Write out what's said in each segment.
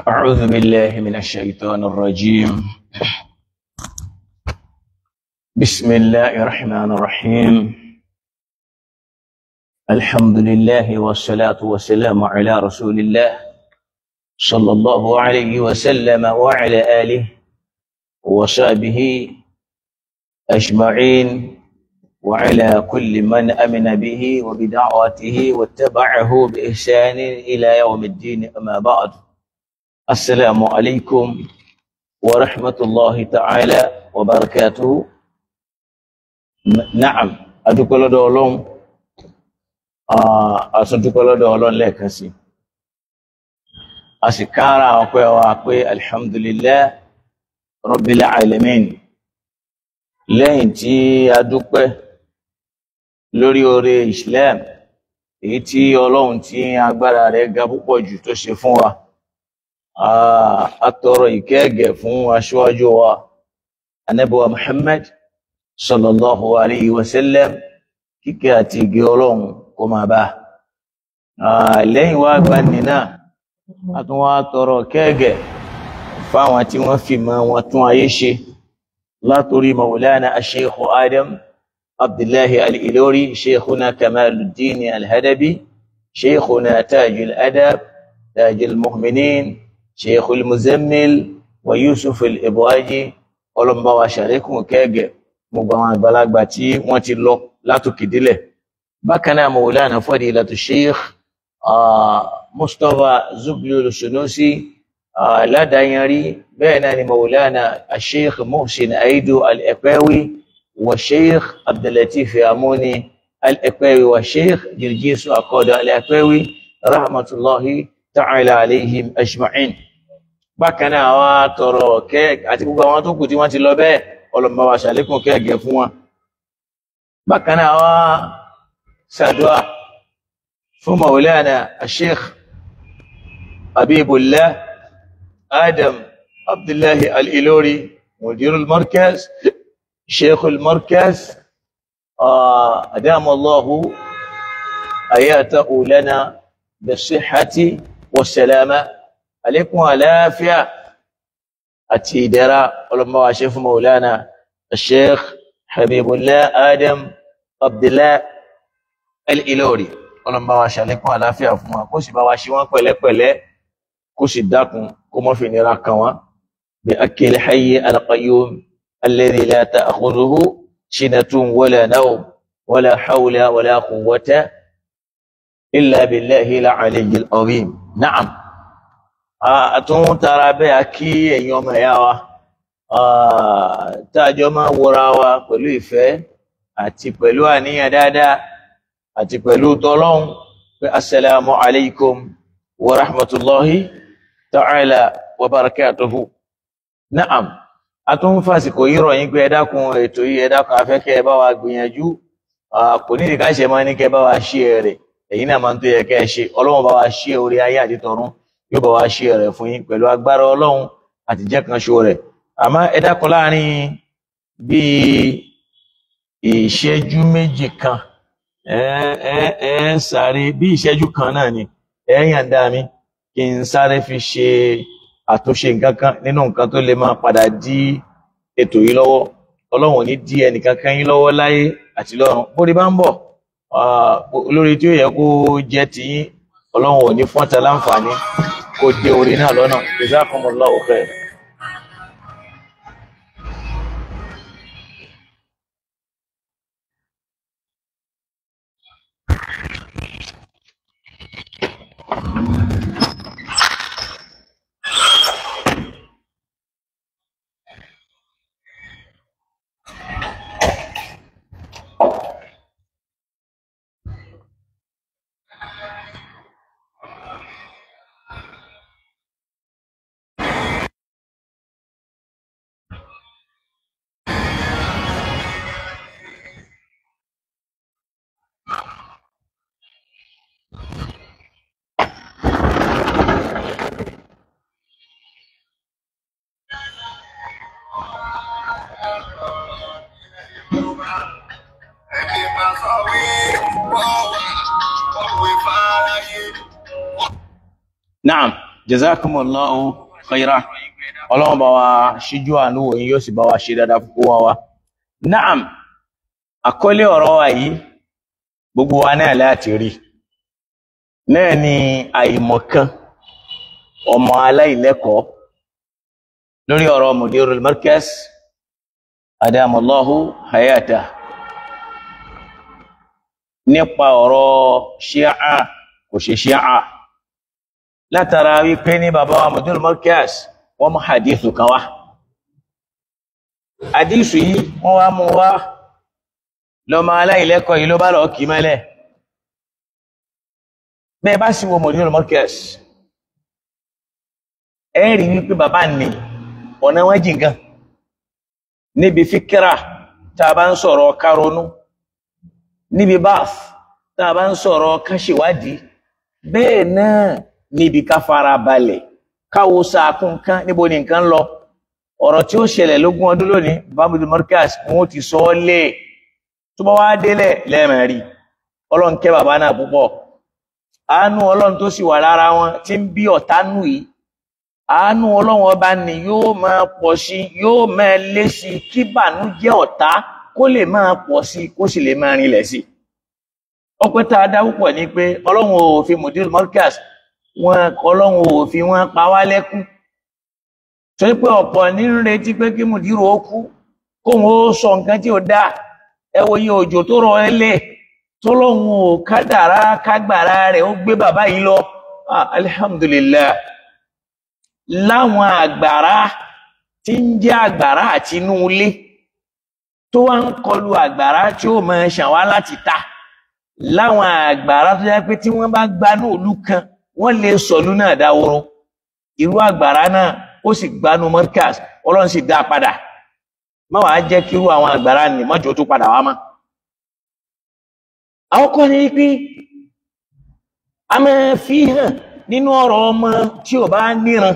أعوذ بالله من الشيطان الرجيم. بسم الله الرحمن الرحيم. الحمد لله والصلاة والسلام على رسول الله صلى الله عليه وسلم وعلى آله وصحبه أجمعين وعلى كل من أمن به وبدعوته واتبعه بإحسان إلى يوم الدين. أما بعد، السلام عليكم ورحمة الله تعالى وبركاته. نعم، أدوكو lọ́dọ̀ Ọlọ́run, a tún dúpẹ́ lọ́dọ̀ Ọlọ́run lẹ́ẹ̀kan sí, a sì kára ọpẹ́ wa pé alhamdulillah rabbil alamin. Lẹ́yìn tí a dúpẹ́ lórí oore Islam èyí tí Ọlọ́run tí agbára rẹ̀ ga púpọ̀ jù tó ṣe fún wa, a tọrọ ìkẹ́gẹ̀ fún aṣíwájú wa Ànábì wa Muhammad sallallahu alayhi wa sallam, kíkẹ́ àti ìgẹ́ Ọlọ́run kó máa bá. Lẹ́yìn wá gbani náà, a tún wá tọrọ kẹ́gẹ̀ fáwọn tí wọ́n fi mọ́ wọn tún ayé ṣe, látòrí Maulana Sheikh Adam Abdullahi Al-Ilori, Sheikhuna Kamaluddin Al-Hadabi, Sheikhuna Tajul Adab, Tajul Mu'minin, Sheikhul Muzammil wa Yusuf al-Ibraji, ọlọ́mọba wa ṣàlékún kẹ́gẹ̀ gbogbo àwọn àgbàlagbà tí wọ́n ti lọ látòkè délẹ̀. Bákan náà Mawlana Fadilatu Sheikh Mustapha Zubliul Sunusi ládàáyanrí, bẹ́ẹ̀ náà ni Mawlana Sheikh Muhsin Aidu al-Epewi wa Sheikh Abdullatif Amuni al-Epewi wa Sheikh Jirjisu Akoda al-Epewi, rahmatullahi ta'ala alayhim ajma'in. Bákan náà wá tọrọ kẹ́ àti gbogbo àwọn tó kù tí wọ́n ti lọ bẹ́ẹ̀, ọlọ́mọba wa ṣàlékún kẹ́gẹ̀ fún wọn. Bákan náà wá ṣàdúà fún Mawlana Sheikh Habibullah Adam Abdullahi Al-Ilori, Mudirul Markaz, Sheikhul Markaz, adamallahu hayatahu lana bis-sihhati was-salama, àlékún àlàáfíà àti ìdẹ̀ra ọlọ́mọba wa ṣe fún Mawlana Sheikh Habibullah Adam Abdullah Al-Ilori, ọlọ́mọba wa ṣàlékún àlàáfíà fún wa, kó sì bá wa ṣe wọ́n pẹ̀lẹ́pẹ̀lẹ́, kó sì dákun kó mọ́ fi nira kan wọ́n. Bí akil hayy al-qayyum alladhi la ta'khudhuhu sinatun wala nawm wala hawla wala quwwata illa billahi al-aliyyil azim. Na'am. Àtún tara bẹ́ẹ̀ kí ẹ̀yin ọmọ ẹ̀yà wa táàjọ máa wọra wa pẹ̀lú ìfẹ́ àti pẹ̀lú àníyàn dáadáa àti pẹ̀lú tọ́lọ́hun pé assalamu alaikum wa rahmatullahi ta'ala wa barakatuhu. Na'am. Àtún fàsìkò yìí rọ̀ yín pé ẹ dákun ètò yìí, ẹ dákun afẹ́kẹ́ ẹ bá wa gbìyànjú, kò ní ìdíkàṣe máa ní kẹ́ bá wa ṣe rẹ̀, èyí náà máa ń tó yẹ kẹ́ ẹ ṣe. Ọlọ́run bá wa ṣe orí ayé àti tọ̀run, yóò bá wa ṣe rẹ̀ fún yín pẹ̀lú agbára Ọlọ́run àti jẹ́ kan ṣo rẹ̀. Àmọ́ ẹ dákun láàrin bíi ìṣẹ́jú méjì kan, ẹ sáré bí ìṣẹ́jú kan náà ni ẹ yàǹda mi kí n sáré fi ṣe àtúnṣe nǹkan kan nínú nǹkan tó lè máa padà dí ètò yìí lọ́wọ́. Ọlọ́run ò ní dí ẹnìkankan yín lọ́wọ́ láyé àti lọ́run. Bórí bá ń bọ̀ lórí tí ó yẹ kó jẹ́ tiyín, Ọlọ́run ò ní fọ́nta láǹfààní kó dé orí náà lọ́nà. Jazakumullahu khair. Naam, jazakumullahu khaira. Ọlọ́run bá wa ṣíjú àánú wò yín, yóò sì bá wa ṣe dáadáa fún wa wa. Naam, àkọlé ọ̀rọ̀ wa yìí gbogbo wa náà láti rí. Náà ni àìmọ̀kan ọmọ aláìlẹ́kọ̀ọ́ lórí ọ̀rọ̀ Mudirul Markaz adamallahu hayata nípa ọ̀rọ̀ Ṣíà kò ṣe Ṣíà. Látara wípé ní bàbá wa Mudirul Markaz wọ́n mú hadithu kan wá. Hadithu yìí wọ́n wá mú wá lọ́mọ aláìlẹ́kọ̀ọ́ yìí ló bá lọ kì í mẹ́lẹ̀. Bẹ́ẹ̀ bá sì wo Mudirul Markaz, ẹ rí wípé bàbá ní ọ̀nà wọn jìn gan níbi fíkírà tá a bá ń sọ̀rọ̀ káronú, níbi báf tá a bá ń sọ̀rọ̀ káṣíwádìí, bẹ́ẹ̀ náà níbi ká fara balẹ̀ káwo sàkún kan níbo ni nǹkan lọ. Ọ̀rọ̀ tí ó ṣẹlẹ̀ lógún ọdún lónìí, bàbá Mudirul Markaz wọn ti sọ ọ́ lé tó bá wá délẹ̀ lẹ́ẹ̀mẹ̀rí. Ọlọ́run kẹ́ bàbá náà púpọ̀, àánú Ọlọ́run tó sì wà lára wọn tí ń bí ọ̀tá nù yìí, àánú Ọlọ́run ọba ni yóò máa pọ̀ sí, yóò máa lé sí, kí bànújẹ́ ọ̀tá kó lè máa pọ̀ sí, kó sì lè máa rinlẹ̀ sí. Ọpẹ́ tá a dá púpọ̀ ni pé Ọlọ́run ò fi Mudirul Markaz wọn, Ọlọ́run ò fi wọn pa wá lẹ́kún. Torí pé ọ̀pọ̀ ní ń retí pé kí mùdírù ó kú kóun ó sọ nǹkan tí ò dáa. Ẹ wo iye òjò tó rọ ẹlẹ̀ tó lóun ò kádàrá kágbàrá rẹ̀ ó gbé bàbá yìí lọ. Alhamdulillah, láwọn àgbàrá tí ń jẹ́ àgbàrá àti inú ilé tó wá ń kọlu àgbàrá tí ó máa ṣàn wá láti ta, láwọn àgbàrá tó jẹ́ pé tí wọ́n bá gbanú ìlú kan wọ́n lè sọ̀lú náà dáwòrò. Irú àgbàrá náà ó sì gbanú Markaz, Ọlọ́run sì dá a padà. Má wàá jẹ́ kí irú àwọn àgbàrá nì mọ́jọ́ tó padà wá mọ́. Àwọn kan ní pé a máa fi hàn nínú ọ̀rọ̀ ọmọ tí ò bá níran,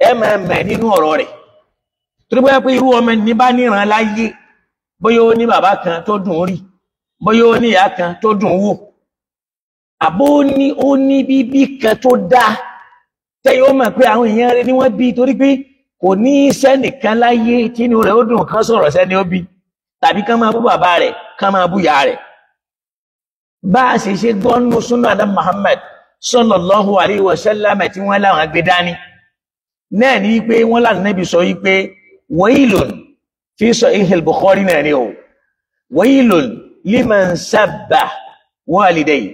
ẹ máa mẹ̀ nínú ọ̀rọ̀ rẹ̀. Torí bóyá pé irú ọmọ ní bá níran láyé, bóyá ó ní bàbá kan tó dùn rí, bóyá ó ní ìyá kan tó dùn wò, àbó ó ní bíbí kan tó dáa, tẹ́yìn ó mọ̀ pé àwọn èèyàn rẹ̀ ni wọ́n bí, torí pé kò ní sẹ́nìkan láyé tínú rẹ̀ ó dùn kán sọ̀rọ̀ sẹ́ni ó bí, tàbí kán máa bú bàbá rẹ̀, kán máa bú ìyá rẹ̀. Bá a sì ṣe gbọ́nú súnà Adam Muhammad sallallahu alayhi wa sallam tí wọ́n láwọn gbé dání náà ní pé wọ́n láti Nábì sọ yí pé wailun fi Sahih al-Bukhari náà ni o, wailun liman sabba walidayhi,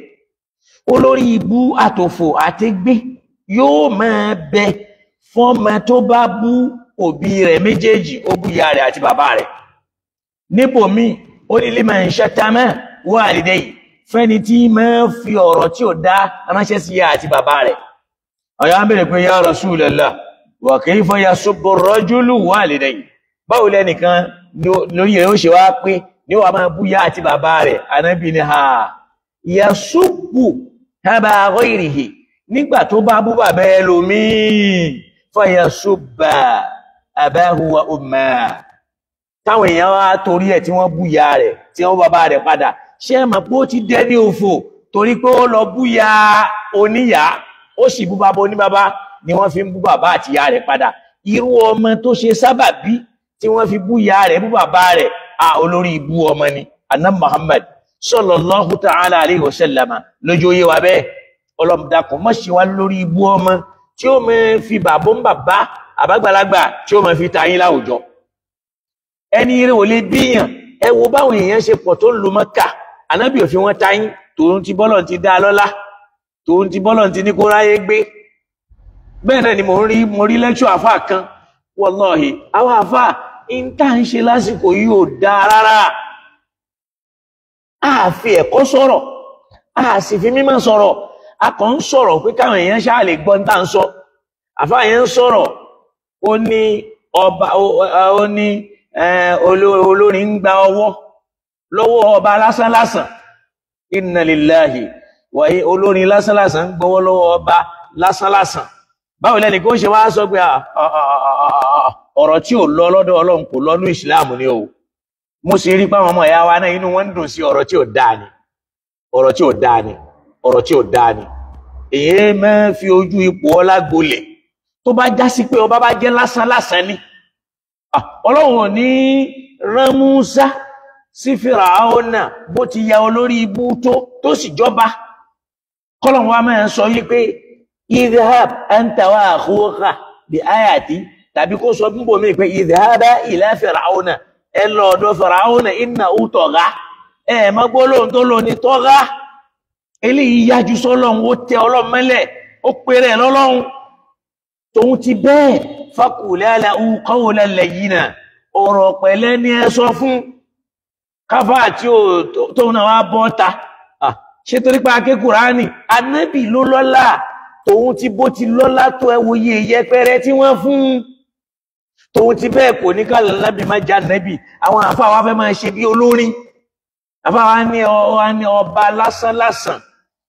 olórí ibú àtòfò àtẹgbé yóò máa bẹ fọ́mọ tó bá bú òbí rẹ̀ méjèèjì, ó bú ìyá rẹ̀ àti bàbá rẹ̀. Níbòmí ó ní liman shatama walidayhi, fẹ́ni tí máa fi ọ̀rọ̀ tí ò dá ránṣẹ́ sí ìyá àti bàbá rẹ̀. Ọ̀yá ń bèèrè pé ya Rasulullah, wa kayfa yasubbu ar-rajulu walidayhi, báwo lẹ́nìkan lórí rẹ̀ ó ṣe wá pé ní wàá máa bú ìyá àti bàbá rẹ̀? Ànábì ní ha yasubbu aba ghayrihi, nígbà tó bá bú bàbá ẹlòmíì, fayasubba abahu wa ummahu, táwọn èèyàn wá torí ẹ̀ tí wọ́n bú ìyá rẹ̀ tí wọ́n bàbá rẹ̀ padà, ṣé ẹ mọ̀ pé ó ti dẹ́ ní òfò torí pé ó lọ bú ya oníyá, ó sì bú bàbá oníbàbá, ni wọ́n fi ń bú bàbá àti ìyá rẹ̀ padà. Irú ọmọ tó ṣe sábàbí tí wọ́n fi bú ìyá rẹ̀ bú bàbá rẹ̀, a olórí ibú ọmọ ni. Anna Muhammad sallallahu ta'ala alayhi wa sallama lójú oyé wa bẹ́ẹ̀. Ọlọ́mọdàkùn má ṣe wá lórí ibú ọmọ tí ó máa fi bàbá ń bàbá àbágbàlagbà tí ó máa fi ta yín láwùjọ. Ẹni rẹ̀ ò lè bíyàn. Ẹ wo báwọn èèyàn ṣe pọ̀ tó ń lu Mọ́kà, Ànábì ò fi wọ́n ta yín, tòun ti bọ́lọ̀ ti dá lọ́lá, tòun ti bọ́lọ̀ ti ní kó ráyé gbé. Bẹ́ẹ̀ náà ni mo rí lẹ́kṣọ̀ àfáà kan, wallahi àwọn àfáà ń tà ń ṣe lásìkò yìí ò dáa rárá. A fi ẹ̀kọ́ sọ̀rọ̀, a sì fi mímọ̀ sọ̀rọ̀, a kàn ń sọ̀rọ̀ pé káwọn èèyàn ṣáà lè gbọ́ ń tà ń sọ. Àfáà yẹn ń sọ̀rọ̀, ó ní ọba, ó ní olórin ń gba ọwọ́ lọ́wọ́ ọba lásánlásán. Inna lillahi wa olórin lásánlásán ń gbọ́wọ́ lọ́wọ́ ọba lásánlásán. Báwo lẹ́ni kó ṣe wá sọ pé ọ̀rọ̀ tí ò lọ lọ́dọ̀ Ọlọ́run kò lọ́nú ìsìláàmù ni o. Mo sì rí páwọn ọmọ ìyá wa náà inú wọn ń dùn sí ọ̀rọ̀ tí ò dáa ni, ọ̀rọ̀ tí ò dáa ni, ọ̀rọ̀ tí ò dáa ni. Èyí máa fi ojú ipò ọlá gbolẹ̀. Tó bá já sí pé ọba bá jẹ́ lásánlásán ni, Ọlọ́run ò ní rán Músá sí Fíráúnà bó ti ya olórí ibú tó sì jọba. Kọ́lọ́run wa máa ń sọ yí pé idhhab anta wa akhuka bi ayati, tàbí kó sọ bíbò mí pé idhhaba ila Fíráúnà, ẹ lọ ọ̀dọ̀ Fíráúnà innahu tagha. Ẹ mọ́ gbólóhùn tó lò ní tagha. Eléyìí yájú sọ́lọ́run, ó tẹ Ọlọ́run mọ́lẹ̀, ó pèrè lọ́lọ́run. Tòun ti bẹ́ẹ̀ faqula lahu qawlan layyina, ọ̀rọ̀ pẹ̀lẹ́ ní ẹ sọ fún káfà tí ó tóun náà wá bọ́ ta. Ṣé torí pé aké Kùránì, Ànábì ló lọ́lá, tòun ti bó ti lọ́lá tó ẹ wòye yẹpẹrẹ tí wọ́n fún. Tòun ti bẹ́ẹ̀ kò ní ká Ànábì má já Ànábì. Àwọn àfáà wa fẹ́ máa ṣe bí olórin. Àfáà wa ní ọba lásánlásán.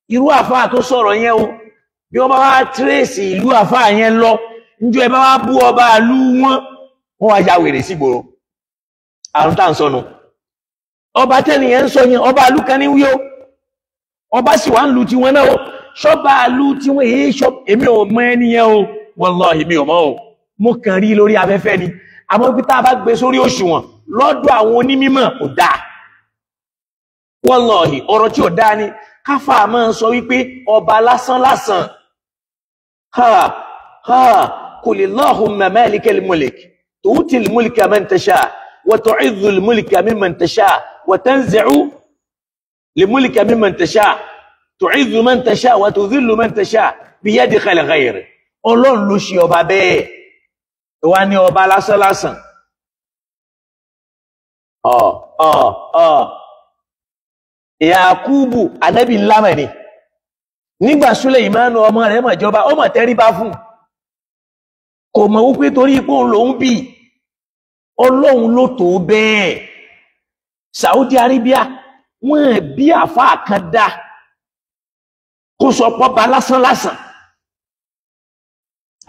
Irú àfáà tó sọ̀rọ̀ yẹn o, bí wọ́n bá wá tírèsì ìlú àfáà yẹn lọ, njọ ẹ bá wá bú ọba ìlú wọn, wọ́n wá ya wèrè sígboro. Àrùn tá à ń sọnù. Ọba tẹ́nìyẹn ń sọ yẹn, ọba ìlú kan ní wí o, ọba sì wá ń lu tiwọn náà o. Ṣọba ìlú tiwọn èyí ṣọ, èmi ò mọ ẹni yẹn o, wallahi mi ò mọ o, mo kàn rí lórí afẹ́fẹ́ ni. Àmọ́ bí tá a bá gbé sórí òṣùwọ̀n lọ́dọ̀ àwọn onímọ̀ kò dáa, wallahi ọ̀rọ̀ tí ò dáa ni. Káfà máa ń sọ wípé ọba lásán lásán, ha ha, Qulillahumma malikal mulk tu'til mulka man tasha wa tu'izzul mulka mimman tasha wa tanzi'u al-mulka mimman tasha tu'izzu man tasha wa tudhillu man tasha biyadikal khayr. Ọlọ́run ló ṣe ọba bẹ́ẹ̀, wá ní ọba lásán lásán. Yakubu ànábì ńlá mọ̀ ni, nígbà Suleimanu ọmọ rẹ̀ mọ̀ jọba, ó mọ̀ tẹríba fún, kò mọ̀ wípé torí ipò lòún bí, Ọlọ́run ló tó bẹ́ẹ̀. Saudi Arabia wọ́n bí àfáà kan dá kó sọ pọ́ba lásán lásán.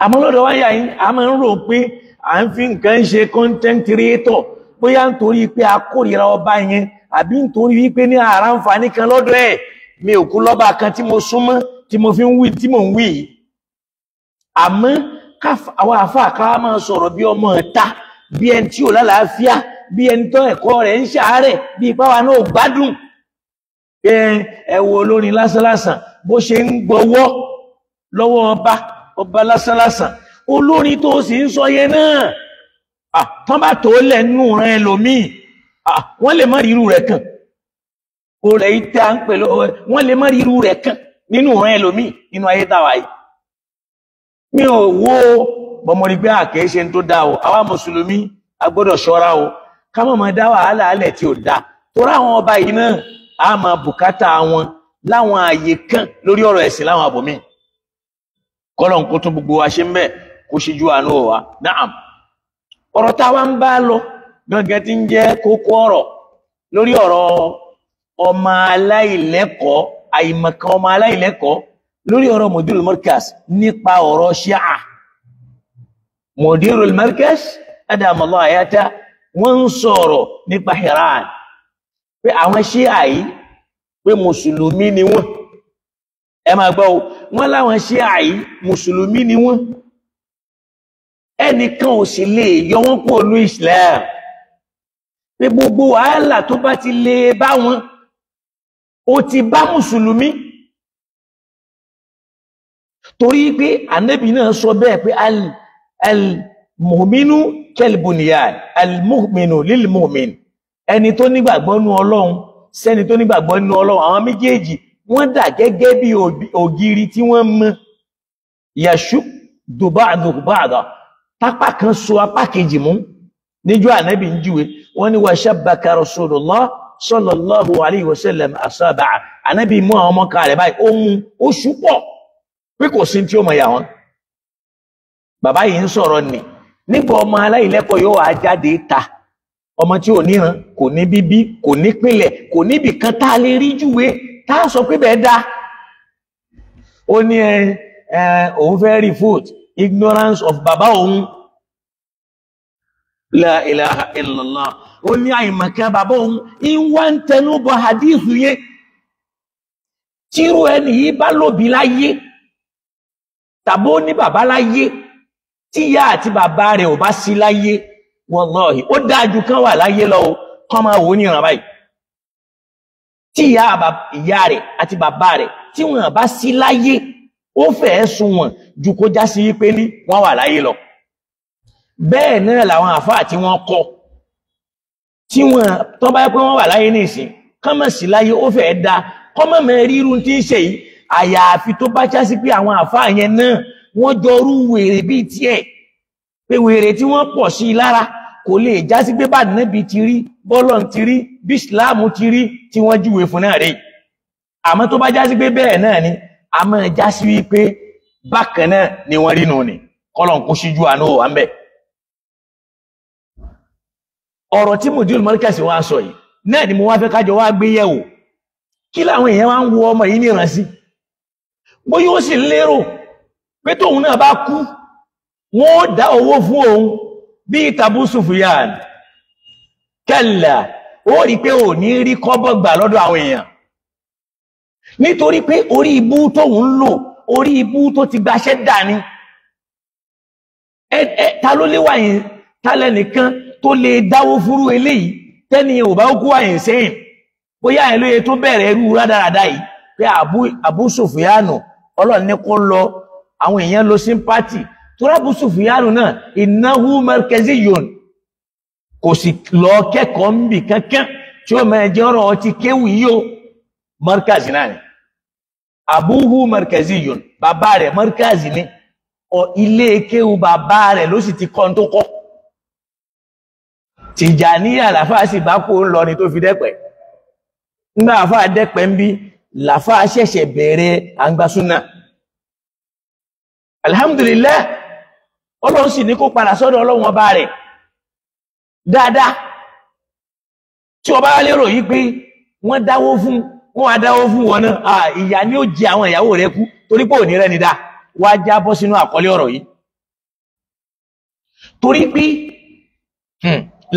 Àmọ́ lọ́dọ̀ wáyà yìí a máa ń rò pé à ń fi nǹkan ṣe content creator, bóyá nítorí pé a kórìíra ọba yẹn àbí nítorí wípé ní ara ń kan lọ́dọ̀ ẹ̀. Mi ò kú lọ́ba kan tí mo súnmọ́ tí mo fi ń wí tí mò ń wí yìí. Àmọ́ àwọn àfáà ká máa sọ̀rọ̀ bí ọmọ ẹ̀ta, bí ẹni tí ò lálàáfíà, bí ẹni tó ẹ̀kọ́ rẹ̀ ń ṣàárẹ̀, bí ipá wa náà gbádùn. Ẹ wo olórin lásánlásán bó ṣe ń gbọ́wọ́ lọ́wọ́ ọba, ọba lásánlásán. Olórin tó sì ń sọ yẹn náà, tán bá tó lẹ́nu rẹ̀ ẹlòmíì, wọ́n lè má ríru rẹ̀ kàn. Ó rẹ̀ ìtẹ́ à ń pè wọ́n lè má ríru rẹ̀ kàn nínú rẹ̀ ẹlòmíì nínú ayé táwa yìí. Mi ò wo bọ́mọdé pé àkèé ṣe tó dáa o. Àwa mùsùlùmí a gbọ́dọ̀ ṣọ́ra o, ká má máa dá wàhálà alẹ̀ tí ò dáa. Torí àwọn ọba yìí náà a máa bùkátà wọn láwọn ààyè kan lórí ọ̀rọ̀ ẹ̀sìn láwọn àbòmí. Kọ́lọ̀ ń kó tún gbogbo wa ṣe ń bẹ̀ kó ṣíjú àánú wa. Naam. Ọ̀rọ̀ táwa ń bá lọ gangan tí ń jẹ́ kókó ọ̀rọ̀ lórí ọ̀rọ̀ ọmọ aláìlẹ́kọ̀ọ́, àìmọ̀kan ọmọ aláìlẹ́kọ̀ọ́ lórí ọ̀rọ̀ Mudirul Markaz nípa ọ̀rọ̀ Ṣíà. Mudirul Markaz adamallahu hayata wọ́n ń sọ̀rọ̀ nípa Iran pé àwọn Ṣíà yìí pé mùsùlùmí ni wọ́n. Ẹ máa gbọ́ o, wọ́n láwọn Ṣíà yìí mùsùlùmí ni wọ́n, ẹnìkan ò sì lè yọ wọ́n kúrò ní Islam, pé gbogbo wàhálà tó bá ti lè bá wọn ó ti bá mùsùlùmí. Torí pé ànábì náà sọ bẹ́ẹ̀ pé al-mu'minu kal-bunyan, al-mu'minu lil-mu'min, ẹni tó nígbàgbọ́ nú Ọlọ́run sẹ́ni tó nígbàgbọ́ nú Ọlọ́run, àwọn méjèèjì wọ́n dà gẹ́gẹ́ bí ògiri tí wọ́n mọ, yashuddu ba'duhu ba'da, tápá kan so apá kejì mú. Níjọ́ ànábì ń júwe wọ́n ní wa shabbaka Rasulullah sallallahu alayhi wa sallam asaba'a, ànábì mú àwọn ọmọ kan rẹ̀ báyìí, ó mú ó ṣúpọ̀ pé kò sí tí ó mọ̀ yà wọ́n. Bàbá yìí ń sọ̀rọ̀ nì nígbà ọmọ aláìlẹ́kọ̀ọ́ yóò wá jáde ta, ọmọ tí ò níran, kò ní bíbí, kò ní pínlẹ̀, kò níbì kan tá a lè rí júwe tá a sọ pé bẹ́ẹ̀ dá. Ó ní òun fẹ́ refute ignorance of bàbá òun. La ilaha illallah. Ó ní àìmọ̀kan bàbá òun ń wá ń tẹnu bọ hadithu yẹn. Tírú ẹni yìí bá lóbi láyé tàbó ní bàbá láyé, tí ìyá àti bàbá rẹ̀ ò bá sí láyé, wallahi ó dájú kán wà láyé lọ o, kán máa wò ní ìran báyìí. Tí ìyá rẹ̀ àti bàbá rẹ̀ tí wọ́n bá sí láyé, ó fẹ́ẹ́ sunwọ̀n ju kó já sí pé ní wọ́n wà láyé lọ. Bẹ́ẹ̀ náà làwọn àfáà tí wọ́n kọ́, tí wọ́n tán bá yẹ pé wọ́n wà láyé nísìn, kán mọ̀ sí láyé, ó fẹ́ẹ́ da kán mọ̀ mọ́ rírun tí ń ṣe yìí. Àyàfi tó bá já sí pé àwọn àfáà yẹn náà wọ́n jọrú wèrè bíi tiẹ̀, pé wèrè tí wọ́n pọ̀ sí i lára kò lè já sí pé bá Nábì ti rí, bọ́lọ̀ ti rí, bí Ìsìláàmù ti rí tí wọ́n júwe fún náà rí. Àmọ́ tó bá já sí pé bẹ́ẹ̀ náà ni, a máa já sí wípé bákan náà ni wọ́n rí nù ni. Kọ́lọ̀ ń kó síjú àánú wà ń bẹ̀. Ọ̀rọ̀ tí Mudirul Markaz wá sọ yìí náà ni mo wá fẹ́ kájọ wá gbé yẹ̀wò. Kí làwọn èèyàn wá ń wo ọmọ yìí níran sí? Bóyá ó sì lérò pé tóun náà bá kú, wọ́n ó dá owó fún òun bí Abu Sufyan. Kalla, ó rí pé ò ní rí kọ́bọ̀ gbà lọ́dọ̀ àwọn èèyàn, nítorí pé orí ibú tóun ń lò, orí ibú tó ti gbaṣẹ́ dà ní. Ta ló lé wáyé, ta lẹ́nìkan tó lè dáwó fúrú eléyìí tẹ́ni ò bá kú wáyé sẹ́yìn? Bóyá ẹ̀ lóye tó bẹ̀rẹ̀ irú rádaràda yìí pé Abu Sufyan Ọlọ́run ní kó lọ, àwọn èèyàn lọ sympathy, Torí Abu Sufyanu náà innahu markaziyyun, kò sì lọ kẹ́kọ̀ọ́ ń bì kankan tí ó máa jẹ́ ọ̀rọ̀ ọtí kéwù yìí o, markazi náà ni. Abuhu markaziyyun, bàbá rẹ̀ markazi ni, ilé kéwù bàbá rẹ̀ ló sì ti kọ́ tó kọ́. Tìjàníyà làfáà sì bá kó ń lọ ni tó fi dẹ́pẹ̀. Nígbà àfáà dẹ́pẹ̀ ń bí làfáà ṣẹ̀ṣẹ̀ bẹ̀rẹ̀ àǹgbàsúnà. Alhamdulillah, Ọlọ́run sì ní kó padà sọ́dọ̀ Ọlọ́run ọba rẹ̀ dáadáa. Tí ọba lérò yí pé wọ́n dáwó fún, wọ́n wá dáwó fún wọn náà, ìyà ni ó jẹ àwọn ìyàwó rẹ̀ kú torí pé òní rẹ̀ ni dá. Wá jábọ́ sínú àkọlé ọ̀rọ̀ yìí. Torí pé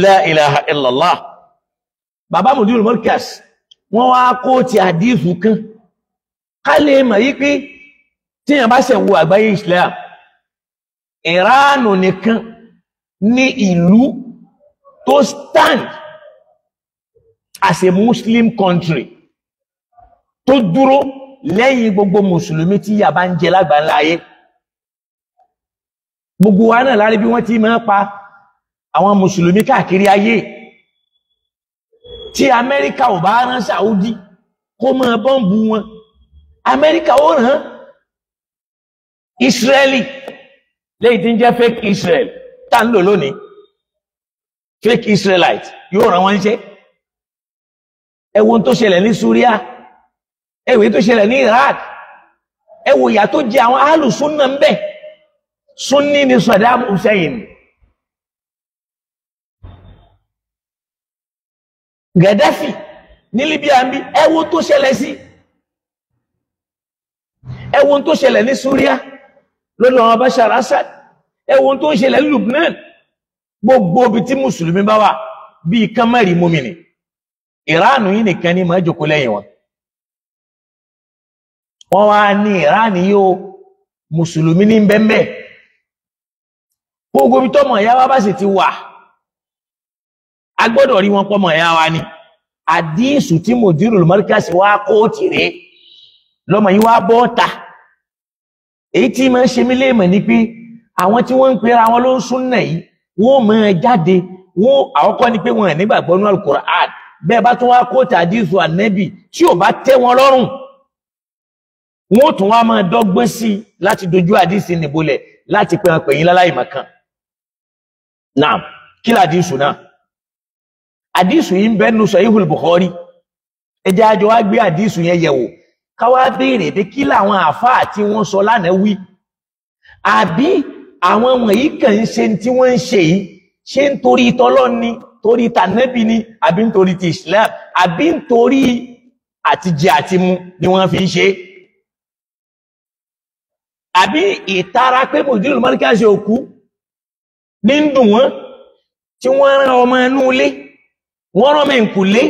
la ilaha illallah, bàbá Mudirul Markaz wọ́n wá kó ti àdífù kan ká lè mọ̀ yí pé tíyàn bá ṣẹ̀ wo àgbáyé Islam, Ìránù nìkan ní ìlú tó stand as a Muslim country tó dúró lẹ́yìn gbogbo mùsùlùmí tí yà bá ń jẹ lágbàńlá ayé. Gbogbo wa náà lárí bí wọ́n ti máa pa àwọn mùsùlùmí káàkiri ayé. Tí Amẹ́ríkà ò bá rán Saudi kó máa bọ́ǹbù wọn, Amẹ́ríkà ó rán Israeli, lẹ́yìn tí ń jẹ́ fake Israel tá ń lò lónìí, fake Israelite yóò rán wọn ṣe. Ẹ wo tó ṣẹlẹ̀ ní Syria, ẹ wo tó ṣẹlẹ̀ ní Iraq, ẹ wo ìyà tó jẹ àwọn alùsùnà ń bẹ. Sunni ni Saddam Hussein. Gaddafi ní Libya ń bí, ẹ wo tó ṣẹlẹ̀ sí, ẹ wo tó ṣẹlẹ̀ ní Syria lọ́dọ̀ àwọn Bashar Assad, ẹ wo tó ṣẹlẹ̀ ní Lebanon. Gbogbo ibi tí mùsùlùmí bá wà bíi kámẹ́rì mọ́mìnì, Ìránù yìí nìkan ní máa jókòó lẹ́yìn wọn. Wọ́n wá ní Ìránù yìí o, mùsùlùmí ní bẹ́ẹ̀. Gbogbo ibi tọ́mọ ìyá wa bá sì ti wà, a gbọ́dọ̀ rí wọn pọ́mọ ìyá wa ni. Àdísù tí Mudirul Markaz wá kóòtì rèé, lọ́mọ yìí wá bọ́ ta. Èyí tí máa ń ṣe mí léèmọ̀ ni pé àwọn tí wọ́n ń pera wọn ló ń súnnà yìí, wọ́n máa jáde, wọ́n àkọ́kọ́ ni pé wọ́n ẹ̀ nígbàgbọ́ nínú Al-Qur'an. Bẹ́ẹ̀ bá tún wá kóòtì àdísù ànẹ́bì tí ò bá tẹ́ wọn lọ́rùn, wọ́n tún wá máa dọ́gbọ́n sí i láti dojú àdísì nìbolẹ̀ láti pè wọn pè yín láláì mọ̀kan. Náà kí làdísù náà? Àdísù yìí ń bẹ nínú Sahihul Bukhari. Ẹ jẹ́ àjọ wá gbé àdísù yẹn yẹ̀wò, ká wá béèrè pé kí làwọn àáfàá tí wọ́n sọ lánàá wí, àbí àwọn wọ̀nyí kàn ń ṣe tí wọ́n ń ṣe yìí, ṣé nítorí tọlọ́run ni, torí tànẹ́bì ni, àbí nítorí ti Islam, àbí nítorí àtijẹ àtimu ni wọ́n fi ń ṣe, àbí ìtara pé Mudirul Markaz òkú ní ń dùn wọ́n, tí wọ́n rán ọmọ ẹnu ilé, wọ́n rán ọmọ ẹ̀ǹkùlé,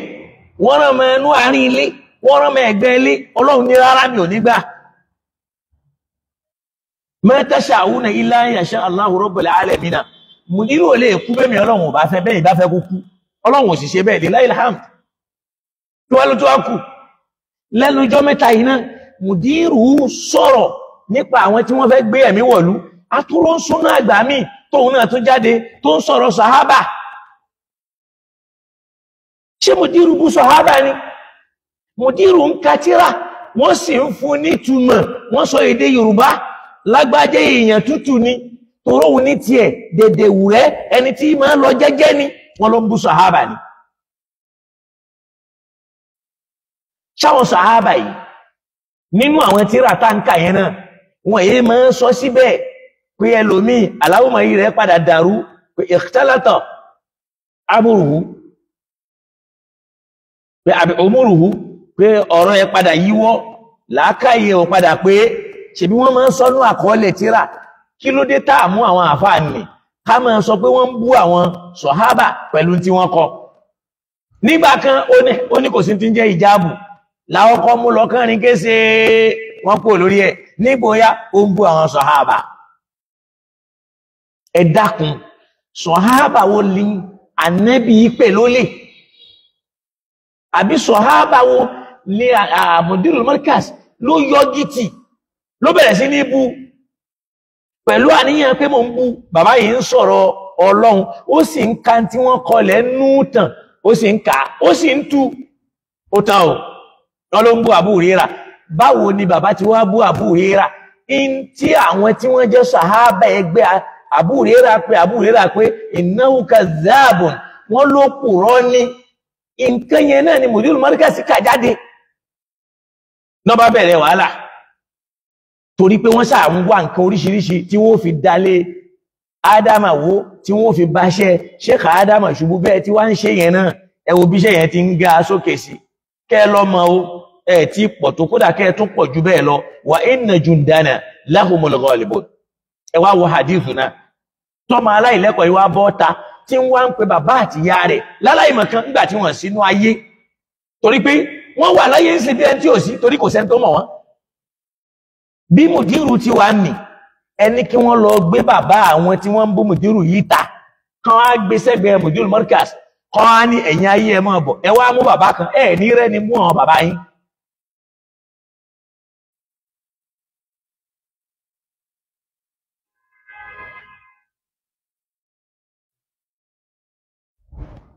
wọ́n rán ọmọ ẹnu àárín ilé, wọ́n rán ọmọ ẹ̀gbẹ́ ilé. Ọlọ́run ní rárá, mi ò ní gbà. Ma tasha'una illa an yasha Allahu rabbul alamin. Mùdírù ò lè kú bẹ́ẹ̀ mi Ọlọ́run ò bá fẹ́ bẹ́ẹ̀, ìbá fẹ́ kú kú. Ọlọ́run ò sì ṣe bẹ́ẹ̀, lillahi alhamd. Tí wọ́n ló tó wá kù lẹ́nu ọjọ́ mẹ́ta yìí náà, Mùdírù sọ̀rọ̀ nípa àwọn tí wọ́n fẹ́ gbé ẹ̀mí wọ̀lú. Atúrò ń súná àgbà míì tóun náà tún jáde tó ń sọ̀rọ̀ sàhábà. Ṣé Mùdírù bú sàhábà ni? Mùdírù ń ka tírà, wọ́n sì ń fún nítumọ̀, wọ́n sọ èdè Yorùbá. Lágbájá èèyàn tútù ni, toróhun ní tiẹ̀ dèdè wùrẹ́, ẹni tí máa lọ jẹ́jẹ́ ni, wọ́n ló ń bú sàhábà ni. Ṣáwọn sàhábà yìí nínú àwọn tírà táǹkà yẹn náà, wọ́n èyí máa ń sọ síbẹ̀ pé ẹlòmíì aláwọ̀mọ̀ yìí rẹ̀ padà dàrú pé ikhtalata amruhu, pé àbí umuruhu, pé ọ̀rọ̀ ẹ padà yíwọ́, làákàyè ò padà pé. Ṣebí wọ́n máa ń sọ nú àkọọ́lẹ̀ tírà. Kí ló dé tá mú àwọn àfáà nì ká máa sọ pé wọ́n ń bú àwọn sọ̀hábà pẹ̀lú tí wọ́n kọ? Nígbà kan ó ní kò sí ti ń jẹ́ ìjáàbù, láwọn kọ́ mú lọ́kànrin kése wọ́n kú lórí ẹ̀. Nígbòyá ó ń bú àwọn sọ̀hábà. Ẹ dákun, sọ̀hábà wo ni ànẹ́bí pè lólè? Àbí sọ̀hábà wo ni Mudirul Markaz ló yọ gìtì ló bẹ̀rẹ̀ sí ní bú? Pẹ̀lú àníyàn pé mò ń bú bàbá yìí ń sọ̀rọ̀ Ọlọ́run, ó sì ń ka tí wọ́n kọlẹ̀ nú tàn, ó sì ń kà, ó sì ń tú. Ó tán o, wọ́n ló ń bú Abu Huraira. Báwo ni bàbá ti wá bú Abu Huraira? In tí àwọn tí wọ́n jẹ́ sàhábà ẹgbẹ́ Abu Huraira pé Abu Huraira pé innahu kazzabun, wọ́n ló purọ́ ní nǹkan yẹn náà ni Mudirul Markaz kà jáde. Náà bá bẹ̀rẹ̀ wàhálà torí pé wọ́n ṣáà ń wá nǹkan oríṣiríṣi tí wọ́n fi dalé Ádámà wó, tí wọ́n fi báṣẹ́ Sheikh Ádámà ṣubú. Bẹ́ẹ̀ tí wọ́n ń ṣe yẹn náà, ẹ wo bí iṣẹ́ yẹn ti ń ga sókè sí. Kẹ́ ẹ lọ́mọ o, ẹ ti pọ̀ tó, kódà kẹ́ ẹ tún pọ̀ ju bẹ́ẹ̀ lọ. Wa inna jundana lahumul ghalibun. Ẹ wá wo hadithu náà, tọ́mọ aláìlẹ́kọ̀ọ́ yìí wá bọ́ ta tí ń wá ń pe bàbá àti ìyá rẹ̀ láláìmọ̀kan nígbà tí wọ́n sínú ayé, torí pé wọ́n wà láyé ń sin bí ẹni tí ò sí, torí kò sẹ́ni tó mọ̀ wọ́n. Bí mùdírù ti wà nì, ẹni kí wọ́n lọ gbé bàbá àwọn tí wọ́n ń bú mùdírù yìí ta, kán á gbé sẹ́gbẹ̀ẹ́ Mudirul Markaz, kán á ní ẹ̀yìn ayé ẹ máa bọ̀, ẹ wá mú bàbá kan, ẹ ní rẹ́ni mú àwọn bàbá yín.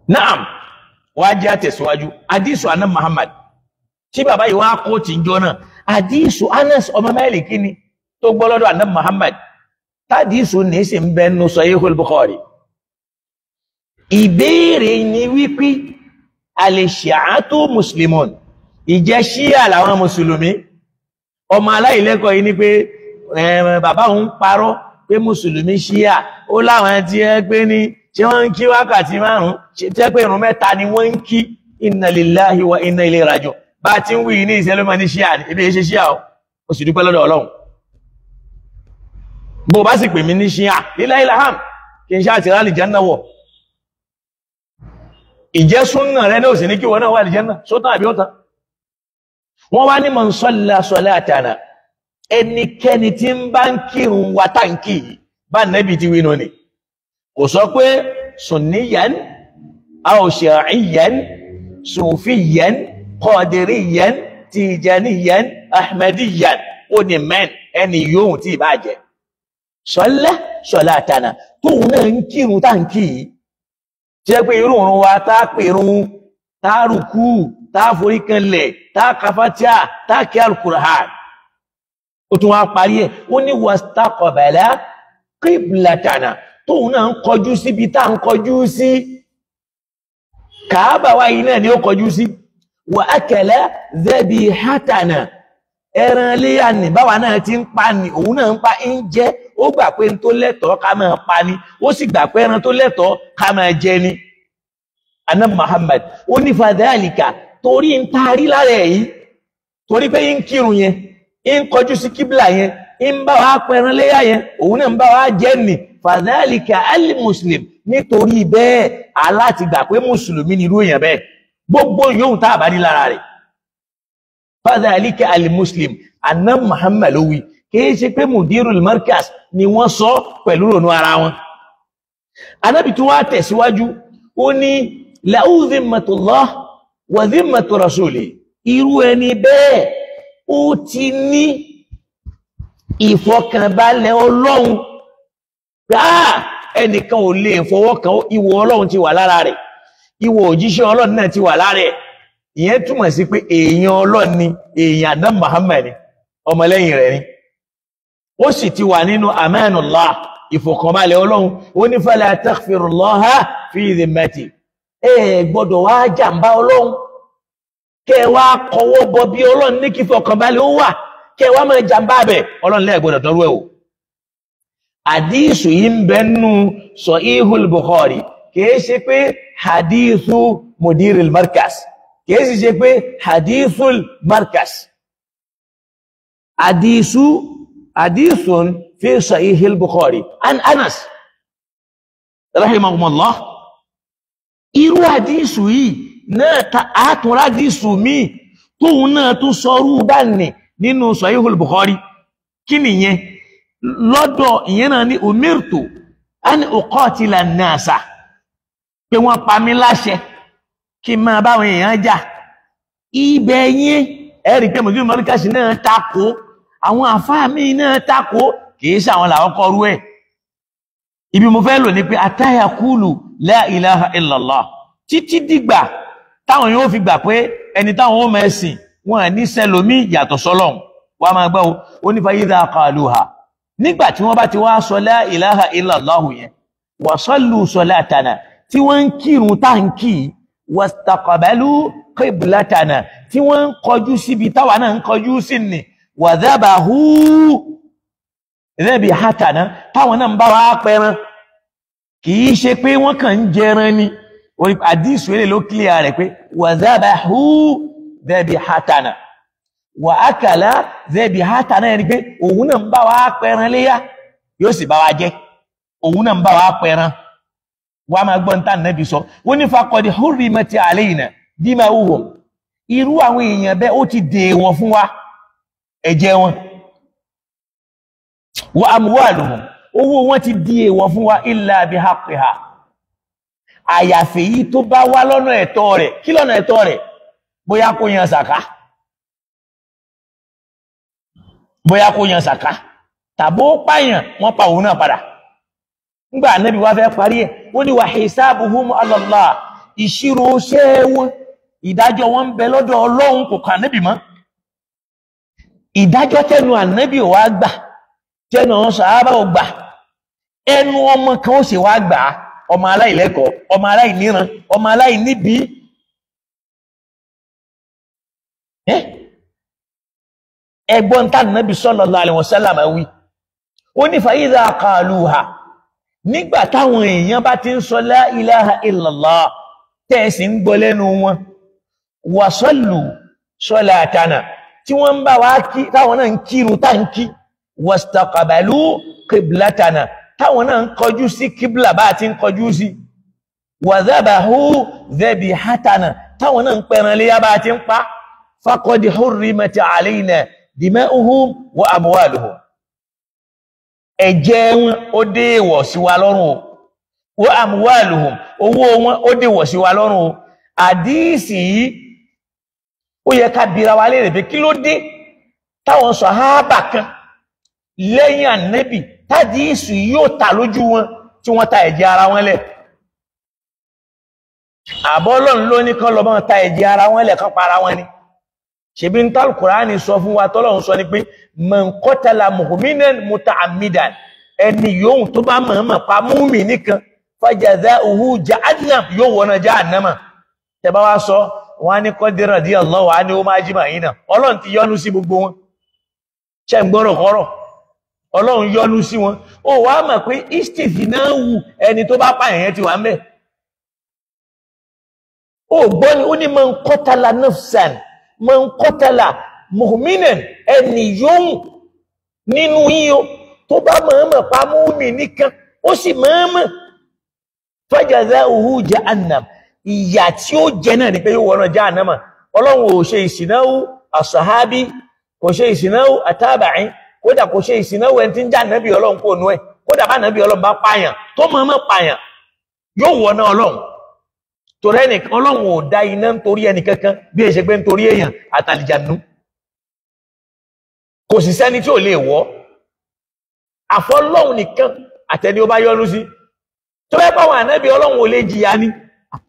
Naam, wá jẹ́ àtẹ̀síwájú àdísù aná Muhammad tí bàbá yìí wá kó tí ń jọ náà. Àdísù Anas ọmọ Málíkì ni tó gbọ́ lọ́dọ̀ aná Muhammad, tádísù ní sì ń bẹ nínú Sahihul Bukhari. Ìbéèrè ni wípé al-shi'atu muslimun, ìjẹ́ ṣíà làwọn mùsùlùmí? Ọmọ aláìlẹ́kọ̀ọ́ yìí ni pé bàbá òun parọ́ pé mùsùlùmí ṣíà, ó láwọn tí ẹ pé ní ṣé wọ́n ń kí wákàtí márùn-ún, ṣe pé ìrun mẹ́ta ni wọ́n ń kí. Inna lillahi wa inna ilayhi raji'un. Bá a ti ń wí ní ìṣẹ́lẹ́mọ̀ ní ṣíà ní ibi ṣe ṣíà o, ó sì dúpẹ́ lọ́dọ̀ Ọlọ́run. Bó bá sì pè mí ní ṣíà, lillahi alhamd, kí n ṣáà ti rálì jẹ́ náà wọ̀. Ìjẹ́ súnà rẹ ní òsì ní kí wọ́n náà wà lè jẹ́ náà, sótàn àbí ọ̀tàn. Wọ́n wá ní man salla salatana, ẹnikẹ́ni tí ń bá ń kírun wa táǹkì yìí, bá nẹ́bi ti wí nù ni. Kò sọ pé sunniyan aw shi'iyyan sufiyan qadiriyan tijaniyan ahmadiyan, ó ní mẹ́n ẹni yóò tí ì bá jẹ́. Salla salatana, tóun náà ń kírun táǹkì yìí, jẹ́ pé irú òun wa tá pèrún, tá rùkú, tá forí kanlẹ̀, tá kafatíà, tá kí al-Qur'an. Ó tún wá parí ẹ̀, ó ní wastaqbala qiblatana, tóun náà ń kọjú síbi tá ń kọjú sí, Kàábà wa yìí náà ni ó kọjú sí. Wa akala dhabihatana, ẹran léyà ní báwa náà ti ń pa ni òun náà ń pa ń jẹ. Ó gbà pé n tó lẹ́tọ̀ọ́ ká máa pa ni, ó sì gbà pé ẹran tó lẹ́tọ̀ọ́ ká máa jẹ ni. Ànábì Muhammad ó ní fadhalika, torí ń taari lára ẹ̀ yìí, torí pé ń kírun yẹn, ń kọjú sí kíbla yẹn, ń bá wa pẹran léyà yẹn, òun náà ń bá wa jẹ ni. Fadhalika al-muslim, nítorí bẹ́ẹ̀ aláti gbà pé mùsùlùmí ni irú èèyàn bẹ́ẹ̀, gbogbo yòówù tá a bá ní lára rẹ̀. Fadhalika al-muslim, Ànábì Muhammad ló wí, kìí ṣe pé Mudirul Markaz ni wọ́n sọ pẹ̀lú ronú ara wọn. Ànábì tún wá tẹ̀síwájú, ó ní lahu dhimmatullah wa dhimmatu rasuli, irú ẹni bẹ́ẹ̀ ó ti ní ìfọkànbalẹ̀ Ọlọ́run, ẹnìkan ò lè fọwọ́ kan, ìwọ Ọlọ́run ti wà lára rẹ̀, ìwọ òjíṣẹ́ Ọlọ́run náà ti wà lára rẹ̀. Ìyẹn túmọ̀ sí pé èèyàn Ọlọ́run ni, èèyàn Ànábì Muhammad ni, ọmọlẹ́yìn rẹ̀ ni. Ó sì ti wà nínú amanullah, ìfọ̀kànbalẹ̀ Ọlọ́run. Ó ní fala taghfirullaha fi dhimmati, ẹ gbọ́dọ̀ wá jàǹbá Ọlọ́run, kẹ wá kọwọ́ bọ bí Ọlọ́run ní kí ìfọ̀kànbalẹ̀ ó wà, kẹ wá máa jàǹbá bẹ̀, Ọlọ́run lẹ́ẹ̀ gbọ́dọ̀ dọ́rú ẹ̀ o. Àdísù yìí ń bẹ nínú Sahihul Bukhari, kìí ṣe pé hadithu Mudirul Markaz, kìí sì ṣe pé hadithul Markaz. Àdísù hadithun fi Sahihil Bukhari an Anas rahimahumullah. Irú àdísù yìí náà ta àtúnrà àdísù míì tóun náà tún sọrú bá nì nínú Sahihul Bukhari. Kí nìyẹn? Lọ́dọ̀ ìyẹn náà ní umirtu an uqatila an-nasa, pé wọ́n pa mí láṣẹ kí n máa báwọn èèyàn jà. Ibẹ̀ yẹn ẹ̀rí pé Mudirul Markaz náà takò, àwọn àfáà míì náà takò, Kìí ṣàwọn làwọn kọ́ rú ẹ̀. Ibi mo fẹ́ lò ní pé àtàyàkúlù la ilaha illallah, títí dìgbà táwọn yóò fi gbà pé ẹni táwọn ó mẹ́sìn wọn ní sẹlòmí yàtọ̀ sọ́lọ́hun. Wà máa gbọ́ ó ní fàyídà qaluha, nígbà tí wọ́n bá ti wá sọ la ilaha illallah yẹn, wa sallu salatana, tí wọ́n ń kírun táǹkì, wastaqbalu qiblatana, tí wọ́n ń kọjú síbi táwa náà ń kọjú sí ni, wa dhabahu dhabihatana, táwọn náà ń bá wa pẹran. Kìí ṣe pé wọ́n kàn ń jẹran ni, àdísù ilé ló kílíà rẹ̀ pé wa dhabahu dhabihatana wa akala dhabihatana, ẹni pé òun náà ń bá wa pẹran léyà, yóò sì bá wa jẹ, òun náà ń bá wa pẹran. Wà máa gbọ́n tá nẹ́bí sọ, wọ́n ní faqad hurrimat alayna dima'uhum, irú àwọn èèyàn bẹ́ẹ̀ ó ti dèèwọ̀ fún wa ẹ̀jẹ̀ wọn, wa amwaluhum, owó wọn ti di èèwọ̀ fún wa, illa bihaqqiha, àyàfi yìí tó bá wá lọ́nà ẹ̀tọ́ rẹ̀. Kí lọ́nà ẹ̀tọ́ rẹ̀? Bóyá kó yan sàká, bóyá kó yan sàká, tàbó pààyàn wọ́n pa òun náà padà. Ńgbà Ànábì wá fẹ́ parí ẹ̀, ó ní wa hisabuhum ala Allah, ìṣirò ṣẹ́ wọn, ìdájọ́ wọn ń bẹ lọ́dọ̀ Ọlọ́run, kò kàn Ànábì mọ́. Ìdájọ́ tẹnu Ànábì wá gbà, tẹnu àwọn sàhábà ò gbà, ẹnu ọmọ kan ó sì wá gbà á, ọmọ aláìlẹ́kọ̀ọ́, ọmọ aláìníran, ọmọ aláìníbí. Ẹgbọ́n tá Ànábì sallallahu alaihi wasallam wí, ó ní fa idha qaluha, nígbà táwọn èèyàn bá ti ń sọ la ilaha illallah, tẹ́ẹ̀sì ń gbọ́ lẹ́nu wọn, wa sallu salatana, tí wọ́n ń bá wá kí, táwọn náà ń kírun tá ń kí, wastaqbalu qiblatana, táwọn náà ń kọjú sí kíblà bá ti ń kọjú sí, wa dhabahu dhabihatana, táwọn náà ń pẹran léyà bá ti ń pa, faqad hurrimat alayna dima'uhum wa amwaluhum, ẹ̀jẹ̀ wọn ó déèwọ̀ sí wa lọ́rùn o, wa amwaluhum, owó wọn ó déèwọ̀ sí wa lọ́rùn o. Àdíìsì yìí ó yẹ ká bira wa léèrè pé kí ló dé táwọn sàhábà kan lẹ́yìn Ànábì tádìísì yóò ta lójú wọn tí wọ́n ta ẹ̀jẹ̀ ara wọn lẹ̀. Àbọ́lọ́n ló ní kán lọ bọ́n ta ẹ̀jẹ̀ ara wọn lẹ̀, kán para wọn ni. Ṣebí ń tàl Kùránì sọ fún wa, tọ́lọ́run sọ ni pé man qatala mu'minan muta'ammidan, ẹni yòówù tó bá mọ̀ọ́mọ̀ pa mùmínì kan, fajaza'uhu jahannam, yóò wọná jahannama. Tẹ́bá wá sọ wọn á ní qad radiyallahu anhu ajma'ina, Ọlọ́run ti yọ́nú sí gbogbo wọn. Ṣe ń gbọ́rọ̀ kọ́rọ̀? Ọlọ́run yọ́nú sí wọn. Ó wàá mọ̀ pé istithnawu, ẹni tó bá pààyàn yẹn ti wà ń bẹ̀. Ó gbọ́ ni ó ní man qatala nafsan, man qatala mu'minan, ẹni yóò nínú yíyó tó bá mọ̀ọ́mọ̀ pa mùmínì kan, ó sì mọ̀ọ́mọ̀, fajaza'uhu jahannam, ìyà tí ó jẹ náà ni pé yóò wọnà jahannama. Ọlọ́run ò ṣe ìsìnáwó àsàhábí, kò ṣe ìsìnáwó àtàbàín, kódà kò ṣe ìsìnáwó ẹni tí ń já nàbí Ọlọ́run kò nú ẹ, kódà bá nàbí Ọlọ́run bá pààyàn tó mọ̀ọ́mọ̀ pààyàn yóò wọnà Ọlọ́run. Torí ẹnìkan Ọlọ́run ò dá iná nítorí ẹnìkankan bí ẹ ṣe pé nítorí èèyàn àtàlìjànú. Kò sì sẹ́ni tí ò lè wọ́, àfọlọ́hun nìkan àtẹni ó bá yọ́nú sí. Tó bẹ́ẹ̀ pàwọn ànábì Ọlọ́run ò lè jìyà ni,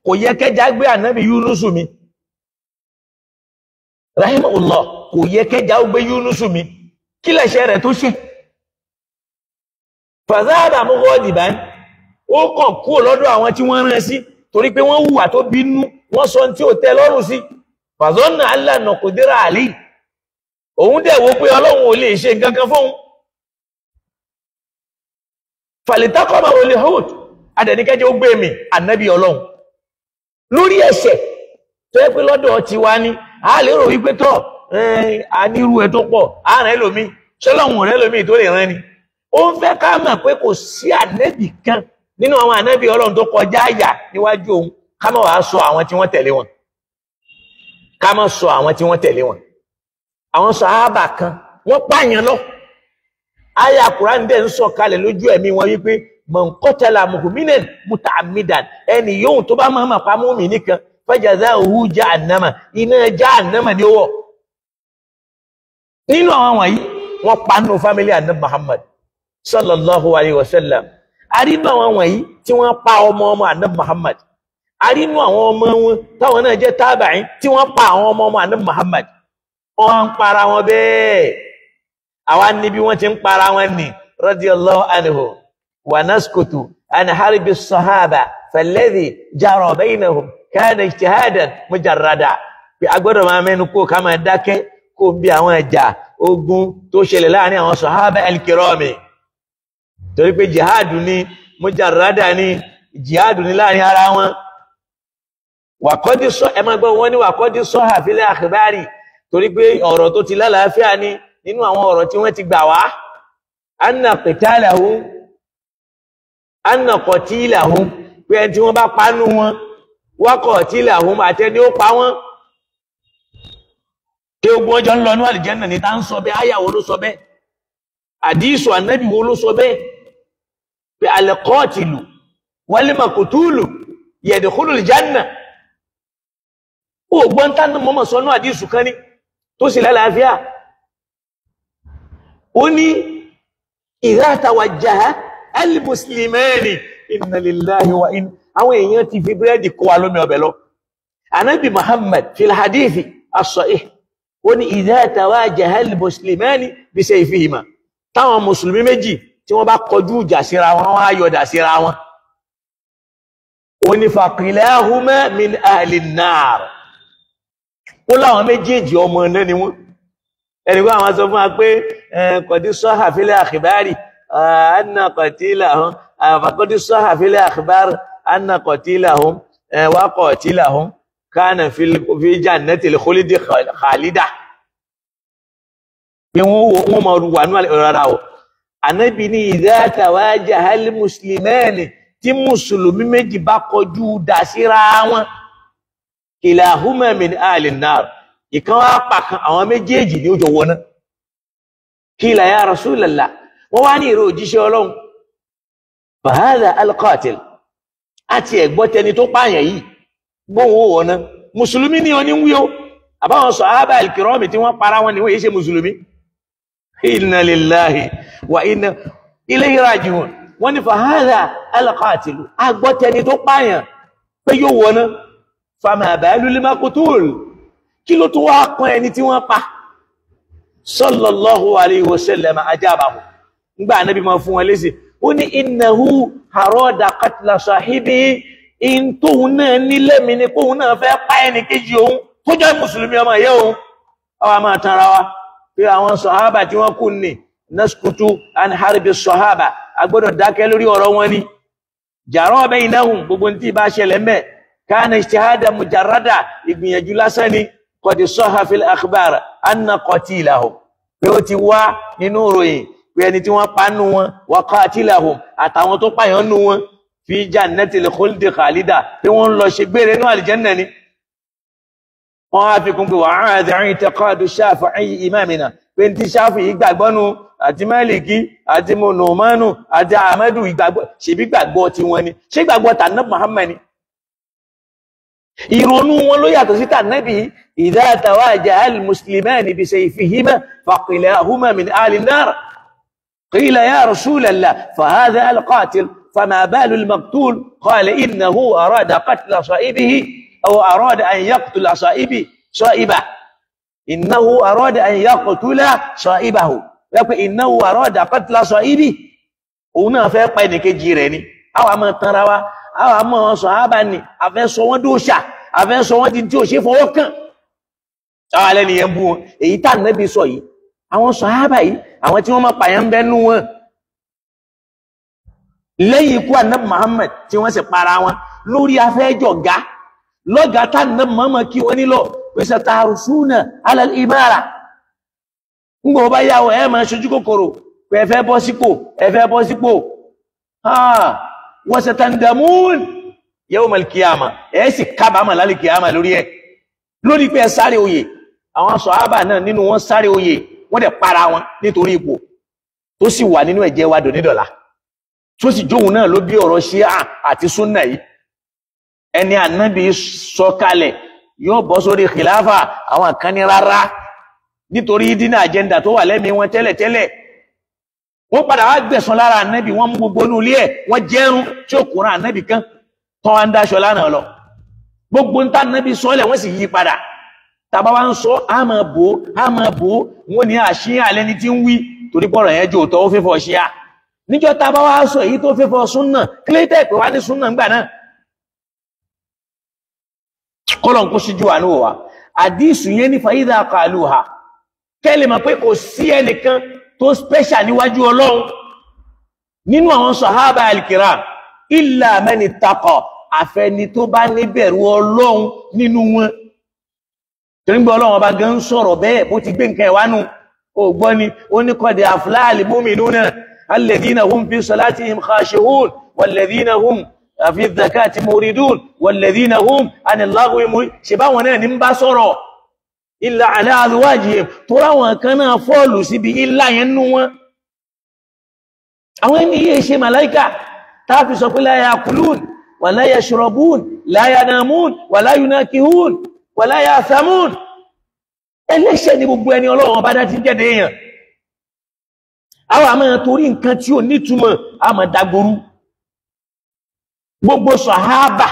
kò yẹ kẹja gbé ànábì Yúnúsù mi, rahimahullah, kò yẹ kẹja ó gbé Yúnúsù mi, kí lẹ̀ṣẹ̀ rẹ̀ tó ṣe? Fàzáàbà mọ́gọ́dìbá, ó kàn kúrò lọ́dọ̀ àwọn tí wọ́n rán sí, torí pé wọ́n hùwà tó bínú, wọ́n sọ tí ó tẹ́ lọ́rùn sí. Fàzọ́nà alànà kò dẹ́ra àlè, òun dẹ̀ wo pé Ọlọ́run ò lè ṣe nǹkan kan fóun. Fàlítàkọ́mà olè hood, adẹ̀níkẹ́jẹ́ ó gbé mi ànábì Ọlọ́run lórí ẹ̀ṣẹ̀ tó yẹ pé lọ́dọ̀ ti wá ní a lè rò wípé tọ́ a nírú ẹ tó pọ̀, àárín ẹlòmí ṣọlọ́run rẹ lómi tó lè rán ni. Ó ń fẹ́ ká mọ̀ pé kò sí ànábì kan nínú àwọn ànábì Ọlọ́run tó kọjá àyà níwájú òun, ká má wàá sọ àwọn tí wọ́n tẹ̀lé wọn, ká má sọ àwọn tí wọ́n tẹ̀lé wọn. Àwọn sàhábà kan wọ́n pààyàn lọ, àyà Kùránì dẹ̀ ń sọ kalẹ̀ lójú ẹ̀mí wọn wípé man qatala mu'minan muta'ammidan, ẹni yóò tó bá máa pa mùmínì kan, fajaza'uhu jahannama, iná jahannama ni ó wọ̀. Nínú àwọn wọ̀nyí wọ́n pa nínú fámílì ànábì Muhammad, sallallahu alayhi wa sallam. Arínú àwọn wọ̀nyí tí wọ́n pa ọmọ ọmọ ànábì Muhammad, arínú àwọn ọmọ wọn táwọn náà jẹ́ tábàáyín tí wọ́n pa àwọn ọmọ ọmọ ànábì Muhammad. Wọ́n ń para wọn bẹ́ẹ̀, àwa níbi wọ́n ti ń para wọn ní radiyallahu anhu. Wa naskutu an harbi sahaba falladhi jara bainahum kana ijtihadan mujarrada. Pé a gbọ́dọ̀ máa mẹ́nu kó ká máa dákẹ́ kó bí àwọn ẹja ogun tó ṣẹlẹ̀ láàrin àwọn sahaba al-kirami, torí pé jihadu ni mujarrada ni jihadu ni láàrin ara wọn. Wàkọ́dí sọ, ẹ máa gbọ́ wọn ní wàkọ́dí sọ àfilẹ̀ akhbari, torí pé ọ̀rọ̀ tó ti lálàáfíà ni nínú àwọn ọ̀rọ̀ tí wọ́n ti gbà wá. Anna qitalahum, anna qatilahum, pé ẹni tí wọ́n bá panú wọn, wa qatilahum àtẹni ó pa wọ́n, tí ogun ọjọ́ ń lọ ní àlìjẹ́nà ní tá ń sọ bẹ́ẹ̀. Àyà wo ló sọ bẹ́ẹ̀? Àdísù ànábì wo ló sọ bẹ́ẹ̀? Pé al-qatilu wal-maqtulu yadkhulul janna. Ó gbọ́n tánà mọ́mọ̀ sọ́nú àdísù kan ní tó sì lálàáfíà. Ó ní idha tawajjaha al-muslimani inna lillahi wa inna. Àwọn èèyàn ti fi búrẹ́dì kó wa lómi ọbẹ̀ lọ. Ànábì Muhammad fil hadithi as-sahih ó ní idha tawajaha al-muslimani bisayfihima, táwọn mùsùlùmí méjì tí wọ́n bá kọjú ìjà síra wọn, wọ́n á yọ̀dà síra wọn. Ó ní faqilahuma min ahli an-nar, ó láwọn méjèèjì ọmọ náà ni wọ́n. Ẹni pé àwọn sọ fún wa pé qad sahha fil akhbari anna qatilahum, faqad sahha fil akhbari anna qatilahum wa qatilahum kana fi jannatil khuldi khalida. Pé wọ́n máa wà ní rárá o. Ànábì ní idha tawajaha al-muslimani, tí mùsùlùmí méjì bá kọjú dà síra wọn, kilahuma min ahli an-nar, ìkan wá pàkan àwọn méjèèjì ní ó jọ wọná. Qila ya Rasulallah, wọ́n wá ní ìró òjíṣẹ́ Ọlọ́run, fahadha al-qatil, àti ẹ̀gbọ́tẹni tó pààyàn yìí gbóhùn ó wọná. Mùsùlùmí ni oní wí o, àbáwọn sàhábà al-kirami tí wọ́n para wọn ni wọ́n yìí ṣe mùsùlùmí. Inna lillahi wa inna ilayhi raji'un. Wọ́n ní fahadha al-qatil, agbọ́tẹni tó pààyàn pé yóò wọná. Fama balul maqtul, kí ló tún wá kan ẹni tí wọ́n pa? Sallallahu alayhi wa sallam ajabahu, ńgbà Ànábì máa fún wọn lésì, ó ní innahu arada qatla sahibi, in tóun náà nílẹ̀ mi ni kóun náà fẹ́ pa ẹnì kejì òun tó jẹ́ mùsùlùmí ọmọ ìyá òun. Àwa máa tanra wa pé àwọn sọ̀hábà tí wọ́n kú ní naskutu an harbi sọ̀hábà, a gbọ́dọ̀ dákẹ́ lórí ọ̀rọ̀ wọn ni. Jàrọ́ bainahum, gbogbo tí bá ṣẹlẹ̀ mẹ́, kana ijtihada mujarrada, ìgbìyànjú lásán ni. Qad sahha fil akhbar anna qatilahum, pé ó ti wá nínú ìròyìn pé ẹni tí wọ́n pa nù wọn, wa qatilahum, àtàwọn tó pààyàn nù wọn, fi jannatil khuldi khalida, pé wọ́n ń lọ ṣe gbére nínú àlìjẹ́nà ni. Wọ́n á fi kún pé wa'adha i'tiqadu Shafi'i imamina, pé ní tí Shafi'i gbàgbọ́ nu, àti Maliki àti Nu'manu àti Ahmadu ìgbàgbọ́, ṣèbí gbàgbọ́ tiwọn ni, ṣé gbàgbọ́ tànà Muhammad ni? Ìrònú wọn ló yàtọ̀ sí tànàbí. Idha tawajaha al-muslimani bisayfihima faqilahuma min ahli an-nar. Qila ya Rasulallah fahadha al-qatil fama balu al-maqtul? Qala innahu arada qatla sahibihi aw arada an yaqtula sahibahu, innahu arada an yaqtula sahibahu, wípé innahu arada qatla sahibihi, òun náà fẹ́ pa ẹnìkejì rẹ̀ ni. Àwọn àmọ́ tanra wa, àwọn àmọ́ sàhábà ni, àfẹ́ sọ wọ́n dóòṣà, àfẹ́ sọ wọ́n di tí ò ṣe fọwọ́ kàn. Àwọn alẹ́ nìyẹn bú wọn. Èyí tá Ànábì sọ yìí, àwọn sàhábà yìí, àwọn tí wọ́n máa pààyàn ń bẹ́nu wọn lẹ́yìn ikú Ànábì Muhammad tí wọ́n sì para wọn lórí afẹ́jọ̀gá lọ́gàá tá Ànábì Muhammad kí wọ́n nílò pèsè tààrùsúnà alal imara. Ńgbọ̀ bá yàwó ẹ máa ṣojú kòkòrò pé ẹ fẹ́ bọ́ sípò, ẹ fẹ́ bọ́ sípò. Wa satandamun yawmal qiyamah, ẹ sì kábàámọ̀ lálẹ́ kìyàmà lórí ẹ̀, lórí pé ẹ sáré oyè. Àwọn sàhábà náà nínú wọn sáré oyè, wọ́n dẹ̀ para wọn nítorí ipò tó sì wà nínú ẹ̀jẹ̀ wa dònídọ̀la, tó sì jóhun náà ló bí ọ̀rọ̀ ṣíà àti súnà yìí. Ẹni Ànábì sọ kalẹ̀ yóò bọ́ sórí kìláfà, àwọn kan ní rárá, nítorí dínà àjẹ́ndà tó wà lẹ́mìí wọn tẹ́lẹ̀tẹ́lẹ̀. Wọ́n padà wá gbẹ̀san lára ànábì, wọ́n mú gbogbo inú ilé ẹ̀, wọ́n jẹ́rún tí ó kúnra ànábì kan tán wá ń dáṣọ lánàá lọ. Gbogbo ń tá ànábì sọ́lẹ̀ wọ́n sì yí padà. Tàbá wá ń sọ, á máa bò ó, á máa bò ó, wọ́n ní àṣíyàn alẹ́ ni tí ń wí torí pọ̀rọ̀ yẹn jò tọ́ ó fẹ́fọ́ ṣíà. Níjọ́ tàbá wá sọ èyí tó fẹ́fọ́ súnà, kílẹ̀tẹ̀ pé wá ní súnà ńgbà náà. Kọ́lọ̀ ń kó síjú àánú wa. Àdísù yẹn ní fàyídà kàlùhà. Kẹ́lẹ̀ mọ̀ pé kò sí ẹnìkan tó special níwájú Ọlọ́run nínú àwọn sàhábà alkiram illa man ittaqa, àfẹni tó bá níbẹ̀rù Ọlọ́run nínú wọn. Torí gbọ́ Ọlọ́run ọba gan ń sọ̀rọ̀ bẹ́ẹ̀ bó ti gbé nǹkan ẹ̀wánu ó gbọ́ ni ó ní qad aflaha al-mu'minuna alladhina hum fi salatihim khashi'un walladhina hum fi dhakati muridun walladhina hum anil lagwi mu'ridun. Ṣe báwọn náà ní ń bá sọ̀rọ̀ illa ala azwajihim, tó ráwọn kan náà fọ́ọ̀lù síbi ilá yẹn nú wọn. Àwọn ẹni yìí ṣe màláíkà táàfi sọ pé la yakulun wa la yashrabun la yanamun wa la yunakihun wa la yathamun. Ẹlẹ́ṣẹ̀ ni gbogbo ẹni Ọlọ́run ọba dá ti jẹ́dẹ̀ èèyàn. Àwọn àmọ́ torí nǹkan tí ò nítumọ̀ àmọ́ dagboru. Gbogbo sọ̀hábà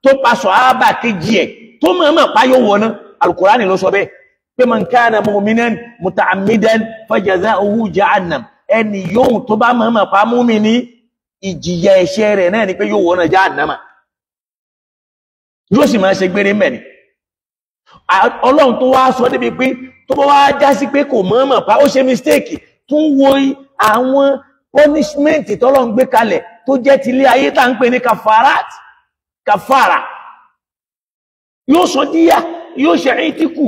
tó pa sọ̀hábà kejì ẹ̀ tó mọ̀ọ́mọ̀ páyọ̀ wọ̀ná, Al-Qur'ani ló sọ bẹ́ẹ̀ pé man kana mu'minan muta'ammidan fajaza'uhu jahannam. Ẹni yóò tó bá mọ̀ọ́mọ̀ pa múmini, ìjìyà ẹ̀ṣẹ̀ rẹ̀ náà ni pé yóò wọ̀ná jahannama, yóò sì máa ṣe gbére mẹ́ni. Ọlọ́run tó wá sọ débi pé tó bá wá já sí pé kò mọ̀ọ́mọ̀ pa, ó ṣe mistake, tún wo àwọn punishment tọ́lọ́run gbé kalẹ̀ tó jẹ́ tilé ayé tá ń pè ní kafarat, kafara. Yóò sọ díyà, yóò ṣe ìtíkù.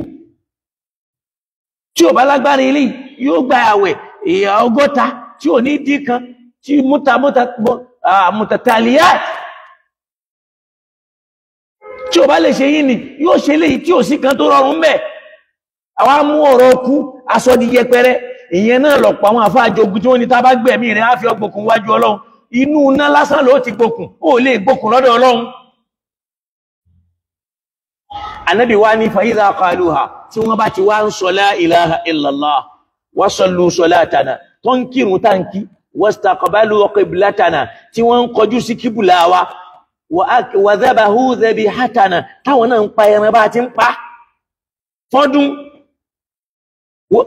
Tí ò bá lágbára ilé yóò gba àwẹ̀ ìyà 60 tí ò ní dín kan tí mutataliyat. Tí ò bá lè ṣe yìí ni yóò ṣe léyìí tí ò sí kan tó rọrùn bẹ́ẹ̀. Àwa mú ọ̀rọ̀ kú aṣọ di yẹpẹrẹ. Ìyẹn náà lọ̀pọ̀ àwọn àfáàjogun tí wọ́n ní tá bá gbẹ̀mí rẹ̀ á fi ọgbọ̀kùn wájú Ọlọ́run. Inú iná lásán ló ti gbókùn, ó lè gbókùn lọ́dọ̀ Ọlọ́run. Ànábì wá ní fàyídà qaluha, tí wọ́n bá ti wá ń sọ la ilaha illallah wa sallu salatana, tó ń kírun táǹkì, wastaqbalu qiblatana, tí wọ́n ń kọjú sí kíbùlà wa, wa dhabahu dhabihatana, táwọn náà ń pa ẹran bá ti ń pa fọ́dún.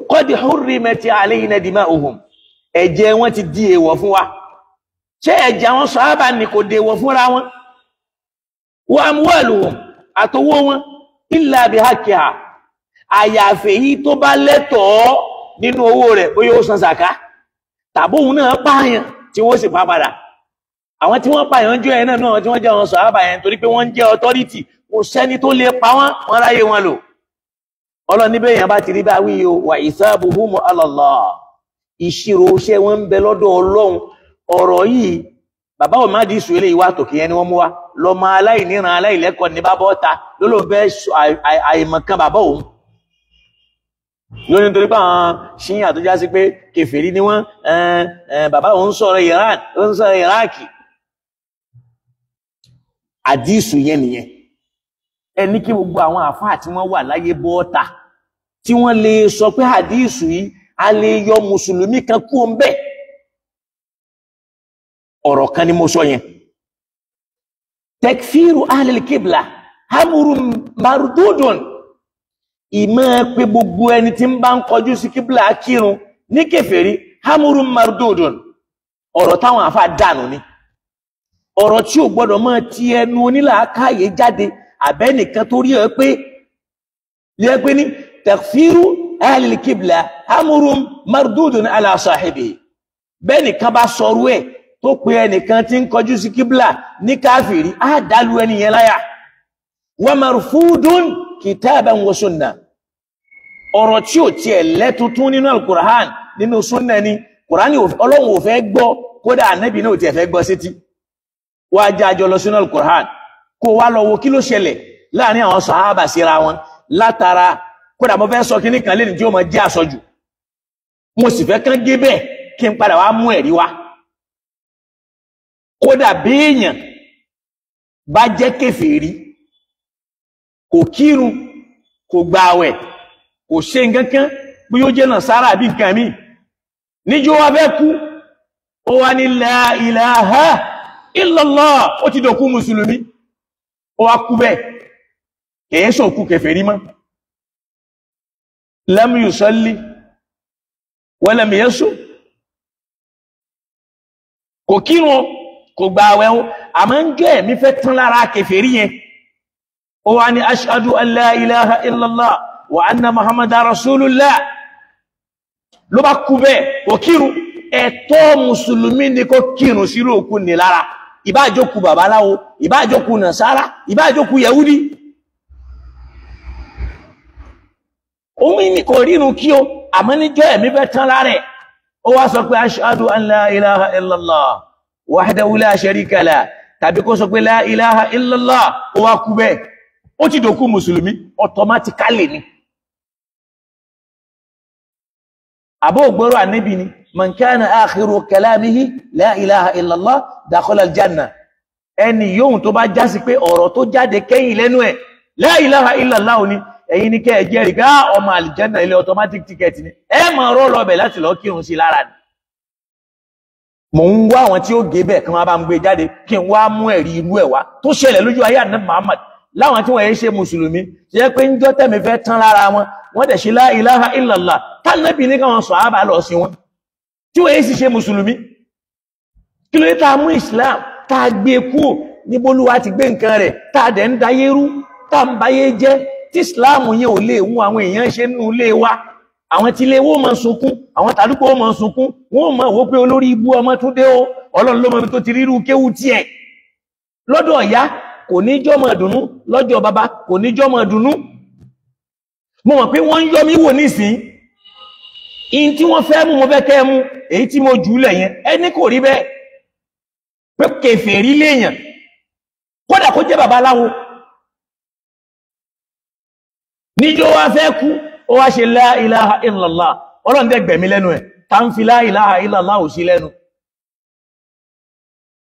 Qad hurrimat alayna dima'uhum, ẹ̀jẹ̀ wọn ti di èèwọ̀ fún wa. Ṣé ẹ̀jẹ̀ àwọn sàhábà ni kò dèèwọ̀ fúnra wọn? Wa amwaluhum, àtọwọ́ wọn, illa bihaqqiha, àyàfẹ́ yìí tó bá lẹ́tọ̀ọ́ nínú owó rẹ̀, bóyá ó san sàká tàbí òun náà pààyàn tí wọ́n sì pa padà. Àwọn tí wọ́n pààyàn jọ ẹ̀ náà tí wọ́n jẹ́ àwọn sàhábà yẹn, torí pé wọ́n ń jẹ́ authority, kò sẹ́ni tó lè pa wọ́n, wọ́n ráyè wọn lò. Ọlọ́run níbẹ̀ èèyàn bá ti rí bá wí o, wa hisabuhum ala Allah, ìṣirò iṣẹ́ wọn ń bẹ lọ́dọ̀ Ọlọ́run. Ọ̀rọ̀ yìí bàbá ò má di ìṣù eléyìí wá tòkè yẹn ni wọ́n mú wá. Lọ́mọ aláìníran aláìlẹ́kọ̀ọ́ ní bábọ́ ta ló ló fẹ́ àìmọ̀kan bàbá òun. Lónìí nítorí pé àwọn ṣíyàn tó já sí pé kèfèrí ni wọ́n, bàbá òun sọ̀rọ̀ Iran, ó ń sọ̀rọ̀ Iraq. Àdìsù yẹn nìyẹn. Ẹni kí gbogbo àwọn àfáà tí wọ́n wà láyé bọ́ọ̀ta tí wọ́n lè sọ pé àdìsù yìí a lè yọ mùsùlùmí kan kú ń bẹ́ẹ̀. Ọ̀rọ̀ kan ni mo sọ yẹn. Tekfiru ahlil kibla hamurun mardudun, ìmọ̀ pé gbogbo ẹni tí ń bá ń kọjú sí kíbla kírun ní kèfèrí, hamurun mardudun, ọ̀rọ̀ táwọn àfa dànù ni. Ọ̀rọ̀ tí ò gbọ́dọ̀ máa ti ẹnu onílàákàyè jáde àbẹ́nìkan tó rí ẹ pé yẹ pé ní tekfiru ahlil kibla hamurun mardudun ala sahibi. Bẹ́ẹ̀ nìkan bá sọrú ẹ̀ tó pe ẹnìkan tí ń kọjú sí kíbla ní káfìrí, á dàlú ẹni yẹn láyà. Wa marfudun kitaban wa sunna, ọ̀rọ̀ tí ò tiẹ̀ lẹ́tuntun nínú alukur'an nínú sunna ni. Kur'an Ọlọ́run ò fẹ́ gbọ́, kódà ànábì náà ò tiẹ̀ fẹ́ gbọ́ sétí. Wá já àjọ lọ sínú alukur'an kó wá lọ wo kí ló ṣẹlẹ̀ láàrin àwọn sàhábà síra wọn látara. Kódà mo fẹ́ sọ kíní kan lẹ́nu tí ó máa jẹ́ àsọjù, mo sì fẹ́ kán gé bẹ́ẹ̀ kí n padà wá mú ẹ̀rí wá. Kódà béèyàn bá jẹ́ kèfèrí, kò kírun, kò gbààwẹ̀, kò ṣe nǹkan kan, bí ó jẹ́ náà sára àbí nǹkan míì, níjó wá fẹ́ kú Ó wá ní la ilaha illallah, ó ti dòkú mùsùlùmí, ó wá kú bẹ́ẹ̀, kìí sòkú kèfèrí mọ́. Lam yusalli wa lam yasum, kò kírun, kò gba àwẹ̀ o, àmọ́ ń jẹ́ ẹ̀mí fẹ́ tán lára kèfèrí yẹn. Ó wá ní ashhadu an la ilaha illallah wa anna muhammadan rasulullah, ló bá kú bẹ́ẹ̀, kò kírun. Ẹ̀tọ́ mùsùlùmí ni kó kírun sírú òkú ní lára, ìbájókù babaláwo, ìbájókù nàṣárá, ìbájókù yẹ̀wúdí. Òun ní kò rírun kí o, àmọ́ níjọ́ ẹ̀mí fẹ́ tán lára ẹ̀, ó wá sọ pé ashhadu an la ilaha illallah wahdahu la sharika lah, tàbí kó sọ pé la ilaha illallah, ó wá kú bẹ́ẹ̀, ó ti dòkú mùsùlùmí automatically ni. Àbó ògbóró ànábì ni man kana akhiru kalamihi la ilaha illallah dakhala aljanna, ẹni yóò tó bá jásí pé ọ̀rọ̀ tó jáde kẹ́yìn lẹ́nu ẹ̀ la ilaha illallah ni, ẹ̀yin ní kẹ́ ẹ jẹ́rìí ká ọmọ aljanna ilé automatic ticket ni, ẹ máa rọ́ lọ bẹ̀ láti lọ kírun sí lára ni. Mò ń wá àwọn tí ó gé bẹ́ẹ̀ kí wọ́n bá ń gbé jáde kí n wá mú ẹ̀rí irú ẹ̀ wá tó ṣẹlẹ̀ lójú ayé ànábì Muhammad láwọn tí wọ́n yẹ ṣe mùsùlùmí, ṣe jẹ́ pé ń jọ́ tẹ̀mí fẹ́ tán lára wọn, wọ́n dẹ̀ ṣe la ilaha illallah tánàbì ní káwọn sàhábà lọ sí wọn tí wọ́n yẹ sì ṣe mùsùlùmí. Kí ló dé tá a mú Islam tá a gbé kúrò níbolúwa ti gbé nǹkan rẹ̀, tá a dẹ̀ ń dayé rú, tá a ń bayé jẹ́, tí Islam yẹn ò lè mú àwọn èèyàn ṣe nínú ilé wa. Àwọn tí ilé wọ́n máa sunkún, àwọn tàdúgbò wọ́n máa sunkún, wọ́n máa wò pé olórí ibú ọmọ tún dé o, Ọlọ́run ló mọ ibi tó ti rírú kéwú tiẹ̀. Lọ́dọ̀ ìyá kò ní jọ́mọ̀ dùnú, lọ́jọ́ bàbá kò ní jọ́mọ̀ dùnú. Mo mọ̀ pé wọ́n ń yọ mí wò nísìn, in tí wọ́n fẹ́ mú mo fẹ́ kẹ́ mú, èyí tí mo jù ú lẹ̀ yẹn, ẹni kò rí bẹ́ẹ̀, pé kèfèrí léèyàn, kódà kó jẹ́ babaláwo. Níjọ́ wá fẹ́ kú, ó wá ṣe la ilaha illallah, Ọlọ́run dẹ̀ gbẹ̀mí lẹ́nu ẹ̀, ta ń fi la ilaha illallah ò sí lẹ́nu.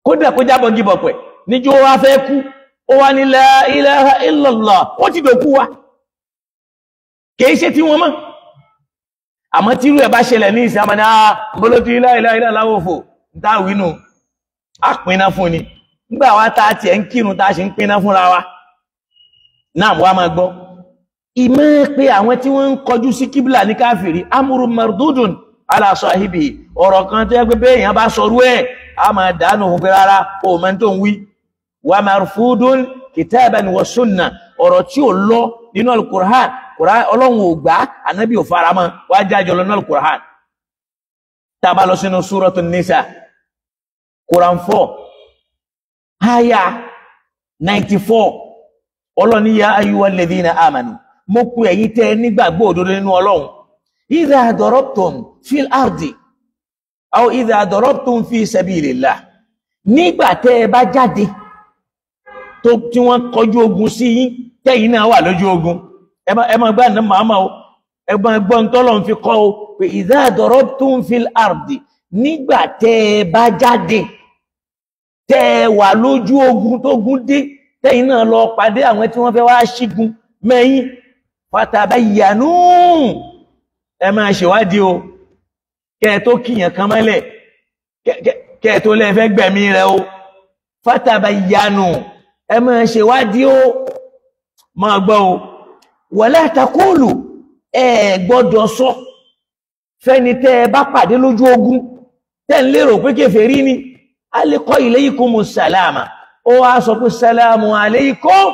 Kódà kó jábọ̀ gíbọ̀pẹ̀, níjọ́ wá fẹ́ kú, ó wá ní la ilaha illallah, ó ti dòkú wa, kìí ṣe tí wọ́n mọ́. Àmọ́ tí irú ẹ̀ bá ṣẹlẹ̀ ní ìsìn àmàní àbólótí la ilaha illallah òfò ń tá wínú, á pinná fún ni. Nígbà wá tá tiẹ̀ ń kírun tá a ṣe ń pinná fúnra wa náà, wá máa gbọ́ ìmọ̀ pé àwọn tí wọ́n ń kọjú sí kíbílà ní káfìrí, amúrú mardudun ala sahibi, ọ̀rọ̀ kan tó yẹ pé bẹ́ẹ̀ èèyàn bá sọrú ẹ̀ á máa dànù fún pé rárá o mọ́ tó ń wí. Wa marfudun kitaban wa sunna, ọ̀rọ̀ tí ò lọ nínú alukur'an, Ọlọ́run ò gbà, ànábì ò faramọ́, wá jájọ lọ nínú alukur'an. Tá a bá lọ sínú súrọ̀tun Nisa, Quran 4 aya 94, Ọlọ́run ní ya ayyuhal ladhina amanu, mo pe ẹ̀yin tẹ́ nígbàgbọ́ òdodo nínú Ọlọ́run, idha darabtum fil ardi aw idha darabtum fi sabilillah, nígbà tẹ́ ẹ bá jáde tó tí wọ́n kọjú ogun sí yín, tẹ́yìn náà wà lójú ogun, ẹ máa gbá ní màmá o, ẹ máa gbọ́ ntọ́lọ́run fi kọ́ o, pé idha darabtum fil ardi, nígbà tẹ́ ẹ bá jáde tẹ́ ẹ wà lójú ogun tó gún dé, tẹ́yìn náà lọ pàdé àwọn tí wọ́n fẹ́ wá ṣígun mẹ́yìn, fatabayyanu, ẹ máa ṣèwádìí o, kẹ́ ẹ tó kíyàn kan mọ́lẹ̀, kẹ́ ẹ tó lẹ́fẹ́ gbẹ̀mí rẹ o, fatabayyanu, ẹ máa ṣèwádìí o, máa gbọ́ o, wala taqulu, ẹ gbọ́dọ̀ sọ fẹ́ni tẹ́ ẹ bá pàdé lójú ogun tẹ́ ń lérò pé kèfèrí ni, alqa ilaykumu salama, ó wá sọ pé salamu alaykum,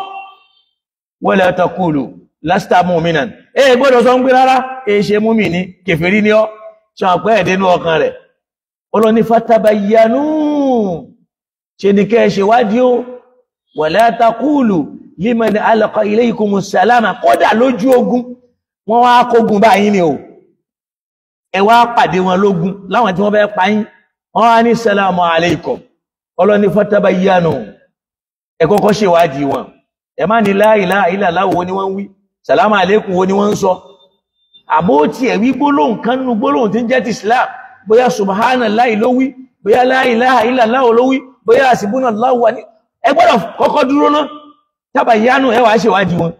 wala taqulu lasta mu'minan, ẹ gbọ́dọ̀ sọ ń gbé rárá, ẹ ṣe múmi ní kèfèrí ni ọ́, ṣe àpẹ́ ẹ̀dẹ́nú ọkàn rẹ̀. Ọlọ́ni fatabayyanu, ṣe ní kẹ́ ṣèwádìí o, wala taqulu liman alqa ilaykumu salama, kódà lójú ogun wọ́n wá kógun báyìí ni o, ẹ wá pàdé wọn lógun láwọn tí wọ́n fẹ́ pa yín, wọ́n wá ní salamu alaykum, ọlọ́ni fatabayyanu, ẹ kọ́kọ́ ṣèwádìí wọn, ẹ má ní la ilaha illallah wo ni wọ́n ń wí, salamu alaykum wo ni wọ́n ń sọ, àbó tiẹ̀ wí gbólóhùn kan nínú gbólóhùn tí ń jẹ́ ti Islam, bóyá subhanallahi ló wí, bóyá la ilaha illallah ló wí, bóyá hasbunallahu wa ní, ẹ gbọ́dọ̀ kọ́kọ́ dúró ná, tabayyanu, ẹ wàá ṣèwádìí wọn.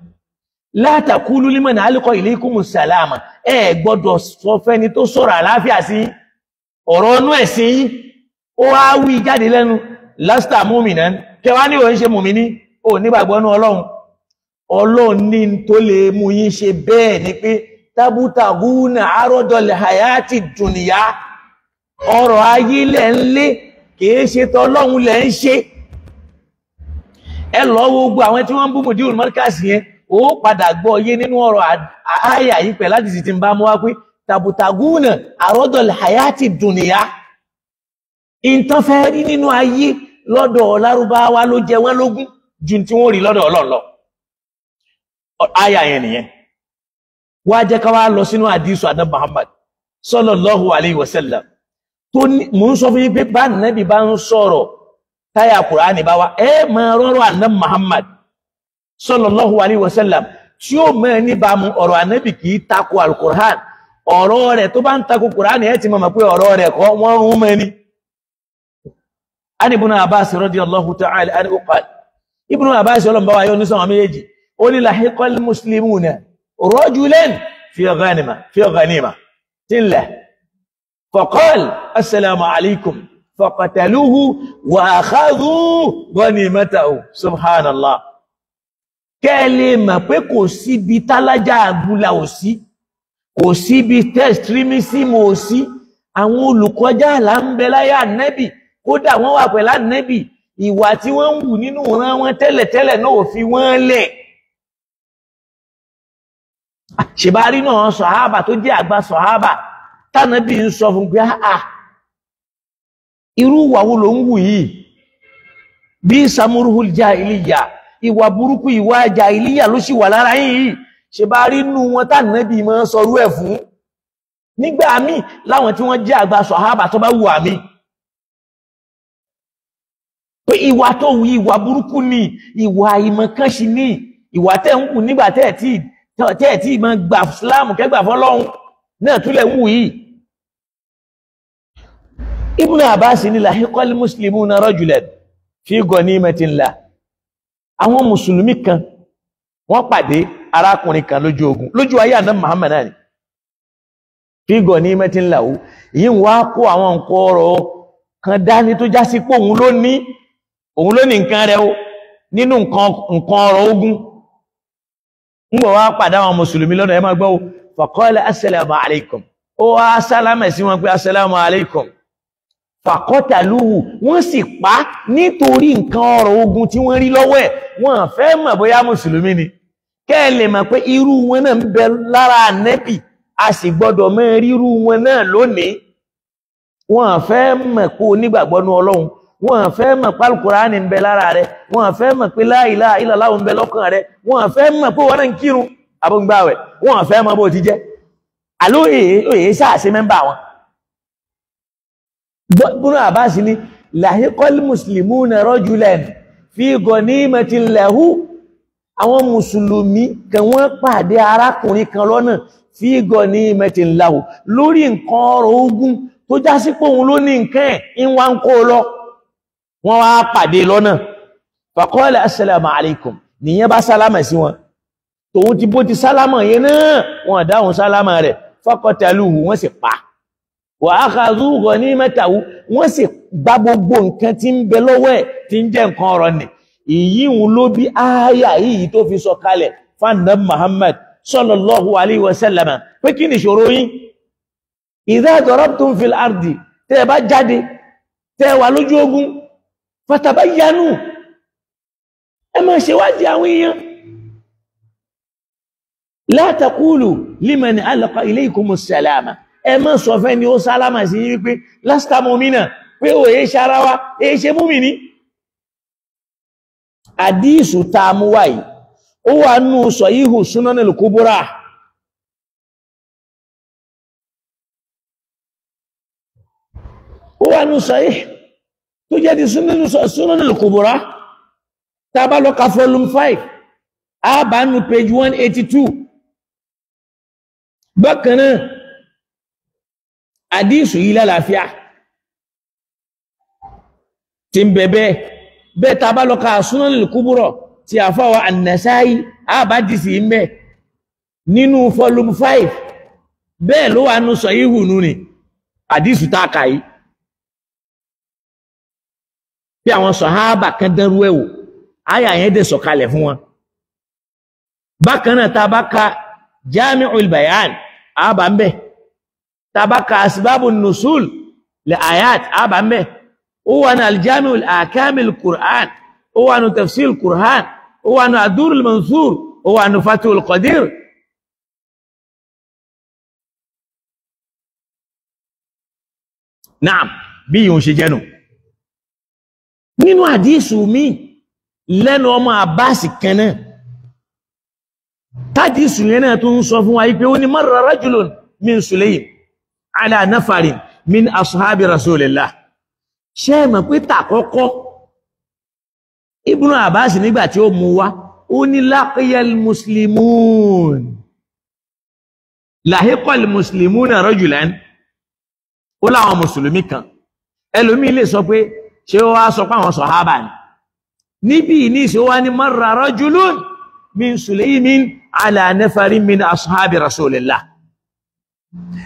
La taqulu liman alqa ilaykumus salama, ẹ gbọ́dọ̀ sọ fẹ́ni tó sọ̀rọ̀ àlàáfíà sí ọ̀rọ̀ ọnú ẹ̀sìn yín, Ó wá wí jáde lẹ́nu lásìtà múmìnà kẹwàá ní òun ṣe mùmíní, ò nígbàgbọ́ nú Ọlọ́run. Ọlọ́run ní tó lè mú yín ṣe bẹ́ẹ̀ ni pé tábútàgúnà àrọ́dọ̀lẹ̀ hayati dùnìyà, ọrọ̀ ayé lẹ̀ ń lé, kìí ṣe tọlọ́run lẹ̀ ń ṣe. Ẹ lọ wo gbogbo àwọn tí wọ́n ń bú Mudirul Markaz yẹn, ó padà gbọ́ yé nínú ọ̀rọ̀ àyà yìí pẹ̀ láti sì ti ń bá mú wá pé tàbùtàgúnà àrọ́dọ̀lẹ̀ hayati dùnìyà, ìntàn fẹ́ rí nínú ayé lọ́dọ̀ Lárúbáwá ló jẹ wọ́n lógún ju tí wọ́n rí lọ́dọ̀ Ọlọ́run lọ. Àyà yẹn nìyẹn. Wá jẹ́ ká wá lọ sínú àdísù àdán Muhammad sallallahu alayhi wa sallam tó ní mò ń sọ fún yín pé bá nàbì bá ń sọ̀rọ̀ táyà Kùránì bá wá, ẹ máa rọrọ àná Muhammad sallallahu alayhi wa sallam tí ó mẹ́ níbàámu. Ọ̀rọ̀ ànábì kì í tako alukur'an, ọ̀rọ̀ rẹ̀ tó bá ń tako Kùránì ẹ ti mọ̀ pé ọ̀rọ̀ rẹ̀ kọ́ wọ́n rún mọ́ ni. An Ibn Abbas radiyallahu ta'ala anhu qala, Ibn Abbas ọlọ́mọba wa yóò ní sọ̀rọ̀ méjèèjì, ó ní lahiqal muslimuna rajulan fi ghanima fi ghanima tillah faqal assalamu alaykum faqataluhu wa akhadhu ghanimatahu. Subhanallah. Kẹ́ lè mọ̀ pé kò síbi tálájà àgùlà ò sí, kò síbi tẹ́sítrímísìmù ò sí. Àwọn olùkọjá àlà ń bẹ láyé ànẹ́bì, kódà wọ́n wà pẹ̀lú ànẹ́bì, ìwà tí wọ́n ń wù nínú ìran wọn tẹ́lẹ̀tẹ́lẹ̀ náà ò fi wọ́n lẹ̀. Ṣèbárí náà sọ̀hábà tó jẹ́ àgbà sọ̀hábà tánàbì ń sọ fún pé àà, irú ìwà wo ló ń wù yìí? Bí samuruhul jahiliya, ìwà burúkú, ìwà jahiliya ló sì wà lára yìí. Ṣèbárí nú wọn tánàbì máa ń sọrú ẹ̀ fún nígbà míì láwọn tí wọ́n jẹ́ àgbà sọ̀hábà tó bá wù àmì pé ìwà tó wù ìwà burúkú ni, ìwà ìmọ̀kánṣi ni, ìwà tẹ́ ń wù nígbà tẹ́ ẹ̀ tí ìmọ̀ gbà sílámù kẹgbà fọlọ́hún náà túlẹ̀ wù yìí. Ibn Abbas ní lahiqal muslimuna rajulan fi ghanimatin lah. Àwọn mùsùlùmí kan wọ́n pàdé arákùnrin kan lójú ogun, lójú ayé àná Muhammad náà ni, fi ghanimatin lahu, yìí ń wá kó àwọn nǹkan ọrọ̀ kan dání tó já sí pé òun ló ní, òun ló ní nǹkan rẹ̀ o nínú nǹkan ọrọ̀ ogun. Ń bọ̀ wá pàdé àwọn mùsùlùmí lọ́nà, ẹ máa gbọ́ o. Faqala assalamu alaikum, ó wá sálámẹ̀ sí wọn pé assalamu alaikum. Faqataluhu, wọ́n sì pa nítorí nǹkan ọrọ̀ ogun tí wọ́n rí lọ́wọ́ ẹ̀. Wọ́n fẹ́ mọ̀ bóyá mùsùlùmí ni. Kẹ́ ẹ lè mọ̀ pé irú wọn náà ń bẹ lára ànẹ́bì, a sì gbọ́dọ̀ mọ rírú wọn náà lónìí. Wọ́n fẹ́ mọ̀ pé onígbàgbọ́ nú Ọlọ́run, wọ́n fẹ́ mọ̀ pé Al-Kùránì ń bẹ lára rẹ̀, wọ́n fẹ́ mọ̀ pé la ilaha illallah ń bẹ lọ́kàn rẹ̀, wọ́n fẹ́ mọ̀ pé wọ́n náà ń kírun abóngbàwẹ̀, wọ́n fẹ́ mọ̀ bó ti jẹ́. Àló èyí sáàsì mẹ́mbà wọn. Ibn Abbas ní lahiqal muslimuna rajulan fi ghanimatin lahu, àwọn mùsùlùmí kan wọ́n pàdé arákùnrin kan lọ́nà fi ghanimatin lahu, lórí nǹkan ọrọ̀ ogun tó já sí pé òun ló ní nǹkan ẹ̀ ń wá ń kó lọ. Wọ́n wá pàdé lọ́nà. Faqala assalamu alaikum, nìyẹn bá sálámà sí wọn. Tòun ti bó ti sálámà yẹn náà, wọ́n dáhùn sálámà rẹ̀. Faqataluhu, wọ́n sì pa. Wa akhadhu ghanimatahu, wọ́n sì gba gbogbo nǹkan tí ń bẹ lọ́wọ́ ẹ̀ tí ń jẹ́ nǹkan ọ̀rọ̀ nì. Ìyíhun ló bí ááyà yìí tó fi sọ kalẹ̀ fáànà Muhammad sallallahu alayhi wa sallam pé kí ni ìṣòro yín? Idha darabtum fil ardi, tẹ́ ẹ bá jáde, tẹ́ ẹ wà lójú ogun, fatabayyanu, ẹ máa ṣèwádìí àwọn èèyàn. La taqulu liman alqa ilaykumus salama, ẹ má sọ fẹ́ ni ó sálámà sí yín wípé lasta mu'mina, pé ó èé ṣara wa, èé ṣe múmìní. Àdíìsù tá a mú wáyìí ó wà nù Sahihu Sunanil Kubra. Ó wà nù Sahih tó jẹ́ ti Sunanil Kubra. Tá a bá lọ ka volume 5, a bá nù page 182. Bákan náà àdíìsù yìí lálàáfíà tí ń bẹ bẹ́ẹ̀ bẹ́ẹ̀. Tá a bá lọ ka Sunanil Kubra tí a fáwọn An-Nasa'i, a bá dìsì ń bẹ nínú volume 5. Bẹ́ẹ̀ ló wà nù Sahihu nù ni àdíìsù tá a kà yìí. Bí àwọn sàhábà kan dánrú ẹ̀ wò, àyà yẹn dẹ̀ sọ̀kalẹ̀ fún wọn. Bákan náà tá a bá ka Jami'ul Bayan, àbá ń bẹ̀. Tá a bá ka Asbabun Nusul li ayat, àbá ń bẹ̀. Ó wà ní Al-Jami'ul Ahkamil Qur'an, ó wà ní Tafsir Qur'an, ó wà ní Ad-Durrul Mansur, ó wà ní Fathul Qadir. Naam, bí yìí ń ṣe jẹ́nu. Nínú àdísù mi lẹ́nu ọmọ Àbáàsì kan náà, tádìsù yẹn náà tó ń sọ fún wa pé ó ní marra rajulun min Sulaym ala nafarin min ashabi rasulillah. Ṣé mọ̀ pé tàkọ́kọ́ Ibnu Abbas nígbà tí ó mú wá, ó ní laqiyal muslimun, lahiqal muslimuna rajulan, ó láwọn mùsùlùmí kan. Ẹlòmí lè sọ pé ṣé ó wá sọ pé àwọn sọ̀hábà ni. Níbi ní ìṣe wá ní marra rajulun min Sulaymin ala nafarin min ashabi rasulillah.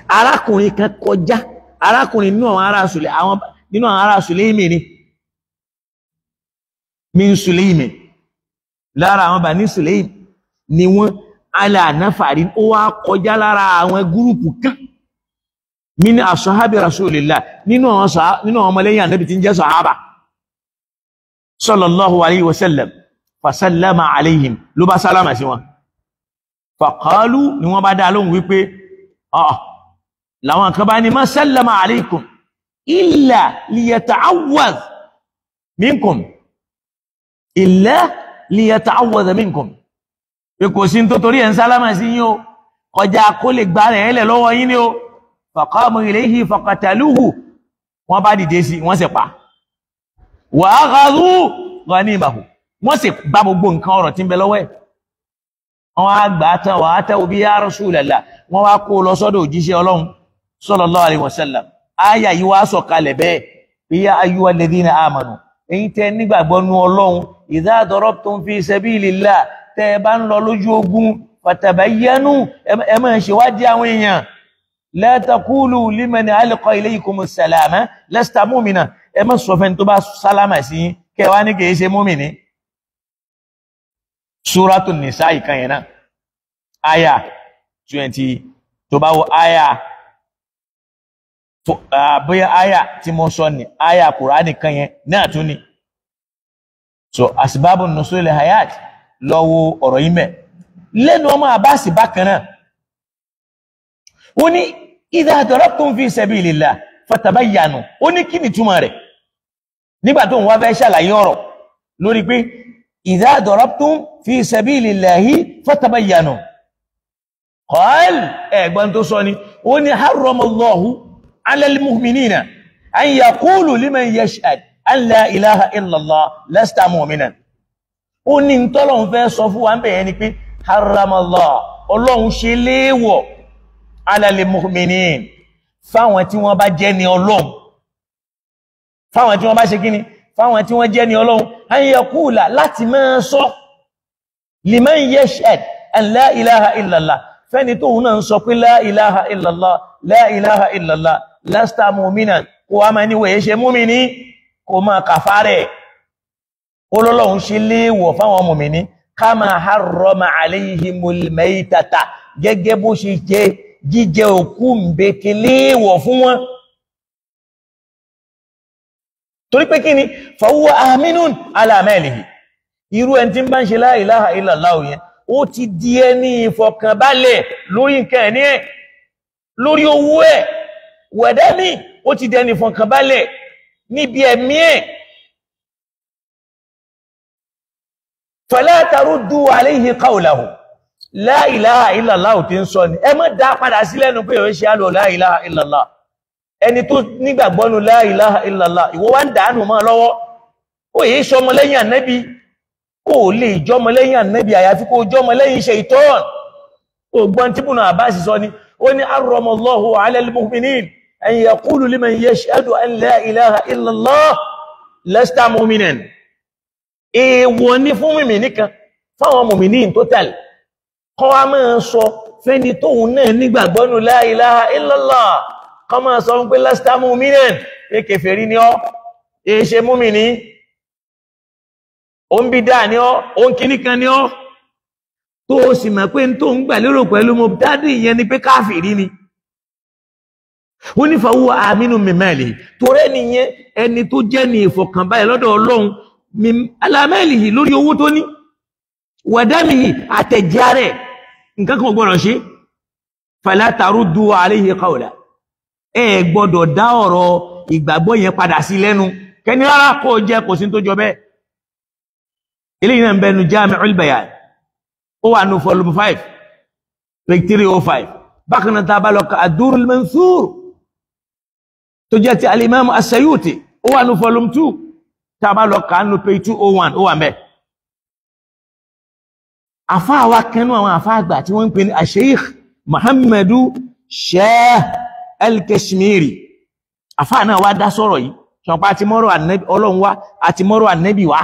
Arákùnrin kan kọjá, arákùnrin nínú àwọn ará Sulaymi ni, min Sulaymi, lára àwọn Bani Sulaym ni wọ́n, ala nafarin, ó wá kọjá lára àwọn gúrùpù kan min ashabi rasulillah, nínú àwọn ọmọlẹ́yìn Ànábì tí ń jẹ́ sàhábà sallallahu alayhi wa sallam. Fasallama alayhim, ló bá sálámà sí wọn. Faqalu, ni wọ́n bá dá lóhùn wípé láwọn kan bá ní ma sallama alaykum illa liyata'awwadh minkum, illa liyata'awwadh minkum, pé kò sí tó torí ẹ̀ ń sálámà sí yín o, kọjá kó lè gbá rẹ̀ ẹlẹ̀ lọ́wọ́ yín ni o. Faqamu ilayhi faqataluhu, wọ́n bá dìde sí, wọ́n sì pa. Wa akhadhu ghanimahu, wọ́n sì gba gbogbo nǹkan ọ̀rọ̀ tí ń bẹ lọ́wọ́ ẹ̀. Wọ́n á gbà á tán, wa ataw bi ya Rasulallah, wọ́n wá kó lọ sọ́dọ̀ òjíṣẹ́ Ọlọ́run sallallahu alaihi wasallam. Áyà yìí wá sọ̀kalẹ̀ bẹ́ẹ̀ pé ya ayyuhal ladhina amanu, èyí tẹ́ nígbàgbọ́ nú Ọlọ́run, idha darabtum fi sabilillah, tẹ́ ẹ bá ń lọ lójú ogun, fatabayyanu, ẹ máa ṣèwádìí àwọn èèyàn. La taqulu liman alqa ilaykumus salama lasta mu'mina, ẹ má sọ fẹ́ni tó bá sálámà sí yín kẹ́ wá ní kìí ṣe múmìnì. Suratu Nisa ìkan yẹn náà, aya 20, tó bá wo aya bóyá aya tí mo sọ ní aya Kùránì kan yẹn náà tún ni. So asbabu nusul hayat, lọ́wọ́ ọ̀rọ̀ yìí mẹ́. Lẹ́nu ọmọ Àbáàsì bákan náà, ó ní idha darabtum fi sabilillah fatabayyanu, ó ní kí ni túmọ̀ rẹ̀ nígbà tó ń wá fẹ́ ṣàlàyé ọ̀rọ̀ lórí pé idha darabtum fi sabilillahi fatabayyanu. Qal, ẹ̀gbọ́n tó sọ ni, ó ní harramallahu ala al-mu'minina an yaqulu liman yashhad an la ilaha illallah lasta mu'minan. Ó ní tọ́lọ́hun fẹ́ sọ fún wa ń bẹ̀yẹn ni pé harramallahu, Ọlọ́hun ṣe léèwọ̀ ala al-mu'minin, fáwọn tí wọ́n bá jẹ́ ni Ọlọ́hun, fáwọn tí wọ́n bá ṣe kíni, fáwọn tí wọ́n jẹ́ ni Ọlọ́hun, an yaqula, láti máa sọ, liman yashhad an la ilaha illallah, fẹ́ni tóun náà ń sọ pé la ilaha illallah, la ilaha illallah, lasta mu'minan, kó wá máa níwẹ̀ ṣe múmìní, kó máa kàfárẹ̀. Ọlọ́hun ṣe léèwọ̀ fáwọn mùmìní, kama harrama alayhimul maytata, gẹ́gẹ́ bó ṣe jẹ́ jíjẹ òkú mbete léèwọ̀ fún wọn. Torí pé kí ni, fahuwa aminun ala malihi, irú ẹni tí ń bá ń ṣe la ilaha illallah yẹn, ó ti di ẹni ìfọ̀kànbalẹ̀ lórí nǹkan ẹni ẹ̀, lórí owó ẹ̀, wẹ̀dẹ́mì, ó ti di ẹni ìfọ̀kànbalẹ̀ níbi ẹ̀mí ẹ̀. Fala taruddu alayhi qawlahu, la ilaha illallah tí ń sọ ni, ẹ má dá padà sí lẹ́nu pé ó ṣe àlò la ilaha illallah. Ẹni tó nígbàgbọ́nu la ilaha illallah, ìwọ wá ń dànù mọ́ lọ́wọ́. Ó yìí ṣọmọ lẹ́yìn Ànábì, ó lè jọmọ lẹ́yìn Ànábì àyàfi kó jọmọ lẹ́yìn ṣaitan. Ó gbọ́n tí Ibn Abbas sọ ni, ó ní harramallahu ala al-mu'minin an yaqulu liman yashhadu an la ilaha illallah lasta mu'minan. Èèwọ̀ ni fún mùmínì kan, fáwọn mùmínì total, kọ́ wa máa sọ fẹ́ni tóun náà nígbàgbọ́nu la ilaha illallah, kọ́ máa sọ pé lasta mu'minan, pé kèfèrí ni ọ́, èé ṣe múmìnì. Ó ń bí dáa ní ọ́, ó ń kíní kan ní ọ́, tó o sì mọ̀ pé tó ń gbà lérò pẹ̀lú mubtadi ìyẹn ni pé káfìrí ni. Ó ní fahuwa aminu min malihi, torí ẹni yẹn ẹni tó jẹ́ ní ìfọ̀kànbalẹ̀ lọ́dọ̀ Ọlọ́run ala malihi lórí owó tó ní, wa damihi àtẹ̀jẹ́ rẹ̀, nǹkan kan gbọ́dọ̀ ṣe. Fala taruddu alayhi qawla, ẹ gbọ́dọ̀ dá ọ̀rọ̀ ìgbàgbọ́ yẹn padà sí lẹ́nu kẹni rárá kó jẹ́, kò sí tó jọ bẹ́ẹ̀. Eléyìí náà ń bẹnu Jami'ul Bayan, ó wà ní volume 5 page 305. Bákan náà tá a bá lọ ka Ad-Durrul Mansur tó jẹ́ ti al-Imam As-Sayuti, ó wà ní volume 2, tá a bá lọ ka ní page 201, ó wà mẹ́. Àfáà wa kẹnu àwọn àfáà àgbà tí wọ́n ń pè ní Sheikh Muhammadu Shah Al-Kashmiri, àfáà náà wá dá sọ̀rọ̀ yìí. Ṣọ̀pá àti mọ́rọ̀ Ọlọ́run wá àti mọ́rọ̀ Ànábì wá,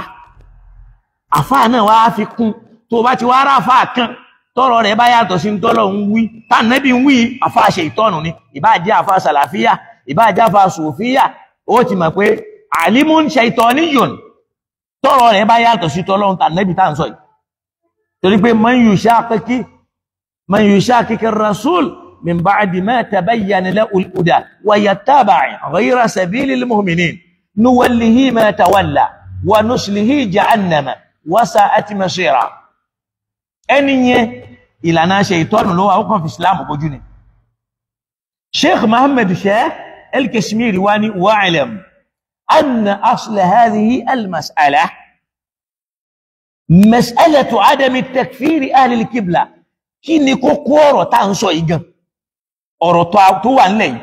àfáà náà wá fi kún. Tó bá ti wá rá àfáà kan tọ́rọ̀ rẹ̀ bá yàtọ̀ sí tọ́lọ̀ ń wí tánàbí ń wí, àfáà ṣe ìtọ́nù ni, ìbáà jẹ́ àfáà sàlàfíà, ìbáà jẹ́ àfáà sòfíà, ó ti mọ̀ pé alimun shaytaniyun, tọ́rọ̀ rẹ̀ bá yàtọ̀ sí tọ́lọ́run tánàbí tá ń sọ yìí. Torí pé man yushaqiqi ar-rasul min ba'di ma tabayyana lahu al-huda wa yattabi' ghayra sabilil mu'minin nuwallihi ma tawalla wa nuslihi jahannama wa sa'at masira. Ẹni yẹn ìlànà ṣe ìtọ́nù ló wà, ó kàn fi Islam bójú ni. Sheikh Muhammad Shah Al-Kashmiri wá ní wa'lam anna asla hadhihi al-mas'ala mas'alatu adami takfiri ahli al-qibla. Kí ni kókó ọ̀rọ̀ tá à ń sọ yìí gan, ọ̀rọ̀ tó wà nílẹ̀ yìí,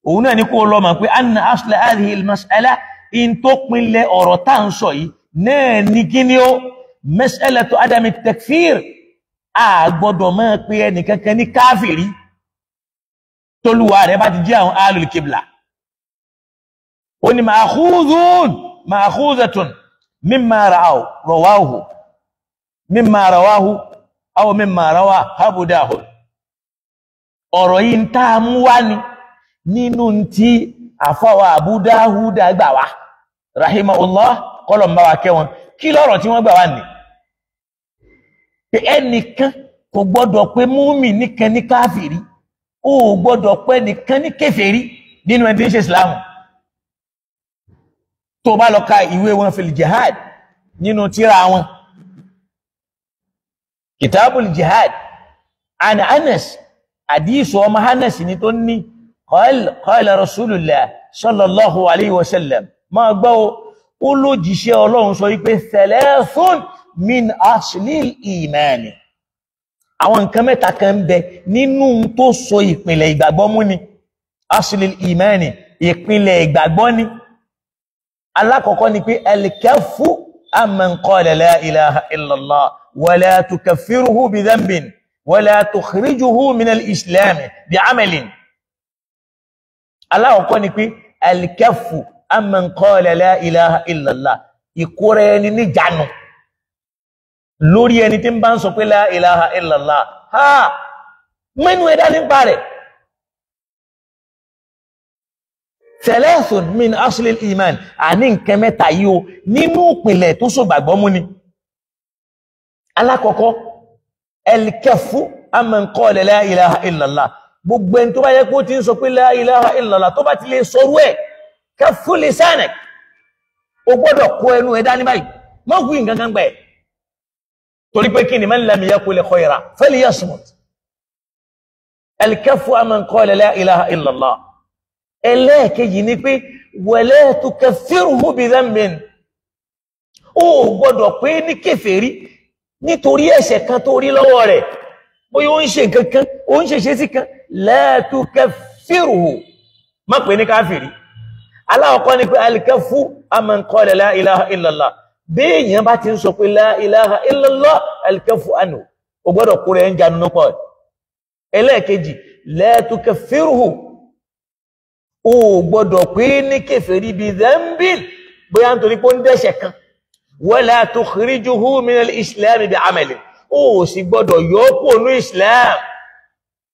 òun náà ni kó lọ mọ̀ pé anna asla hadhihi al-mas'ala, in tó pinlẹ̀ ọ̀rọ̀ tá à ń sọ yìí náà ni kí ni ó mas'alatu adami takfir, a gbọ́dọ̀ máa pe ẹnìkankan ní káfìrí tólúwa rẹ̀ bá ti jẹ́ àwọn ahlul kibla. Ó ní ma'khuzatun mimma rawahu mimma rawahu aw mimma rawa Abu Dawud. Ọ̀rọ̀ yìí ń tá a mú wá ní nínú tí àfọwà Abu Dawud gbà wá rahimahullah, kọlọ̀ ń bá wa kẹ́ wọn. Kí lọ́rọ̀ tí wọ́n gbà wá ní pé ẹnìkan kò gbọ́dọ̀ pé múmi nìkan ní káfìrí, ó gbọ́dọ̀ pé nìkan ní kèfèrí nínú ẹni tí ń ṣe ìsìláàmù. Tó bá lọ ka ìwé wọn fil jihad nínú tírà wọn kitabul jihad an Anas, àdísù ọmọ Anas ni tó ní qala rasulullah sallallahu alayhi wa sallam, máa gbọ́ ó lójíṣẹ́ Ọlọ́run sọ wípé thalathun min aslil imani, àwọn nǹkan mẹ́ta kan ń bẹ nínú tó sọ ìpìlẹ̀ ìgbàgbọ́ mú ni. Aslil imani, ìpìlẹ̀ ìgbàgbọ́ ni. Alákọ̀ọ́kọ́ ni pé al-kaffu amman qala la ilaha illallah wala tukaffiruhu bi dhanbin wala tukhrijuhu min al-islam bi amalin. Alákọ̀ọ́kọ́ ni pé al-kaffu amman qala la ilaha illallah, ìkóra ẹni níjànú lórí ẹni tí ń bá ń sọ pé la ilaha illallah, ha mẹ́nu ẹ̀dá nípa rẹ̀. Thalathun min aslil iman, àní nǹkan mẹ́ta yìí o nínú ìpìlẹ̀ tó so gbàgbọ́ mú ni. Alákọ̀ọ́kọ́ al-kaffu amman qala la ilaha illallah, gbogbo ẹni tó bá yẹ kó ti ń sọ pé la ilaha illallah tó bá ti lè sọrú ẹ̀, kaffu lisanak, o gbọ́dọ̀ kó ẹnu ẹ̀dá ní báyìí, má wí nǹkan kan gbẹ̀. Torí pé kí ni man lam yaqul khayran falyasmut. Al-kaffu amman qala la ilaha illallah. Ẹlẹ́ẹ̀kejì ni pé wala tukaffiruhu bi dhanbin, ó gbọ́dọ̀ pé ní kèfèrí nítorí ẹ̀ṣẹ̀ kan tó rí lọ́wọ́ rẹ̀, bóyá ó ń ṣe nǹkan kan, ó ń ṣeṣe sí kan, la tukaffiruhu, má pè ní káfìrí. Aláwọ̀kọ́ ni pé al-kaffu amman qala la ilaha illallah, bí èèyàn bá ti ń sọ pé la ilaha illallah, al-kaffu anhu, ó gbọ́dọ̀ kó rẹ̀ ń janu nípa ẹ̀. Ẹlẹ́ẹ̀kejì la tukaffiruhu, ó gbọ́dọ̀ pé ní kèfèrí bi dhanbin, bóyá nítorí pé ó ń dẹ́ṣẹ̀ kan, wala tukhrijuhu min al-islam bi amalin, ó sì gbọ́dọ̀ yọ kúrò ní islam,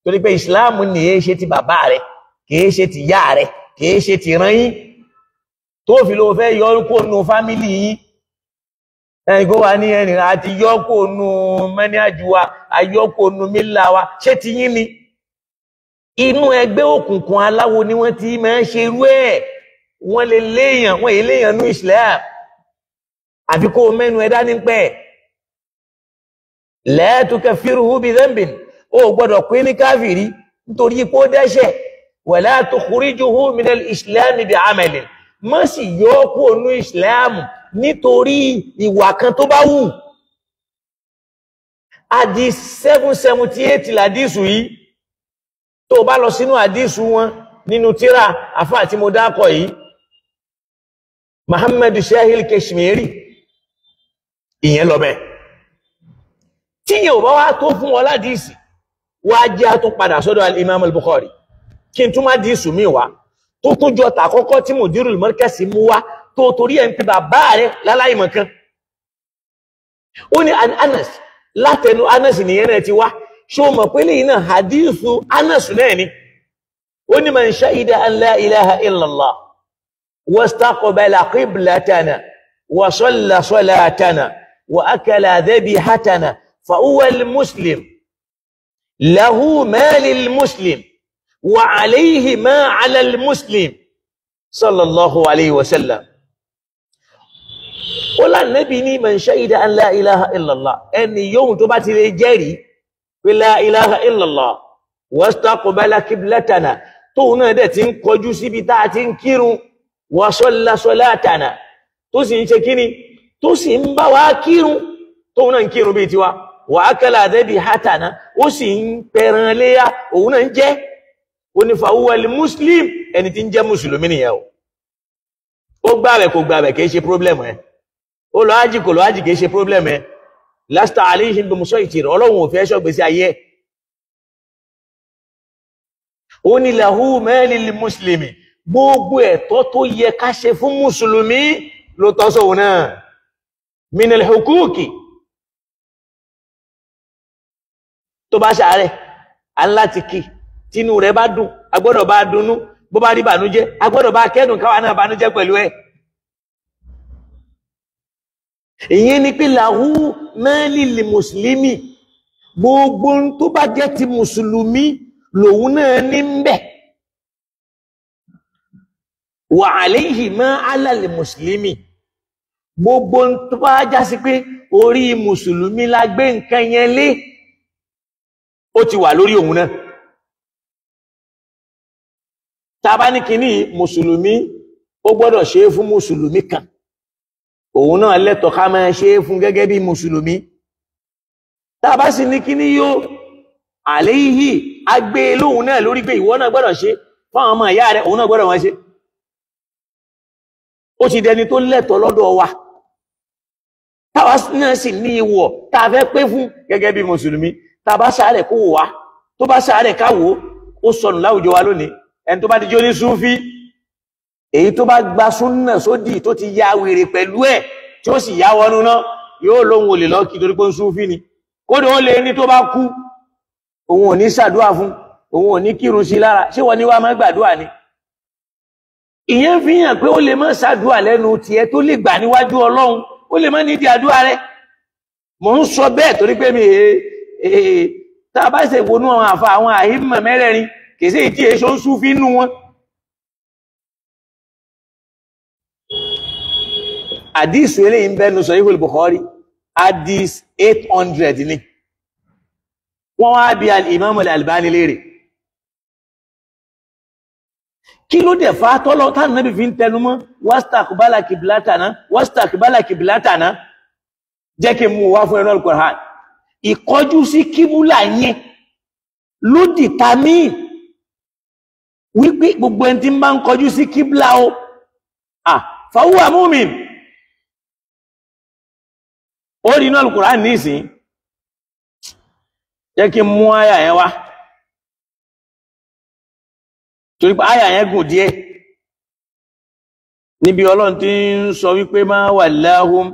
torí pé islam ní èé ṣe ti bàbá rẹ̀, kìí ṣe ti yá rẹ̀, kìí ṣe ti rán yín, tó fi ló fẹ́ yọ kúrò ní fámílì yín. Ẹni kó wà ní ẹni àti yọ́kò nu mẹ́níàjú wa, àyọ́kò nu mílà wa, ṣé ti yín ni? Inú ẹgbẹ́ òkùnkùn aláwo ni wọ́n ti máa ń ṣe irú ẹ̀. Wọ́n lè léèyàn, wọ́n èyí léèyàn ní Islam. Àfi kó o mẹ́nu ẹ dání pẹ́. La tukaffiruhu bi dhanbin, ó gbọ́dọ̀ pé ní káfìrí nítorí pé ó dẹ́ṣẹ̀. Wala tukhrijuhu minal Islam bi amalin, má sì yọ ọ́ kúrò nínú Islam nítorí ìwà kan tó bá wù. Hadith 778 làdísù yìí. Tó bá lọ sínú àdísù wọn nínú tíra àfáà tí mo dákọ̀ yìí, Muhammad Shahil Kashmiri, ìyẹn lọ bẹ́ẹ̀. Tí yẹn ò bá wá tó fún wọn ládìsì, wá jẹ́ àtún padà sọ́dọ̀ al-Imam al-Bukhari. Kí n tún má dìsù mi wá tó tún jọ tàkọ́kọ́ tí Mudirul Markaz mú wá, tó torí ẹ̀ ń pe bàbá rẹ̀ láláìmọ̀ kan. Ó ní Anas, látẹnu Anas nìyẹn náà ti wá. Ṣó mọ̀ pé lẹ́yìn náà hadithu Anas náà ni? Ó ní man shahida an la ilaha illallah wastaqbala qiblatana wa salla salatana wa akala dhabihatana fa huwa al-muslim lahu ma lil-muslim wa alayhi ma ala al-muslim sallallahu alayhi wa sallam. Ó lánàbí ní man shahida an la ilaha illallah, ẹni yóò tó bá ti lè jẹ́rìí pé la ilaha illallah wastaqbala qiblatana, tóun náà dẹ̀ ti ń kọjú síbi tá a ti ń kírun, wa salla salatana, tó sì ń ṣe kíni, tó sì ń bá wa kírun, tóun náà ń kírun bíi tiwa, wa akala dhabihatana, ó sì ń pẹran léyà, òun náà ń jẹ́. Ó ní fahuwal muslim, ẹni tí ń jẹ́ mùsùlùmí nìyẹn o. Ó gbààwẹ̀ kò gbààwẹ̀ kìí ṣe problem ẹ̀, ó lọ ájì kò lọ ájì kìí ṣe problem ẹ̀. Lasta alayhim bimusaytir, ọlọ́run ò fẹ́ ṣọ́gbèsí ayé ẹ̀. Ó ní lahu ma lil muslimi, gbogbo ẹ̀tọ́ tó yẹ ká ṣe fún mùsùlùmí ló tọ́ sóun náà. Minal hukuki, tó bá ṣàárẹ̀ aláti kí, tínú rẹ̀ bá dùn a gbọ́dọ̀ bá dunnú, bó bá rí bànújẹ́ a gbọ́dọ̀ bá kẹ́dùn káwa náà bànújẹ́ pẹ̀lú ẹ̀. Ìyẹn ni pé lahu ma lil muslimi, gbogbo tó bá jẹ́ ti mùsùlùmí lòun náà ní ń bẹ̀. Wa alayhi ma ala lil muslimi, gbogbo tó bá já sí pé orí mùsùlùmí la gbé nǹkan yẹn lé, ó ti wà lórí òun náà. Tá bá ní kíní mùsùlùmí ó gbọ́dọ̀ ṣe é fún mùsùlùmí kan, òun náà lẹ́tọ̀ọ́ ká máa ṣe é fún gẹ́gẹ́ bí mùsùlùmí. Tá bá sì ní kíní yóò àléhì agbé lóhun náà lórí pé ìwọ náà gbọ́dọ̀ ṣe fáwọn ọmọ ìyá rẹ̀, òun náà gbọ́dọ̀ wọ́n ṣe. Ó ti dẹni tó lẹ́tọ̀ọ́ lọ́dọ̀ wa, táwa náà sì ní ìwọ̀ tá a fẹ́ pé fún gẹ́gẹ́ bí mùsùlùmí. Tá a bá ṣàárẹ̀ kó wò wá, tó bá ṣàárẹ̀ ká wò ó, ó sọnù láwùjọ wa lónìí. Ẹni tó bá ti jó ní súnfí, èyí tó bá gba súnà sódì tó ti ya wèrè pẹ̀lú ẹ̀ tí ó sì yá wọnú náà, yóò lóhun olè lọ́kì torí pé ń súnfí ni. Kódà ó lè ní tó bá kú, òun ò ní ṣàdúà fún, òun ò ní kírun sí lára. Ṣé wọ́n ní wá máa gbàdúà ni? Ìyẹn fi hàn pé ó lè má ṣàdúà lẹ́nu tiẹ̀ tó lè gbà níwájú Ọlọ́run, ó lè má nídìí àdúà rẹ̀. Mò ń sọ bẹ́ẹ̀ torí pé mi tá a bá ṣe wọnú àwọn àfa àwọn àhímọ̀ mẹ́rẹ̀ẹ̀rin, kìí sí ìtí èso ń súnfí nú wọn. Àdísù eléyìí ń bẹnu Sahihul Bukhari, àdís 800 ni. Wọ́n wá bi al-Imam al-Albani léèrè, kí ló dẹ̀ fa tọ́lọ́ táwọn Nábì fi ń tẹnu mọ́ wastaqbala qiblatana wastaqbala qiblatana? Jẹ́ kí n mú wá fún ẹnu al-Qur'an. Ìkọjú sí kíbúlà yẹn ló dìtàmí wípé gbogbo ẹni tí ń bá ń kọjú sí kíbúlà o, fahuwa mu'min. Ó rí inú al-Qur'an nísìn. Jẹ́ kí n mú àyà yẹn wá, torí pé àyà yẹn gùn díẹ̀. Níbi Ọlọ́run tí ń sọ wípé ma wallahum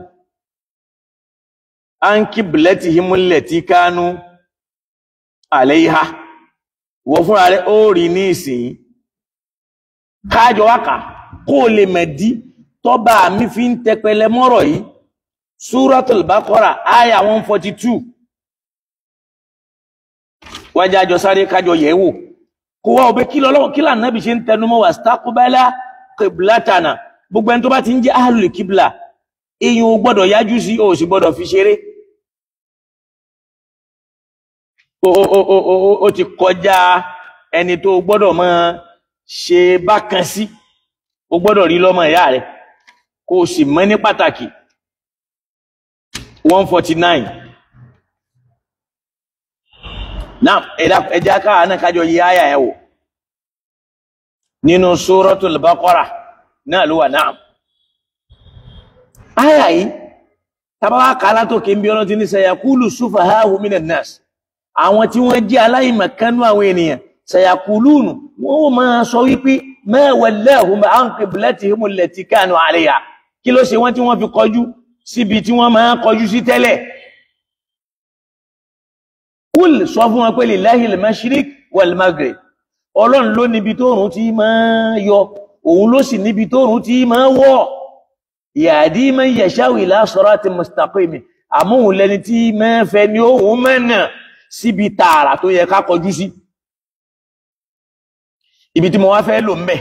an qiblatihim allati kanu alayha. Wọ́n fúnra rẹ̀ ó rí ní ìsìn káàjọ wákà kó lè mẹ̀dí tọ́ba mi fi ń tẹpẹlẹ mọ́rọ̀ yìí. Suratul Baqara aya 142. Wájá àjọ sáré kájọ yẹ̀wò kó wá ọbẹ̀ kí lọ́lọ́wọ́ kí lànàbì ṣe ń tẹnumọ́ wastaqbala qiblatana. Gbogbo ẹni tó bá ti ń jẹ́ ahlul kíblà, èyàn ò gbọ́dọ̀ yájú sí, ó sì gbọ́dọ̀ fi ṣeré. Ó ti kọjá ẹni tó gbọ́dọ̀ máa ṣe bákan sí, ó gbọ́dọ̀ rí lọ́mọ ìyá rẹ̀ kó o sì mọ̀ ní pàtàkì. 149. Náà ẹjá káà náà kájọ yí áyà ẹ̀ wò nínú Suratul Baqara náà ló wà. Náà áyà yìí tàbá kàálá tó kí n bí ọlọ́tí ní sayakulu sufahahu minan nas, àwọn tí wọ́n jẹ́ aláìmọ̀kánú àwọn ènìyàn, sayakulunu, wọ́n máa sọ wípé ma wallahum an qiblatihim allati kanu alayha, kí ló ṣe wọ́n tí wọ́n fi kọjú síbi tí wọ́n máa kọjú sí tẹ́lẹ̀. Kúl, sọ fún wọn pé lillahil mashriq wal maghrib, Ọlọ́run ló níbi tóòrùn tí máa yọ, òun ló sì níbi tóòrùn tí máa wọ̀. Yahdi man yasha'u ila siratin mustaqim, àmóhun lẹni tí máa fẹ́ ní òun mẹ́nà síbi tààrà tó yẹ ká kọjú sí. Ibi tí mo wá fẹ́ lò ń bẹ̀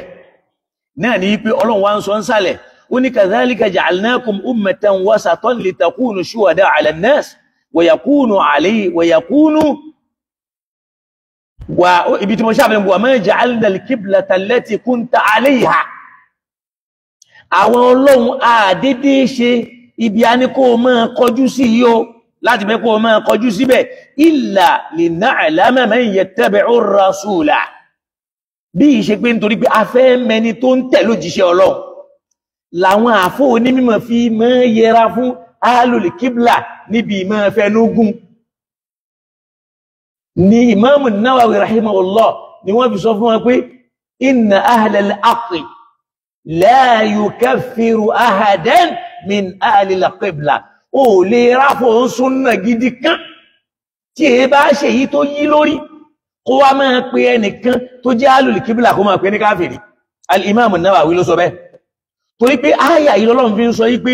náà ní pé Ọlọ́run wá ń sọ ń sàlẹ̀, ó ní kadhalika ja'alnakum ummatan wasatan litakunu shuhada 'ala an-nas wa yakunu 'alayhi wa yakunu wa ibi tí mo ṣàfihàn wa ma ja'alna al-qiblata allati kunta 'alayha. Àwọn Ọlọ́run àdédé ṣe ibi a ní kó máa kọjú sí yíó láti fẹ́ kó máa kọjú síbẹ̀, illa lina'lama man yattabi'u ar-rasula, bí i ṣe pé nítorí pé a fẹ́ mẹni tó ń tẹ̀ lójíṣẹ́ Ọlọ́run làwọn àfó onímọ̀ fi máa yẹra fún ahlul kíblà níbi ìmọ̀ fẹnugún. Ni Imamu Nawawi rahimahullah ni wọ́n fi sọ fún wọn pé inna ahlal haqqi la yukaffiru ahadan min ahlil qibla. Ó lè ráfò ń súnnà gidi kan tí è bá ṣe yí tó yí lórí kó wá máa pe ẹnìkan tó jẹ́ ahlul kíblà kó máa pe ní káfìrí. Al-Imamu Nawawi ló sọ bẹ́ẹ̀. Torí pé áyà yìí lọ́lọ́run fi ń sọ yí pé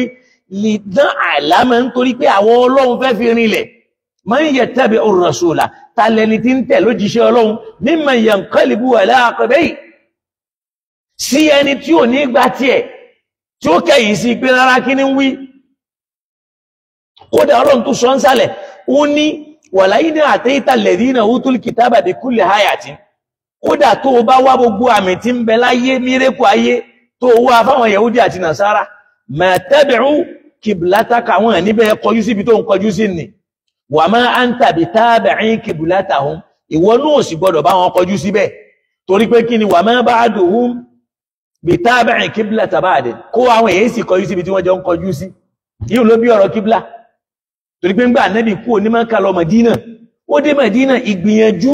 lè dán àlámọ́, nítorí pé àwọn Ọlọ́run fẹ́ fi rinlẹ̀ man yattabi'u ar-rasula, ta lẹni tí ń tẹ̀ lójíṣẹ́ Ọlọ́run, mimman yanqalibu ala aqibayhi, sí ẹni tí ò ní gba tiẹ̀ tí ó kẹ̀yìn sí pé rárá kí ní wí. Kódà Ọlọ́run tó sọ ń sálẹ̀, ó ní walain atayta alladhina utul kitaba bi kulli ayatin, kódà tó o bá wá gbogbo àmì tí ń bẹ láyé, mírèkù ayé tó wá fáwọn Yahudi àti Nasara, ma tabi'u kiblataka, àwọn níbẹ̀ kọjú síbi tó ń kọjú sí ni, wa ma anta bitabi'in kiblatahum, ìwọ náà sì gbọdọ̀ bá wọn kọjú síbẹ̀, torí pé kí ni wa ma ba'duhum bitabi'in kiblata ba'd, kó àwọn èyí sì kọjú síbi tí wọ́n jọ ń kọjú sí. Yíò ló bí ọ̀rọ̀ kíblà, torí pé ńgbà Ànábì kúrò ní Mákà lọ Mádínà, ó dé Mádínà, ìgbìyànjú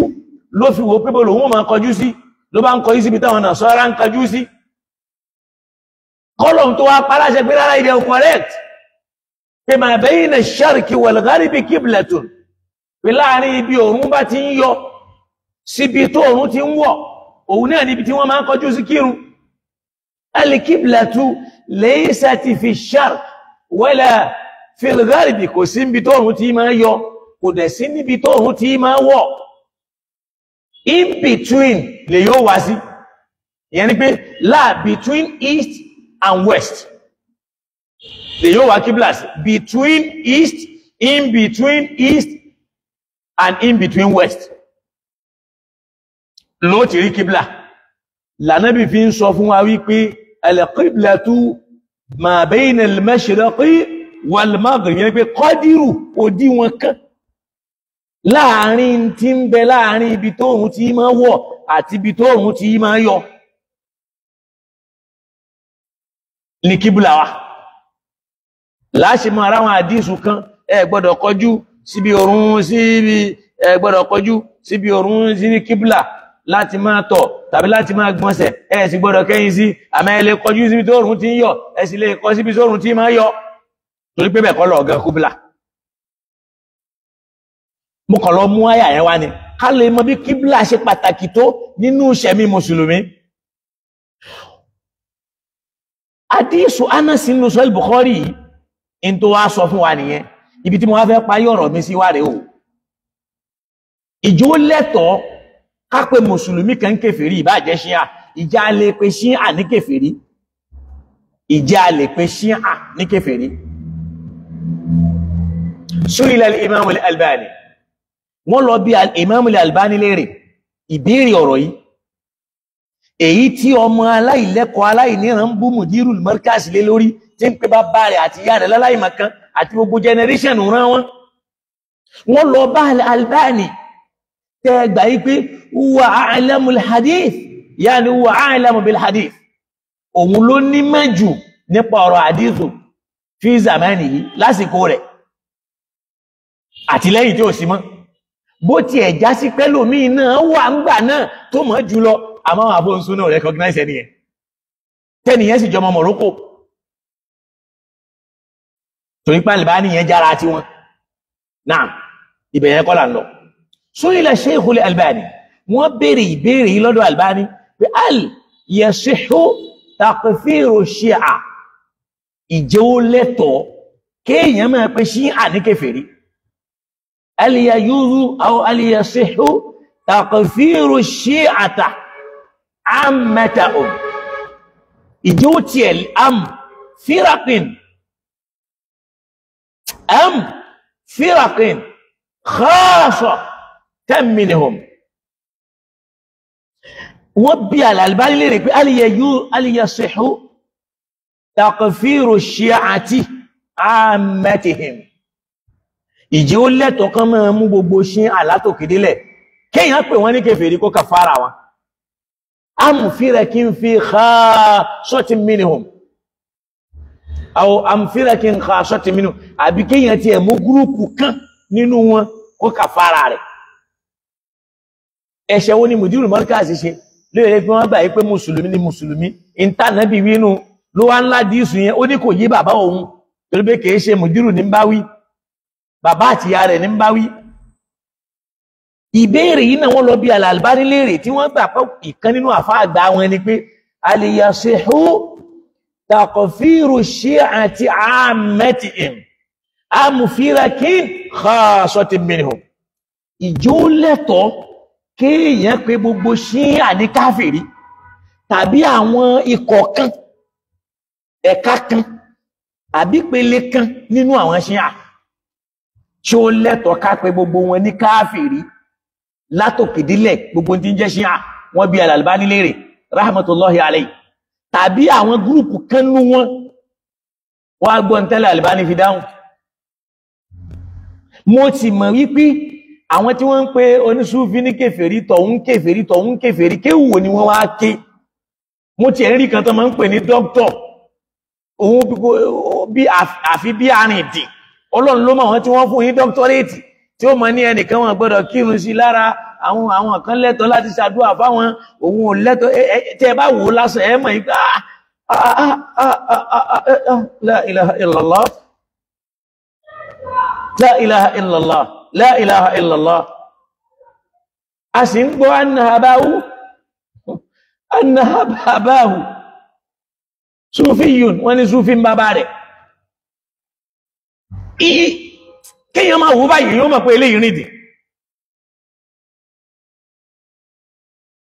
ló fi wò pé bó lòun máa kọjú sí, ló bá ń kọjú síbi táwọn Nasara ń kọjú sí. Kọ́lọ̀n tó wá paláṣẹ pé rárá ilẹ̀ correct, pé ma bayna ash-sharqi wal-gharibi qiblatun, pé láàrin ibi òòrùn bá ti ń yọ síbi tó òòrùn ti ń wọ̀, òun náà níbi tí wọ́n máa ń kọjú sí kírun. Al-qiblatu laysat fi ash-sharq wala fi al-gharibi, kò sí níbi tó òòrùn ti máa yọ, kò dẹ̀ sí níbi tó òòrùn ti máa wọ̀, in between lè yóò wá sí. Ìyẹn ni pé láà between east and west lè yóò wá kíblà sí, between east, in between east and in between west ló ti rí kíblà. Lànábì fi ń sọ fún wa wípé al-qiblatu ma bayna al-mashriqi wal-maghrib, yẹn pé kọ́dírù òdiwọ̀n kan láàrin tí ń bẹ láàrin ibi tóòrùn tí máa wọ̀ àti ibi tóòrùn tí máa yọ ní kíbùlà wa. Láṣe mọ́ ara wọn àdísù kan, ẹ gbọ́dọ̀ kọjú síbi òrùn, síbi ẹ gbọ́dọ̀ kọjú síbi òrùn sí ní kíbùlà láti máa tọ̀ tàbí láti máa gbọ̀nsẹ̀, ẹ sì gbọ́dọ̀ kẹ́yìn sí, àmọ́ ẹ lè kọjú síbi tó òrùn ti ń yọ, ẹ sì lè kọ síbi tó òrùn ti máa yọ, torí pé bẹ́ẹ̀ kọ́ lọ ọ̀gá kíbùlà. Mo kàn lọ mú àyà yẹn wá ni ká lè mọ bí kíbùlà ṣe pàtàkì tó nínú ìṣẹ̀mí mùsùlùmí. Àdísù Anas nínú Sahih Bukhari yìí, In tó wá sọ fún wa nìyẹn. Ibi tí mo wá fẹ́ parí ọ̀rọ̀ mi sí wá rèé o. Ìjó lẹ́tọ̀ọ́ ká pé mùsùlùmí kan kèfèrí, ìbá jẹ́ ṣíà, ìjà lè pe ṣíà ní kèfèrí, ìjà lè pe ṣíà ní kèfèrí. Su'ila al-Imam al-Albani, wọ́n lọ bí al-Imam al-Albani léèrè ìbéèrè ọ̀rọ̀ yìí, èyí tí ọmọ aláìlẹ́kọ̀ọ́ aláìníran ń bú Mudirul Markaz lé lórí, tí ń pe bàbá rẹ̀ àti ìyá rẹ̀ láláìmọ̀kan àti gbogbo generation rán wọn. Wọ́n lọ bá al-Albani tẹ́ gbà yí pé huwa a'lamul hadith, yani huwa a'lamu bil hadith, òun ló ní mẹ́jù nípa ọ̀rọ̀ hadithu fi zamanihi, lásìkò rẹ̀ àti lẹ́yìn tí ó sì mọ́. Bó ti ẹ̀ já sí pẹ́lòmíì náà wà ń gbà náà tó mọ̀ jùlọ, àmọ́ àwọn àbóǹsún náà recognize ẹni yẹn, tẹ́nìyẹn sì jọmọ Morocco, torí pé Albani yẹn jára tí wọn náà ibẹ̀ yẹn kọ́ là ń lọ. Su'ila Sheikhul Albani, wọ́n béèrè ìbéèrè yìí lọ́dọ̀ Albani pé al yasihu takfiru Shia, ìjẹ́ ó lẹ́tọ̀ọ́ kéèyàn máa pe Shia ní kèfèrí? Al yajuzu aw al yasihu takfiru Shi'ata ammatahum, ìjẹ́ ó tiẹ̀ am firaqin, am firaqin khassa minhum. Wọ́n bí al-Albani léèrè pé al yasihu takfiru shi'ati ammatihim, ìjẹ́ ó lẹ́tọ̀ọ́ kan máa mú gbogbo ṣíà látòkèdélẹ̀ kéèyàn pè wọ́n ní kèfèrí kó kàfàrà wọn, am firakin fi khassatin minhum aw am firakin khassatin minhum, àbí kéèyàn tiẹ̀ mú gúrúùpù kan nínú wọn kó kàfàrà rẹ̀. Ẹ̀ṣẹ̀ wo ni Mudirul Markaz ṣe lóore pé wọ́n gbà yí pé mùsùlùmí ni mùsùlùmí, ìntànàbí wínú ló wá ńlá díìsù yẹn, ó ní kò yé bàbá òun torí pé kìí ṣe Mudiru ní ń bá wí, bàbá àti ìyá rẹ̀ ní ń bá wí. Ìbéèrè yìí náà wọ́n lọ bí Al-Albani léèrè, tí wọ́n gbà pé ìkan nínú àfáà àgbà wọn ni pé al-yasihu takfiru shi'ati ammatihim am firakin khassatin minhum, ìjó lẹ́tọ̀ọ́ kéèyàn pé gbogbo ṣíà ní káfìrí tàbí àwọn ikọ̀ kan, ẹ̀ka kan àbí pele kan nínú àwọn ṣíà, ṣé ó lẹ́tọ̀ọ́ ká pé gbogbo wọn ní káfìrí látòkèdílẹ̀ gbogbo tí ń jẹ́ ṣíà? Wọ́n bí Al-Albani léèrè rahmatullahi alayhi, tàbí àwọn gúrùpù kan nú wọn. Wọ́n á gbọ́n tẹ́lẹ̀ Albani fi dáhùn. Mo ti mọ̀ wípé àwọn tí wọ́n ń pe onísúfí ní kèfèrí, tọ̀hún kèfèrí, tọ̀hún kèfèrí, kéwò ni wọ́n wá ké. Mo ti ẹ̀rí kan tó máa ń pè ní dókítọ̀, òun bí àfi bí arìndì, Ọlọ́run ló mọ̀ wọ́n tí wọ́n fún yín dọ́kítọ́rẹ́tì, tí ó mọ̀ ní ẹnìkan wọn gbọ́dọ̀ kírun sí lára, àwọn kan lẹ́tọ̀ọ́ láti ṣàdúrà fáwọn, òun ò lẹ́tọ̀ọ́. Tí ẹ bá wò ó lásán ẹ mọ̀ yín pé la ilaha illallah, la ilaha illallah, la ilaha illallah. A sì ń gbọ́ annahabahu sufiyun, wọ́n ní sufi ń bàbá rẹ̀. Kéèyàn máa wò báyìí yóò mọ̀ pé eléyìí rìndì.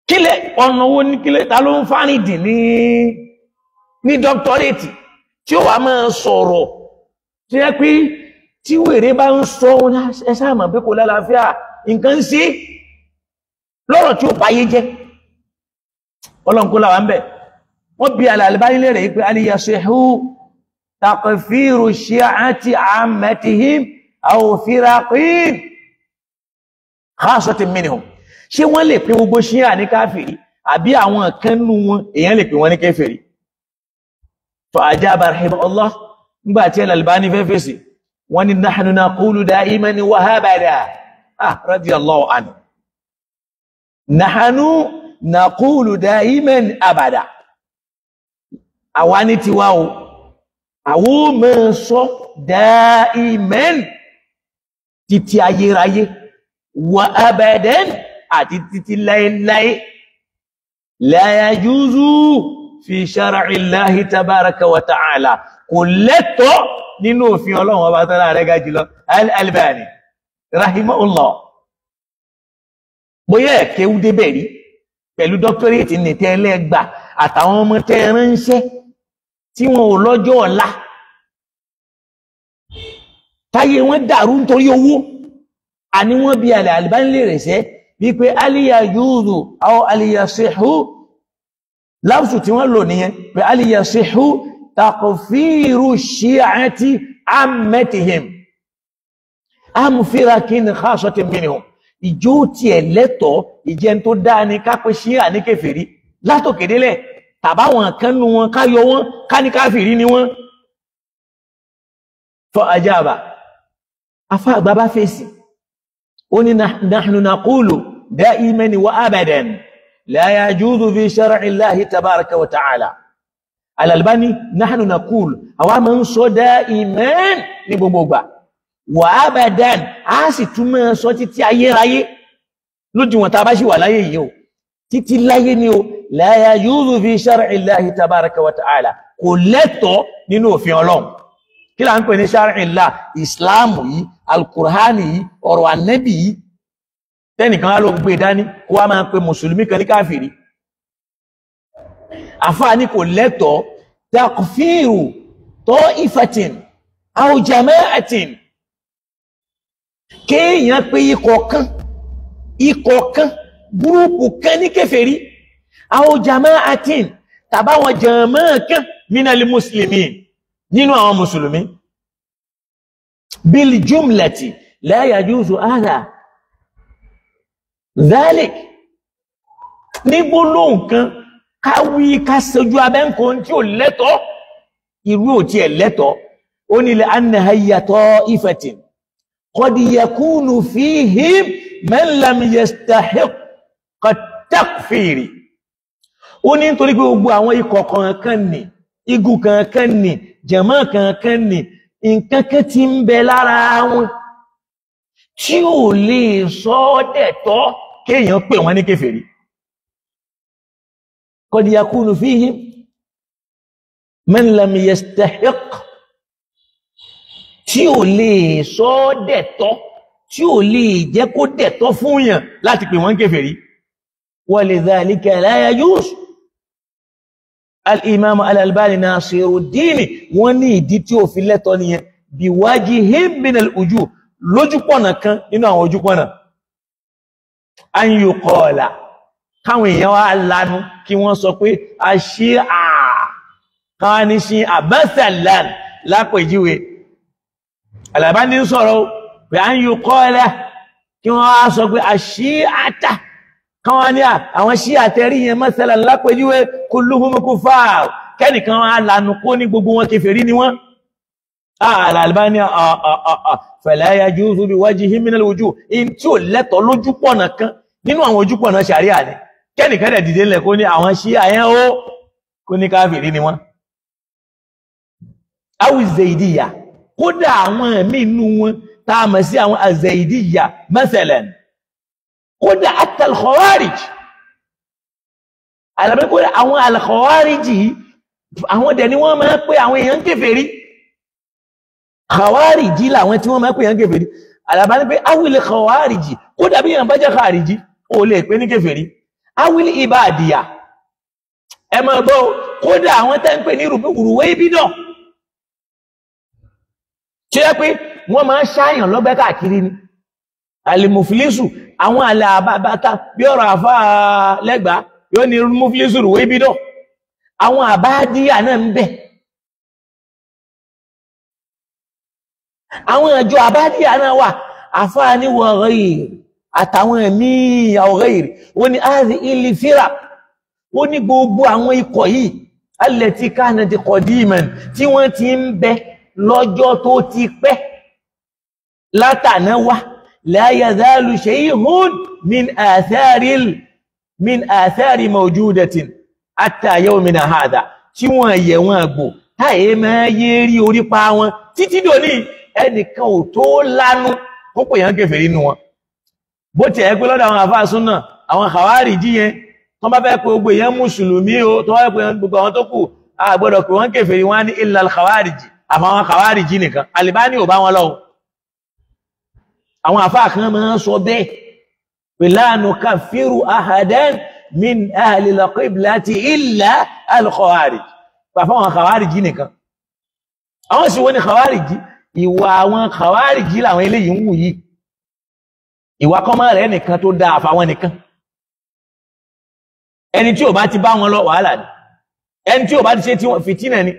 Kílẹ̀ ọ̀nà wo ní kílẹ̀ ta ló ń fárìndì ní dọ́kítọ́rẹ́tì tí ó wà máa sọ̀rọ̀ tí ẹ pé tí wèrè bá ń sọ ẹ sáà mọ̀ pé kò lálàáfíà, nǹkan ń ṣe lọ́rọ̀ tí ó báyé jẹ́. Ọlọ́run kó làwà ń bẹ̀. Wọ́n bí Al-Albani léèrè pé aliyasihu takfiru shi'ati ammatihim aw firaqin khassatin minhum, ṣé wọ́n lè pè gbogbo ṣíà ní káfìrí àbí àwọn kan nú wọn èèyàn lè pè wọ́n ní kèfèrí? Fa ajaba rahimahullah, nígbà tí Al-Albani fẹ́ fèsì, wọ́n ní nahnu naqulu da'iman wa abada, radiyallahu anhu, nahnu naqulu da'iman abada, àwa ní tiwa o, àwọn ò máa sọ da'iman títí ayérayé, wa abadan àti títí láéláé, la yajuzu fi shar'i Allahi tabaraka wa ta'ala, kò lẹ́tọ̀ọ́ nínú òfin Ọlọ́run ọba tọ́lá rẹ̀ ga jùlọ. Al-Albani rahimahullah, bóyá ẹ̀kẹ́wú débẹ̀ rí pẹ̀lú dọ́kítọ́rẹ́tì ní tẹ́lẹ́gbà àtàwọn ọmọ tẹ́ ránṣẹ́ tí wọn ò lọ́jọ́ ọ̀la, táyé wọn dàrú nítorí owó. Àní wọ́n bí Al-Albani lè rẹ̀ sẹ́ wípé aliya yúùdù àwọn aliya sihu, láwùsù tí wọ́n lò nìyẹn pé aliya sihu takfiru shi'ati ammatihim am firakin khasatin minhum. Ìjó tiẹ̀ lẹ́tọ̀ọ́, ìjẹun tó dáa ní kápẹ́ ṣíà ní kèfèrí látòkèdélẹ̀, tàbáwọn kan nú wọn ká yọ wọn ká ní káfìrí ni wọn. Fọ ajába afá àgbà bá fèsì, ó ní nahnu naqulu da'iman wa abadan la yajuzu fi shar'i Allahi tabaraka wa ta'ala. Al-Albani nahnu naqulu, àwa máa ń sọ da'iman ní gbogbo ìgbà, wa abadan, a sì tún máa sọ títí ayérayé lójú wọn tá a bá sì wà láyé yìí o, títí láyé ni o. La yajuzu fi shar'i Allahi tabaraka wa ta'ala, kò lẹ́tọ̀ọ́ nínú òfin Ọlọ́run. Kí là ń pè ní shar'illah? Ìsìláàmù yìí, alkùránì yìí, ọ̀rọ̀ ànẹ́bì yìí. Tẹ́nìkan á ló gbé dání kó wá máa pe mùsùlùmí kan ní káfìrí. Àfáà ní kò lẹ́tọ̀ọ́ takfiru ta'ifatin aw jama'atin, kéèyàn pé ikọ̀ kan, ikọ̀ kan, gúrúùpù kan ní kèfèrí, aw jama'atin, tàbáwọn jàmáà kan minal muslimin, nínú àwọn mùsùlùmí, bil jumlati la yajuzu hadha dhalik. Ní gbólóhùn kan káwí ká sojú abẹ́ǹkó tí ò lẹ́tọ̀ọ́, irú ò tí ẹ̀ lẹ́tọ̀ọ́. Ó ní li anna hayya ta'ifatin qad yakunu fihim man lam yastahiq at-takfiri. Ó ní nítorí pé gbogbo àwọn ikọ̀ kọ̀ọ̀kan ní, igun kankan ní, jàmá kankan ní, nǹkan kan tí ń bẹ lára wọn tí ò lè sọ ọ́ dẹ̀tọ́ kéèyàn pè wọ́n ní kèfèrí. Qad yakunu fihim man lam yastahiq, tí ò lè sọ ọ́ dẹ̀tọ́, tí ò lè jẹ́ kó dẹ̀tọ́ fún yàn láti pè wọ́n kèfèrí. Wa lidhalika la yajuz. Al-Imam Al-Albani Nasiruddin wọ́n ní ìdí tí ó fi lẹ́tọ̀ nìyẹn, bí wajhin min al-wujuh, lójúpọ̀nà kan nínú àwọn ojúpọ̀nà. An yuqala, káwọn èèyàn wá lanu kí wọ́n sọ pé àṣíà, káwọn ní ṣí àbẹ́sẹ̀lán lápèjúwe. Al-Albani ń sọ̀rọ̀ pé an yuqala, kí wọ́n wá sọ pé àṣíàtà, káwọn ní àwọn ṣí àtẹrí yẹn mọ́sálà lápẹjúwé kulluhum kufar, kẹ́nìkan á lànà kó ní gbogbo wọn kèfèrí ni wọ́n. Al-Albani fala yajuzu bi wajhin minal wujuh, in tí ò lẹ́tọ̀ lójúpọ̀nà kan nínú àwọn ojúpọ̀nà ṣàríà ni, kẹ́nìkan dẹ̀ dìde ńlẹ̀ kó ní àwọn ṣí àyẹn ó kó ní káfìrí ni wọ́n. Aw Zaydiyya, kódà àwọn ẹ̀mí inú wọn tá a mọ̀ sí àwọn Zaydiyya masalan, kódà àtà al-Khawarij, àlàbẹ́ kódà àwọn al-Khawarij yìí, àwọn dẹ̀ ni wọ́n máa ń pè àwọn èèyàn kèfèrí. Khawarij làwọn tí wọ́n máa ń pè èèyàn kèfèrí. Àlàbá ní pé awil Khawarij, kódà bí èèyàn bá jẹ́ Khariji, ó lè pè ní kèfèrí. Awil Ibadiyya, ẹ máa gbọ́, kódà àwọn tẹ́ ń pè ní Ruwaybida, ṣe é pé wọ́n máa ń ṣáyàn lọ́gbẹ́ káàkiri ni. Alimufilisu, àwọn àlà àbáta bí ọ̀rọ̀ àfá lẹ́gbàá yóò ní mufilisu Ruwaybida, àwọn àbádíyà náà ń bẹ, àwọn àjọ àbádíyà náà wà. Àfá ní wa ghayr, àtàwọn ẹ̀mí ghayr, wọ́n ní áàzì ilì fírà, ó ní gbogbo àwọn ikọ̀ yìí allati kanat qadiman, tí wọ́n ti ń bẹ lọ́jọ́ tó ti pẹ́ látàná wá, la yazalu shay'un min athari mawjudatin hatta yawmina hadha, tí wọ́n yẹ wọ́n gbò táyé máa yé rí orí pa wọn títí dòní, ẹnìkan ò tó lánú kó pè yàn kèfèrí nínú wọn. Bó ti ẹ̀ pé lọ́dọ̀ àwọn àfáà súnà, àwọn Khawariji yẹn, tó bá fẹ́ pé gbogbo èèyàn mùsùlùmí o, tó bá fẹ́ pé gbogbo àwọn tó kù a gbọ́dọ̀ pé wọ́n kèfèrí, wọn ní illa al-Khawariji. Àfàwọn khawariji nìkan. Albani ò bá wọn lọ. Àwọn àfáà kan máa ń sọ bẹ́ẹ̀ pé la nukaffiru ahadan min ahli al-qiblati illa al-khawarij. Àfàwọn khawariji nìkan. Àwọn sì wọ́n ní khawariji, ìwà àwọn khawariji làwọn eléyìí ń wù yìí. Ìwà kọ́mọ́ rẹ̀ nìkan tó dáa àfàwọn nìkan. Ẹni tí ò bá ti bá wọn lọ wàhálà ni, ẹni tí ò bá ti ṣe tí wọ́n fìtínà ni.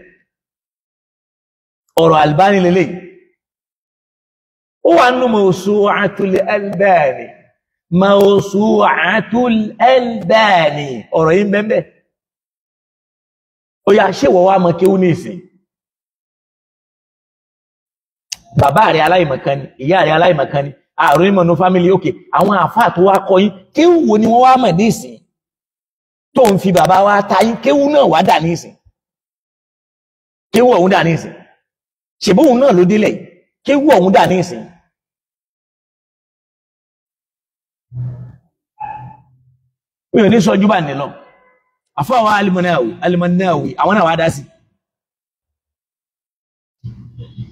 Ọ̀rọ̀ Albani lélẹ̀ ó wà nínú Mawsu'atul Albani, Mawsu'atul Albani, ọ̀rọ̀ yìí bẹ́ẹ̀. Ó yá, ṣé wọ́n wá mọ kéwú ní ìsìn? Bàbá rẹ̀ aláìmọ̀kan ni, ìyá rẹ̀ aláìmọ̀kan ni, àrùn ìmọ̀ ní fámílì òkè. Àwọn àfáà tó wá kọ́ yín kéwú wo ni wọ́n wá mọ̀ ní ìsìn tó ń fi bàbá wa ta yín? Kéwú náà wá dà ní ìsìn, kéwú ọ̀hún dà ní ìsìn, ṣèbóhun náà ló délẹ̀, kéwú ọ̀hún dà ní ìsìn. Mi ò ní sọjú bá nílọ. Àfáà Al-Munawi, Al-Munawi, àwọn náà wá dá sí.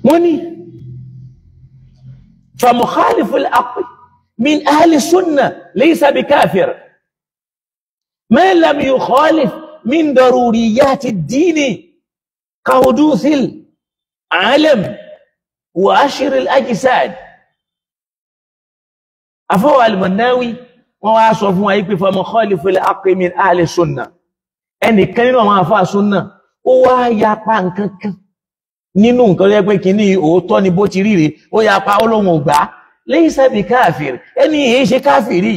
Wọ́n ní فمخالف العقل من أهل السنة ليس بكافر ما لم يخالف من ضروريات الدين كحدوث العالم وأشر الأجساد. أفوى المناوي wọ́n wá sọ fún wa yìí pé فمخالف العقل من أهل السنة, ẹnìkan nínú àwọn àfáà súnà ó wá yapa nǹkan kan nínú nǹkan tó yẹ pé kìíní òótọ́ ni bó ti ríre, ó yà pa olóhùn ògbà, laysa bi káfìrì, ẹni èyí ṣe káfìrì.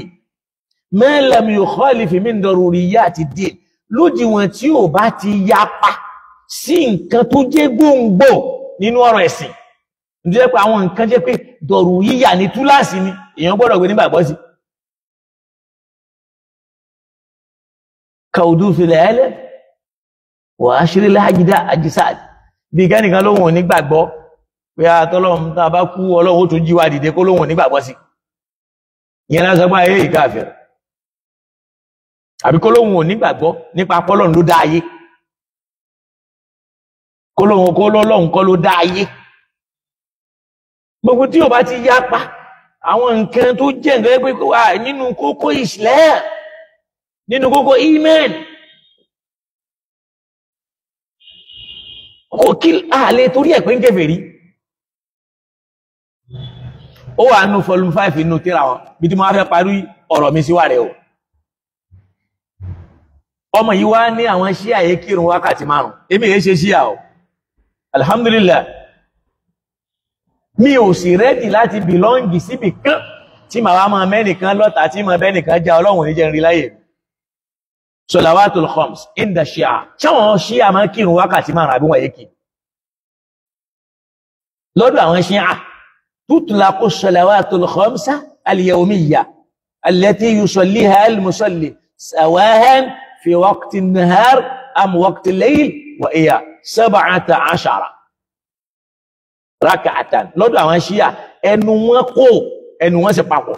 Ma lam yukhalif min daruriyati ddin, lódiwọ̀n tí ò bá ti yapa sí nǹkan tó jẹ́ gbòǹgbò nínú ọ̀rọ̀ ẹ̀sìn. Nítorí pé àwọn nǹkan jẹ́ pé dọ̀rùyíyà ní túláàsì ni èèyàn gbọ́dọ̀ gbé nígbàgbọ́ sí. Kauduthil alam wa ashril ajsad, bí kẹ́nìkan lóhun ò ní gbàgbọ́ pé àtọ́lọ́run tá a bá kú Ọlọ́run ó tún jí wa dìde, kó lóhun ò ní gbàgbọ́ sí. Ìyẹn lásán pé ayé ìkáfẹ́, àbí kó lóhun ò ní gbàgbọ́ nípa pọ́lọ́run ló dá ayé, kó lóhun kó lọ́lọ́run kọ́ ló dá ayé. Gbogbo tí ò bá ti yapa àwọn nǹkan tó jẹ́ nǹkan pé wà nínú kókó Islam, nínú kókó iman, kò kí àlè torí ẹ̀ pé ń kèfèrí. Ó wà nínú volume 5 inú tírà wọn, bí tí mo wá fẹ́ parí ọ̀rọ̀ mi síwá rẹ̀ o. Ọmọ yìí wá ní àwọn ṣíà yìí kírun wákàtí 5. Èmi yìí ṣe ṣíà o, alhamdulillah. Mi ò sì rẹ́dì láti bìlọ́ǹgì síbì kan tí màá wá máa mẹ́nìkan lọ́ta tí màá bẹ́nìkan já. Ọlọ́run ní jẹ́ ń rí láyè. Salawatul khams inda ṣíà, ṣáwọn ṣíà máa kírun wákàtí 5 àbí wọ́n yé kí? Lọ́dọ̀ àwọn ṣíà, tutlaqu salawatul khamsa al-yawmiyya allati yusalliha al-musalli sawahan fi waqti an-nahar am waqti al-layl wa hiya 17 rak'atan. Lọ́dọ̀ àwọn ṣíà ẹnu wọn kò, ẹnu wọn sì papọ̀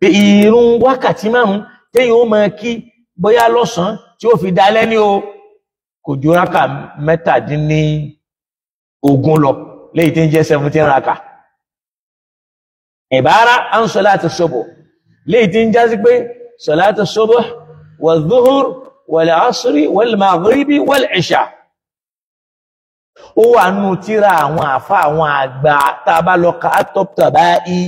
pé ìrun wákàtí 5 téèyàn ó máa kí bóyá lọ́sàn-án tí ó fi dalẹ́ ní o, kò ju rákà 17 lọ, léyìí tí ń jẹ́ 17 rákà. Ìbára an salati subuh, léyìí tí ń jásí pé salati subuh wal zuhur wal asri wal maghribi wal isha. Ó wà nù tíra àwọn àfa àwọn àgbà tá a bá lọ ka at-Tabtabai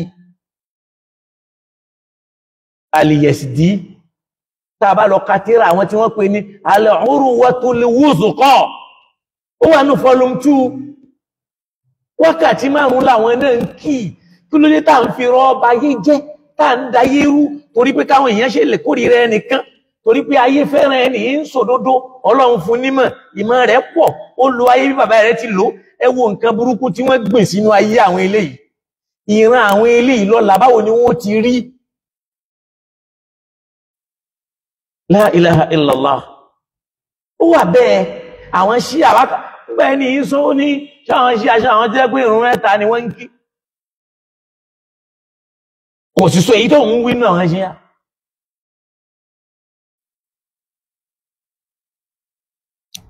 al-Yazdi, tá a bá lọ ka tíra àwọn tí wọ́n pè ní al-Urwatul Wuthqa, ó wà nù volume 2. Wákàtí 5 làwọn náà ń kí. Kí ló dé tá à ń fi rọ́ọ̀bà ayé jẹ́, tá à ń dayé rú torí pé káwọn èèyàn ṣe lè kórìíra ẹnìkan, torí pé ayé fẹ́ràn ẹni ń sòdodo, Ọlọ́run fún nímọ̀, ìmọ̀ rẹ̀ pọ̀, ó lo ayé bí bàbá rẹ̀ ti lò. Ẹ wo nǹkan burúkú tí wọ́n gbìn sínú ayé àwọn eléyìí, ìran àwọn eléyìí lọ́la báwo ni wọ́n ti rí? La ilaha illallah. Ó wà bẹ́ẹ̀. Àwọn ṣíà wákà nígbà ẹni yìí sọ ó ní ṣáwọn ṣíà ṣáwọn jẹ́ pé ìrun 3 ni wọ́n ń kí, kò sì sọ èyí tó ń wí náà àwọn ṣíà.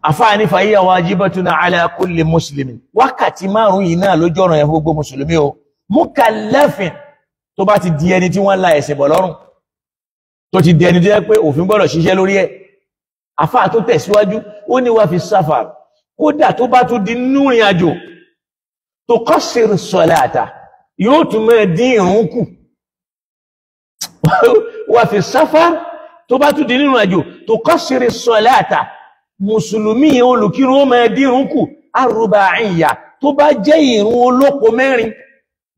Àfáàní fàyíyà wajibatun ala kulli muslimin. Wákàtí márùn-ún yìí náà lójú ọ̀ràn yẹn fún gbogbo mùsùlùmí o. Mukallafin, tó bá ti di ẹni tí wọ́n la ẹ̀sìn bọ̀ lọ́rùn, tó ti di ẹni tó yẹ pé òfin gbọ́dọ̀ ṣiṣẹ́ lórí ẹ̀. Àfáà tó tẹ̀síwájú, ó ní wá fi sáfà. Kódà tó bá tún di nínú ìrìn àjò, tó qasir salata, yóò tún máa dín ìrun kù. Wá fi sáfà, tó bá tún di nínú àjò, tó qasir salata, mùsùlùmí olùkírun ó máa dín ìrun kù. Arba'iyya, tó bá jẹ́ ìrun olóko mẹ́rin,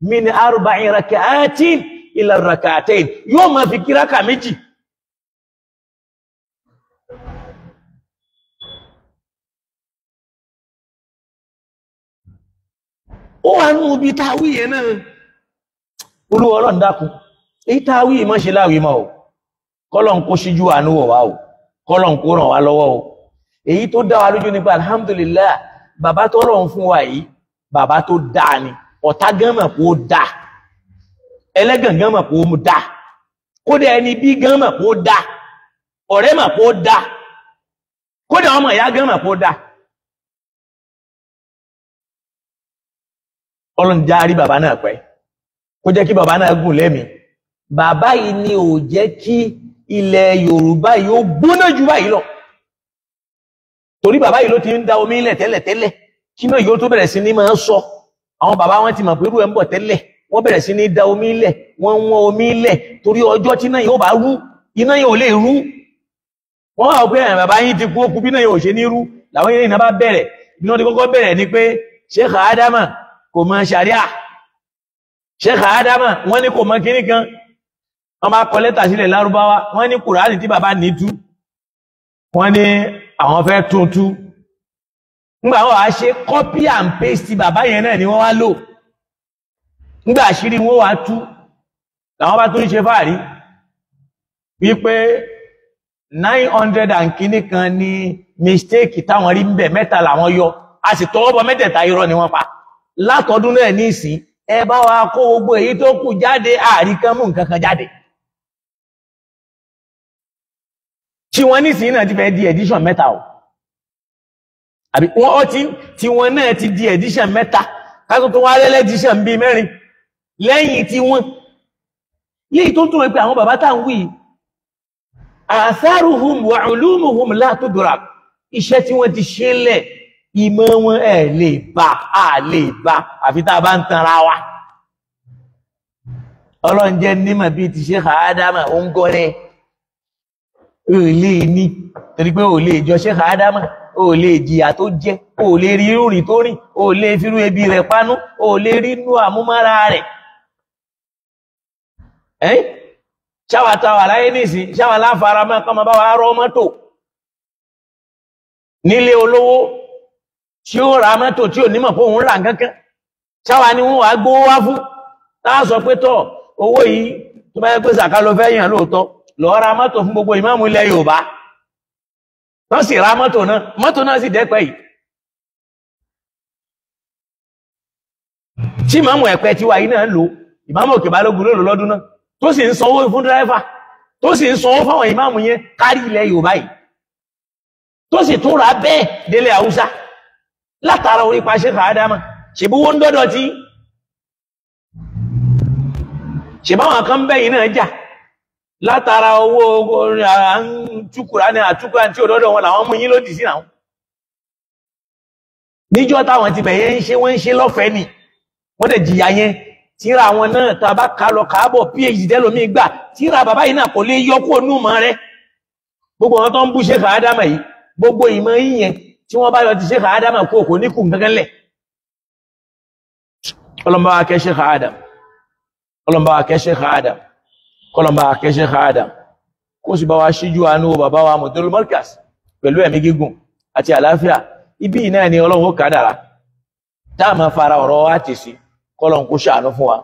min arba'i raka'atin ila raka'atayn, yóò máa fi kíráka méjì. Ó wà nínú ibi táwí yẹn náà. Olúwa Ọlọ́run dákun, èyí táwí mọ́ ṣe láwí mọ́ o, kọ́lọ̀n kó ṣíjú àánú wọ̀ wá o, kọ́lọ̀n kó ràn wá lọ́wọ́ o. Èyí tó dá wa lójú nípa alhamdulillah, bàbá tó rọrùn fún wa yìí, bàbá tó dáa ni. Ọ̀tá gan mọ̀ kó dáa, ẹlẹ́gàn gan mọ̀ kó dáa, kódà ẹni bí gan mọ̀ kó dáa, ọ̀rẹ́ mọ̀ kó dáa, kódà ọmọ ìyá gan mọ̀ kó dáa. Ọlọ́run já rí bàbá náà pẹ́, kó jẹ́ kí bàbá náà gùn lẹ́mìí. Bàbá yìí ni ò jẹ́ kí ilẹ̀ Yorùbá yìí ó gbóná jù báyìí lọ, torí bàbá yìí ló ti ń da omi ilẹ̀ tẹ́lẹ̀tẹ́lẹ̀ kí náà yóò tó bẹ̀rẹ̀ sí ní máa sọ. Àwọn bàbá wọn ti mọ̀ pé irú ẹ̀ ń bọ̀ tẹ́lẹ̀, wọ́n bẹ̀rẹ̀ sí ní da omi ilẹ̀, wọ́n wọ́n omi ilẹ̀, torí ọjọ́ tí náà yóò bá rú, iná yóò lè rú. Wọ́n wà pé àwọn bàbá yín ti kú, ó kú bí náà yóò ṣe ní rú. Làwọn yìí náà bá bẹ̀rẹ̀, bí wọ́n ti kọ́kọ́ bẹ̀rẹ̀ ni pé Sheikh Adama kò mọ ṣàríà, Sheikh Adama wọ́n ní kò mọ kíní kan. Wọ́n bá kọ lẹ́tà sílẹ̀ Lárúbáwá, wọ́n ní Kùránì tí bàbá ní tú, wọ́n ní àwọn fẹ́ tún tú. Ńgbà wọ́n wá ṣe copy and paste bàbá yẹn náà ni wọ́n wá lò. Ńgbà àṣírí wọ́n wá tú, làwọn bá tún ṣe fáàrí wípé 900 and kíní kan ní mistake táwọn rí ń bẹ̀, mẹ́ta làwọn yọ, a sì tọwọ́ bọ mẹ́tẹ̀ẹ̀ta, irọ́ ni wọ́n pa. Látọdún náà ní ìsìn, ẹ bá wa kó gbogbo èyí tó kù jáde, àrí kan mú nǹkan kan jáde. Tí wọ́n nísìnyí náà ti fẹ́ di edition mẹ́ta o, àbí wọ́n ti tí wọ́n náà ti di edition mẹ́ta, kátó tó wá lẹ́lẹ́ edition bíi mẹ́rin lẹ́yìn tí wọ́n. Léyìí tó tún wọ́n pé àwọn bàbá tá ń wí, atharuhum wa ulumuhum la tudrak, iṣẹ́ tí wọ́n ti ṣe lẹ̀, ìmọ̀ wọn ẹ̀ lè bá, a lè bá, àfi tá a bá ń tanra wa. Ọlọ́run jẹ́ nímọ̀ bíi ti Sheikh Adama, ó ń gọ́rẹ́ ò lè ní, torí pé ò lè jọ Sheikh Adama, ò lè jìyà tó jẹ, ò lè rí irú tó rìn, ò lè firú ebi rẹ̀ pánú, ò lè rí inú àmúmára rẹ̀. Ẹ́n ṣáwà táwà láyé nìsín, ṣáwà láfaramọ́ kọ́mọ bá wa rọ́ mọ́tò nílé olówó tí ó ra mọ́tò tí ò nímọ̀ pé òun rà nǹkankan, ṣáwà ni wọ́n wá gbówó wá fún, táà sọ pé tọ́ owó yìí tó bá yẹ pé sàká ló fẹ́ yàn lóòótọ́, lọ ra mọ́tò fún gbogbo ìmáàmù ilẹ̀ Yorùbá. Tán sì ra mọ́tò náà, mọ́tò náà sì dẹ́pẹ́ yìí. Tí ìmáàmù Ẹ̀pẹ́ tiwa yìí náà lò, ìmáàmù Òkè Balógun ló lò lọ́dún náà, tó sì ń sanwó fún dírẹ́fà, tó sì ń sanwó fáwọn ìmáàmù yẹn kárí ilẹ̀ Yorùbá yìí, tó sì tún ra bẹ́ẹ̀ délé Haúsá látara orí pa Sheikh Adama. Ṣèbúwó ń dọ́dọ̀ tí ṣèbáwọn kan bẹ́yìn náà jà látara owó àtúkùrá ní àtúkùrá tí ò dọ́dọ̀ wọn, làwọn mú yín lòdì sí àwọn. Níjọ́ táwọn ti bẹ̀yẹ ń ṣe, wọ́n ń ṣe lọ́fẹ̀ẹ́ ni, wọ́n dẹ̀ jìyà yẹn. Tíra wọn náà tá a bá ká lọ káàbọ̀ phd tẹ́lómi gbà, tíra bàbá yìí náà kò lè yọ kúrò nù mọ́ rẹ. Gbogbo wọn tó ń bú Sheikh Adama yìí, gbogbo ìmọ̀ yìnyẹn tí wọ́n bá yọ ti Sheikh Adama kó kò ní kù kankan lẹ̀. Ọlọ́mọba wa kẹ́ Sheikh Adam, ọlọ́mọba wa kẹ́ Sheikh Adam, kọlọmọba wa kẹ́ Sheikh Adam, kó sì bá wa ṣíjú àánú bàbá wa Mudirul Markaz pẹ̀lú ẹ̀mí gígùn àti àlàáfíà. Ibi náà ni Ọlọ́run ó kádàrá tá a máa fara ọ̀rọ̀ wa tì sí, kọlọ̀n kó ṣàánú fún wa.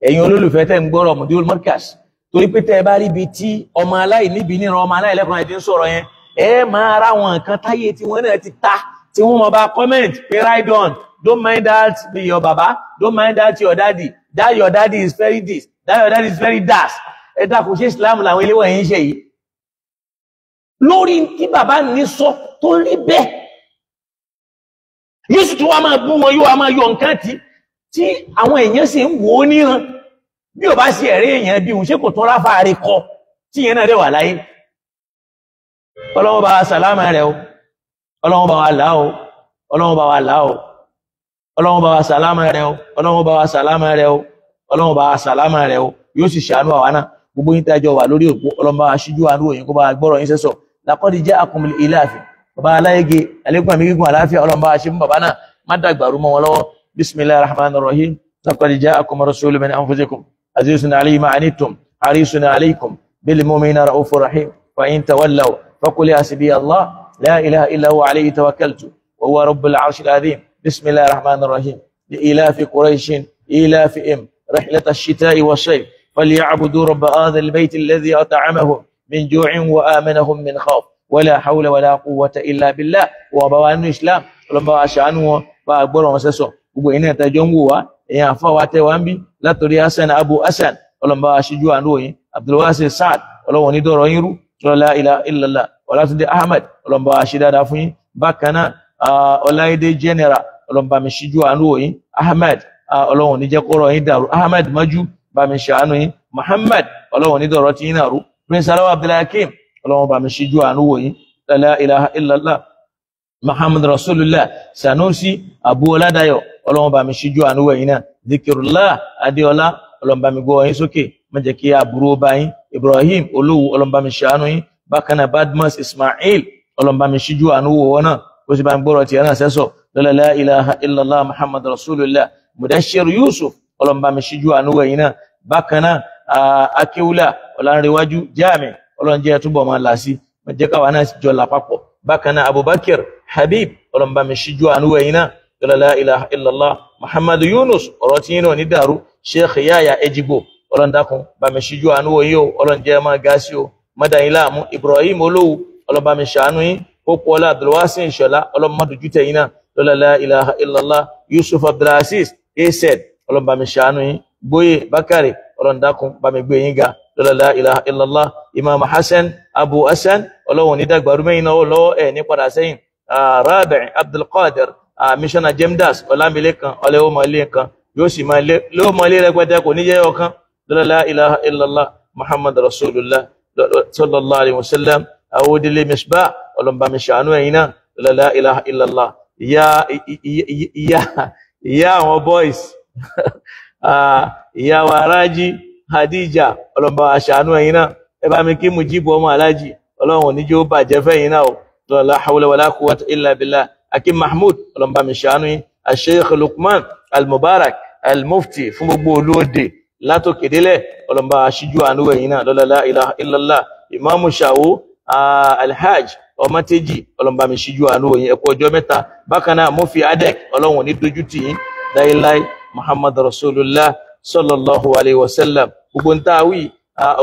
Ẹ̀yin olólùfẹ́ tẹ́ ń gbọ́rọ̀ Mudirul Markaz, torí pé tẹ́ ẹ bá rí ibi tí ọmọ aláìníbi níran ọmọ aláìlẹ́kùnrin ti ń sọ̀rọ̀ yẹn, ẹ máa ra wọn nǹkan táyé tí wọ́n náà ti ta, tí wọ́n máa bá comment pé ride on, don't mind that be your baba, don't mind that your daddy, that your daddy is very this, that your daddy is very that. Ẹ dákun, ṣé Islam làwọn ilé wọ̀nyí ń ṣe yìí? Lórí tí bàbá ní sọ tó rí bẹ́ẹ̀, Yóò sì tún wá máa bú wọn, yóò wá máa yọ nǹkan tí àwọn èèyàn sì ń wò ó níran. Bí ò bá sí ẹ̀rí èèyàn bí òun ṣe kò tún ráfàárí kọ tí ìyẹn náà dẹ̀ wà láyé. Ọlọ́wọ́ bá wa sàlámà rẹ̀ o, ọlọ́wọ́ bá wa là o, ọlọ́wọ́ bá wa là o, ọlọ́wọ́ bá wa sàlámà rẹ̀ o, ọlọ́wọ́ bá wa sàlámà rẹ̀ o, ọlọ́wọ́ bá wa sàlámà rẹ̀ o. Yóò sì ṣàánú àwa náà. Gbogbo yín tájọ wà lórí òpó, ọlọ́wọ́ bá wa ṣíjú àánú òyìn kó bá wa gbọ́rọ̀ yín sẹ́sọ̀. Laqad ja'akum al-ilafi, bàbá aláyege alẹ́kùn àmì gígùn àláfíà, ọlọ́wọ́ bá wa ṣe fún bàbá náà, má dàgbàrú mọ́ wọn lọ́wọ́. Bismillahir rahmanir rahim. Laqad ja'akum rasulun min anfusikum azizun alayhi ma anittum harisun alaykum bil mu'minina ra'ufur rahim. Fa in tawallaw faqul hasbiya Allah la ilaha illa huwa alayhi tawakkaltu wa huwa rabbul arshil azim. Bismillahir rahmanir rahim. Li'ilafi quraishin ilafihim rihlata ash-shita'i wash-sayf falyabudu rabb hadha al-bayt alladhi at'amahum min ju'in wa amanahum min khawf. Wala hawla wala quwwata illa billah. Wa bawanu islam lọba aṣàánú wọn, bá gbọ́rọ̀ wọn sẹ́sọ̀. Gbogbo iná ìtẹ́jọ́ ń wò wá, èèyàn àfáwà tẹ́wà ń bí látòrí Hasan Abu Hasan, ọlọ́mbà aṣíjú àánú òyìn. Abdulwasi Saad, ọlọ́wọ̀n ní dọ̀rọ̀ yín rú, la ilaha illallah. Ọlátúndé Ahmed, ọlọ́mbà aṣídáadáa fún yín. Bákan náà Ọláìdé General, ọlọ́mbà mi ṣíjú àánú òyìn. Ahmed, ọlọ́wọ̀n ní jẹ́ kọ́rọ̀ yín dàrú. Ahmed Maju, bá mi ṣàánú yín. Muhammad, ọlọ́wọ̀n ní dọ̀rọ̀ tí yín náà rú. Prince Alawa Abdulhakeem, ọlọ́wọ̀n bá mi ṣíjú àánú òyìn. La ilaha illallah. Muhammad Rasulullah Sanusi Abu Oladayo, ọlọ́run bá mi ṣíjú àánú ẹ̀yin náà. Zikirullah Adeola, ọlọ́run bá mi gbọ́ yín sókè, má jẹ́ kí aburú bá yín. Ibrahim Olówó, ọlọ́run bá mi ṣàánú yín. Bákan náà Badmus Ismail, ọlọ́run bá mi ṣíjú àánú wò náà, ó sì bá mi gbọ́rọ̀ tiẹ̀ náà sẹ́sọ̀. La ilaha illallah Muhammad Rasulullah. Mudashir Yusuf, ọlọ́run bá mi ṣíjú àánú ẹ̀yin náà. Bákan náà Akéwúlà Ọlánrewájú Jami, ọlọ́run jẹ́ túbọ̀ máa là sí, má jẹ́ káwa náà jọ là papọ̀. Bákan náà Abubakar Habib, ọlọ́run bá mi ṣíjú àánú ẹ̀yin náà. La ilaha illallah. Muhammad Yunus, ọ̀rọ̀ tí yín náà ní dàrú. Sheikh Yahya Ejigbo, ọlọ́run dákun bá mi ṣíjú àánú ẹ̀yin o, ọlọ́run jẹ́ máa ga sí o, mọ́dà yín láàmú. Ibrahim Olówó, ọlọ́run bá mi ṣàánú yín. Pópóọlá Abdulwasin Ìṣọ̀lá, ọlọ́run má dojú tẹ̀ yín náà. La ilaha illallah. Yusuf Abdulaziz Ased, ọlọ́run bá mi ṣàánú yín. Gbóyè Bakare, ọlọ́run dákun bá mi gbé yín ga. La ilaha illallah. Imam Hasan Abu Hasan, ọlọ́run ní dàgbàrú mẹ́yìn náà lọ́wọ́ ẹ̀ ní padà sẹ́yìn. Rabi Abdulkadir, Missioner Jemdas Ọlámilékan, ọlẹ́wọ́mọlẹ́kan yóò sì máa lé lọ́mọlé rẹpẹtẹ, kò ní jẹ́ ọ̀kan. La ilaha illallah Muhammad Rasulullah sallallahu alayhi wa sallam. Awodele Misbah, ọlọ́mbà mi ṣàánú ẹ̀yin náà. La ilaha illallah. Ìyá àwọn boys, ìyá wa Rájí Hadija, ọlọ́mbà ṣàánú ẹ̀yin náà. Ẹ bá mi kí Mujibu ọmọ alájì, ọlọ́run ò ní jẹ́ ó bàjẹ́ fẹ́yìn náà o. La hawla wala quwwata illa billah. Akim Mahmood, ọlọ́mbà mi ṣàánú yín. Sheikh Lukman Al-Mubarak Al-Mufti fún gbogbo olóde látòkèdélẹ̀, ọlọ́mbà aṣíjú àánú ẹ̀yin náà. La ilaha illallah. Imam Shawo Alhaj Ọmọtẹ́jì, ọlọ́mbà mi ṣíjú àánú ẹ̀yin, ẹ̀kú ọjọ́ mẹ́ta. Bákan náà Mufi Adek, ọlọ́run ní dojú tì yín láíláí. Muhammad Rasulullah sallallahu alayhi wa sallam. Gbogbo ń táwí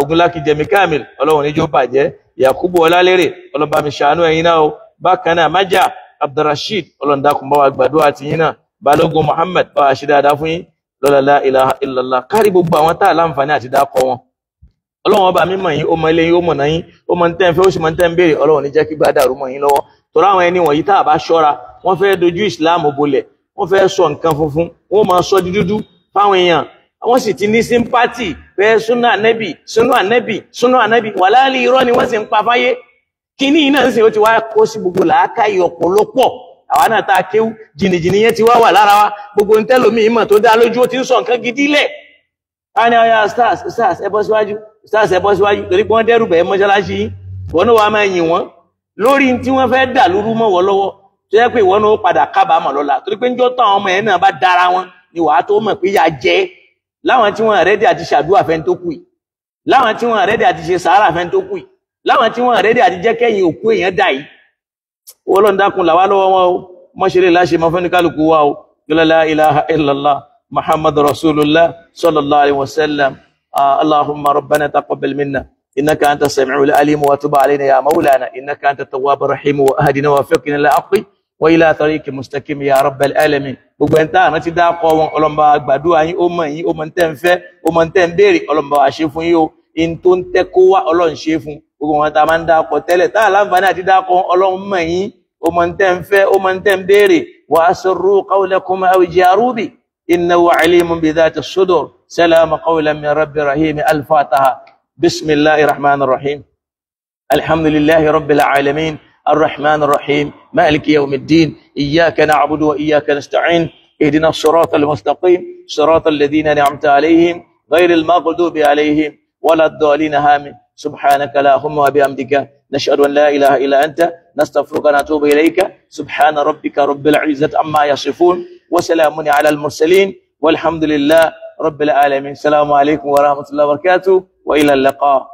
Ogunláki Jẹmi Kamil, ọlọ́run ní jó bàjẹ́. Yakubu Ọlálérè, ọlọ́mbà mi ṣàánú ẹ̀yin náà o. Bákan náà Maja Abdulrasheed, ọlọ́run dákun bá wa gbàdúrà ti yín náà. Balógun Muhammad, bá wa ṣe dáadáa fún yín. La ilaha illallah. Kárí gbogbo àwọn tá a láǹfààní àti dákọ wọn, ọlọ́run ọba mímọ̀ yín, ó mọ ilé yín, ó mọ̀nà yín, ó mọ tẹ́ ń fẹ́, ó sì mọ tẹ́ ń béèrè. Ọlọ́run ní jẹ́ kí gbá dàrú mọ́ yín lọ́wọ́. Torí àwọn ẹni wọ̀nyí tá a bá ṣọ́ra, wọ́n fẹ́ dojú ìsìláàmù bolẹ̀, wọ́n fẹ́ sọ nǹkan funfun, wọ́n máa sọ di dúdú fáwọn èèyàn. Wọ́n sì ti ní sympathy pé súnà ànẹ́bì, súnà ànẹ́bì, súnà ànẹ́bì, wàláàlì irọ́ ni wọ́n sì ń pa fáyé. Kíní iná ń sìn ó ti wá kó sí gbogbo làákàyè ọ̀pọ̀lọpọ̀. Àwa náà tá a kéwú, jìnnìjìnnì yẹn ti wá wà lára wa. Gbogbo ntẹ́lómi ìmọ̀ tó dá lójú ó ti ń sọ nǹkan gidi lẹ̀. A ní ọya stars, stars ẹ bọ́ síwájú, stars ẹ bọ́ síwájú, torí pé wọ́n dẹ́rù bẹ̀ẹ́ mọ́ṣáláṣí yín. Wọ́n náà wàá máa yìn wọ́n lórí tí wọ́n fẹ́ dà lúrú mọ́ wọ́n lọ́wọ́, tó yẹ pé ìwọ náà ó padà kábàámọ̀ lọ́la. Torí pé níjọ́ táwọn ọmọ ẹ̀ náà bá dára wọn ni wàá tó mọ̀ pé yà jẹ́ láwọn tí wọ́n rẹ́dí àti ṣàdúrà fẹ́ tó kù yìí, láwọn tí wọ́n rẹ́dí àti ṣe sàárà fẹ́ tó kù yìí, láwọn tí wọ́n rẹ́dí àti jẹ́ kẹ́yìn òkú èèyàn dà yìí. Ọlọ́run dákun là wá lọ́wọ́ wọn o, mọ́ṣẹ́lẹ̀ láṣẹ mọ́ fẹ́ni kálukú wa o. La ilaha illallah Muhammad Rasulullah sallallahu alayhi wa sallam. Allahumma rabbana taqabbal minna innaka anta sami'ul alim wa tub alayna ya maulana innaka anta tawwabur rahim wa ahdina wa fiqna lil haqqi wa ila tariqi mustaqim ya rabbal alamin. Gbogbo ẹni tá a rántí dákọ wọn, ọlọ́mọba gbàdúrà yín, ó mọ̀ yín, ó mọ̀ tẹ́ ń fẹ́, ó mọ̀ tẹ́ ń béèrè, ọlọ́mọba wa ṣe fún yín o. In tó ń tẹ́ kó wá, ọlọ́run ṣe fún. Gbogbo wọn tá a máa ń dákọ tẹ́lẹ̀ tá a láǹfààní àti dákọ, ọlọ́run mọ̀ yín, ó mọ̀ tẹ́ ń fẹ́, ó mọ̀ tẹ́ ń béèrè. وأسروا قولكم أو اجهروا به إنه عليم بذات الصدور. سلام قولا من رب رحيم. الفاتحة. بسم الله الرحمن الرحيم. الحمد لله رب العالمين الرحمن الرحيم مالك يوم الدين إياك نعبد وإياك نستعين اهدنا الصراط المستقيم صراط الذين أنعمت عليهم غير المغضوب عليهم ولا الضالين. آمين. سبحانك اللهم وبحمدك نشهد أن لا إله إلا أنت نستغفرك ونتوب إليك. سبحان ربك رب العزة عما يصفون وسلام على المرسلين والحمد لله رب العالمين. السلام عليكم ورحمة الله وبركاته وإلى اللقاء.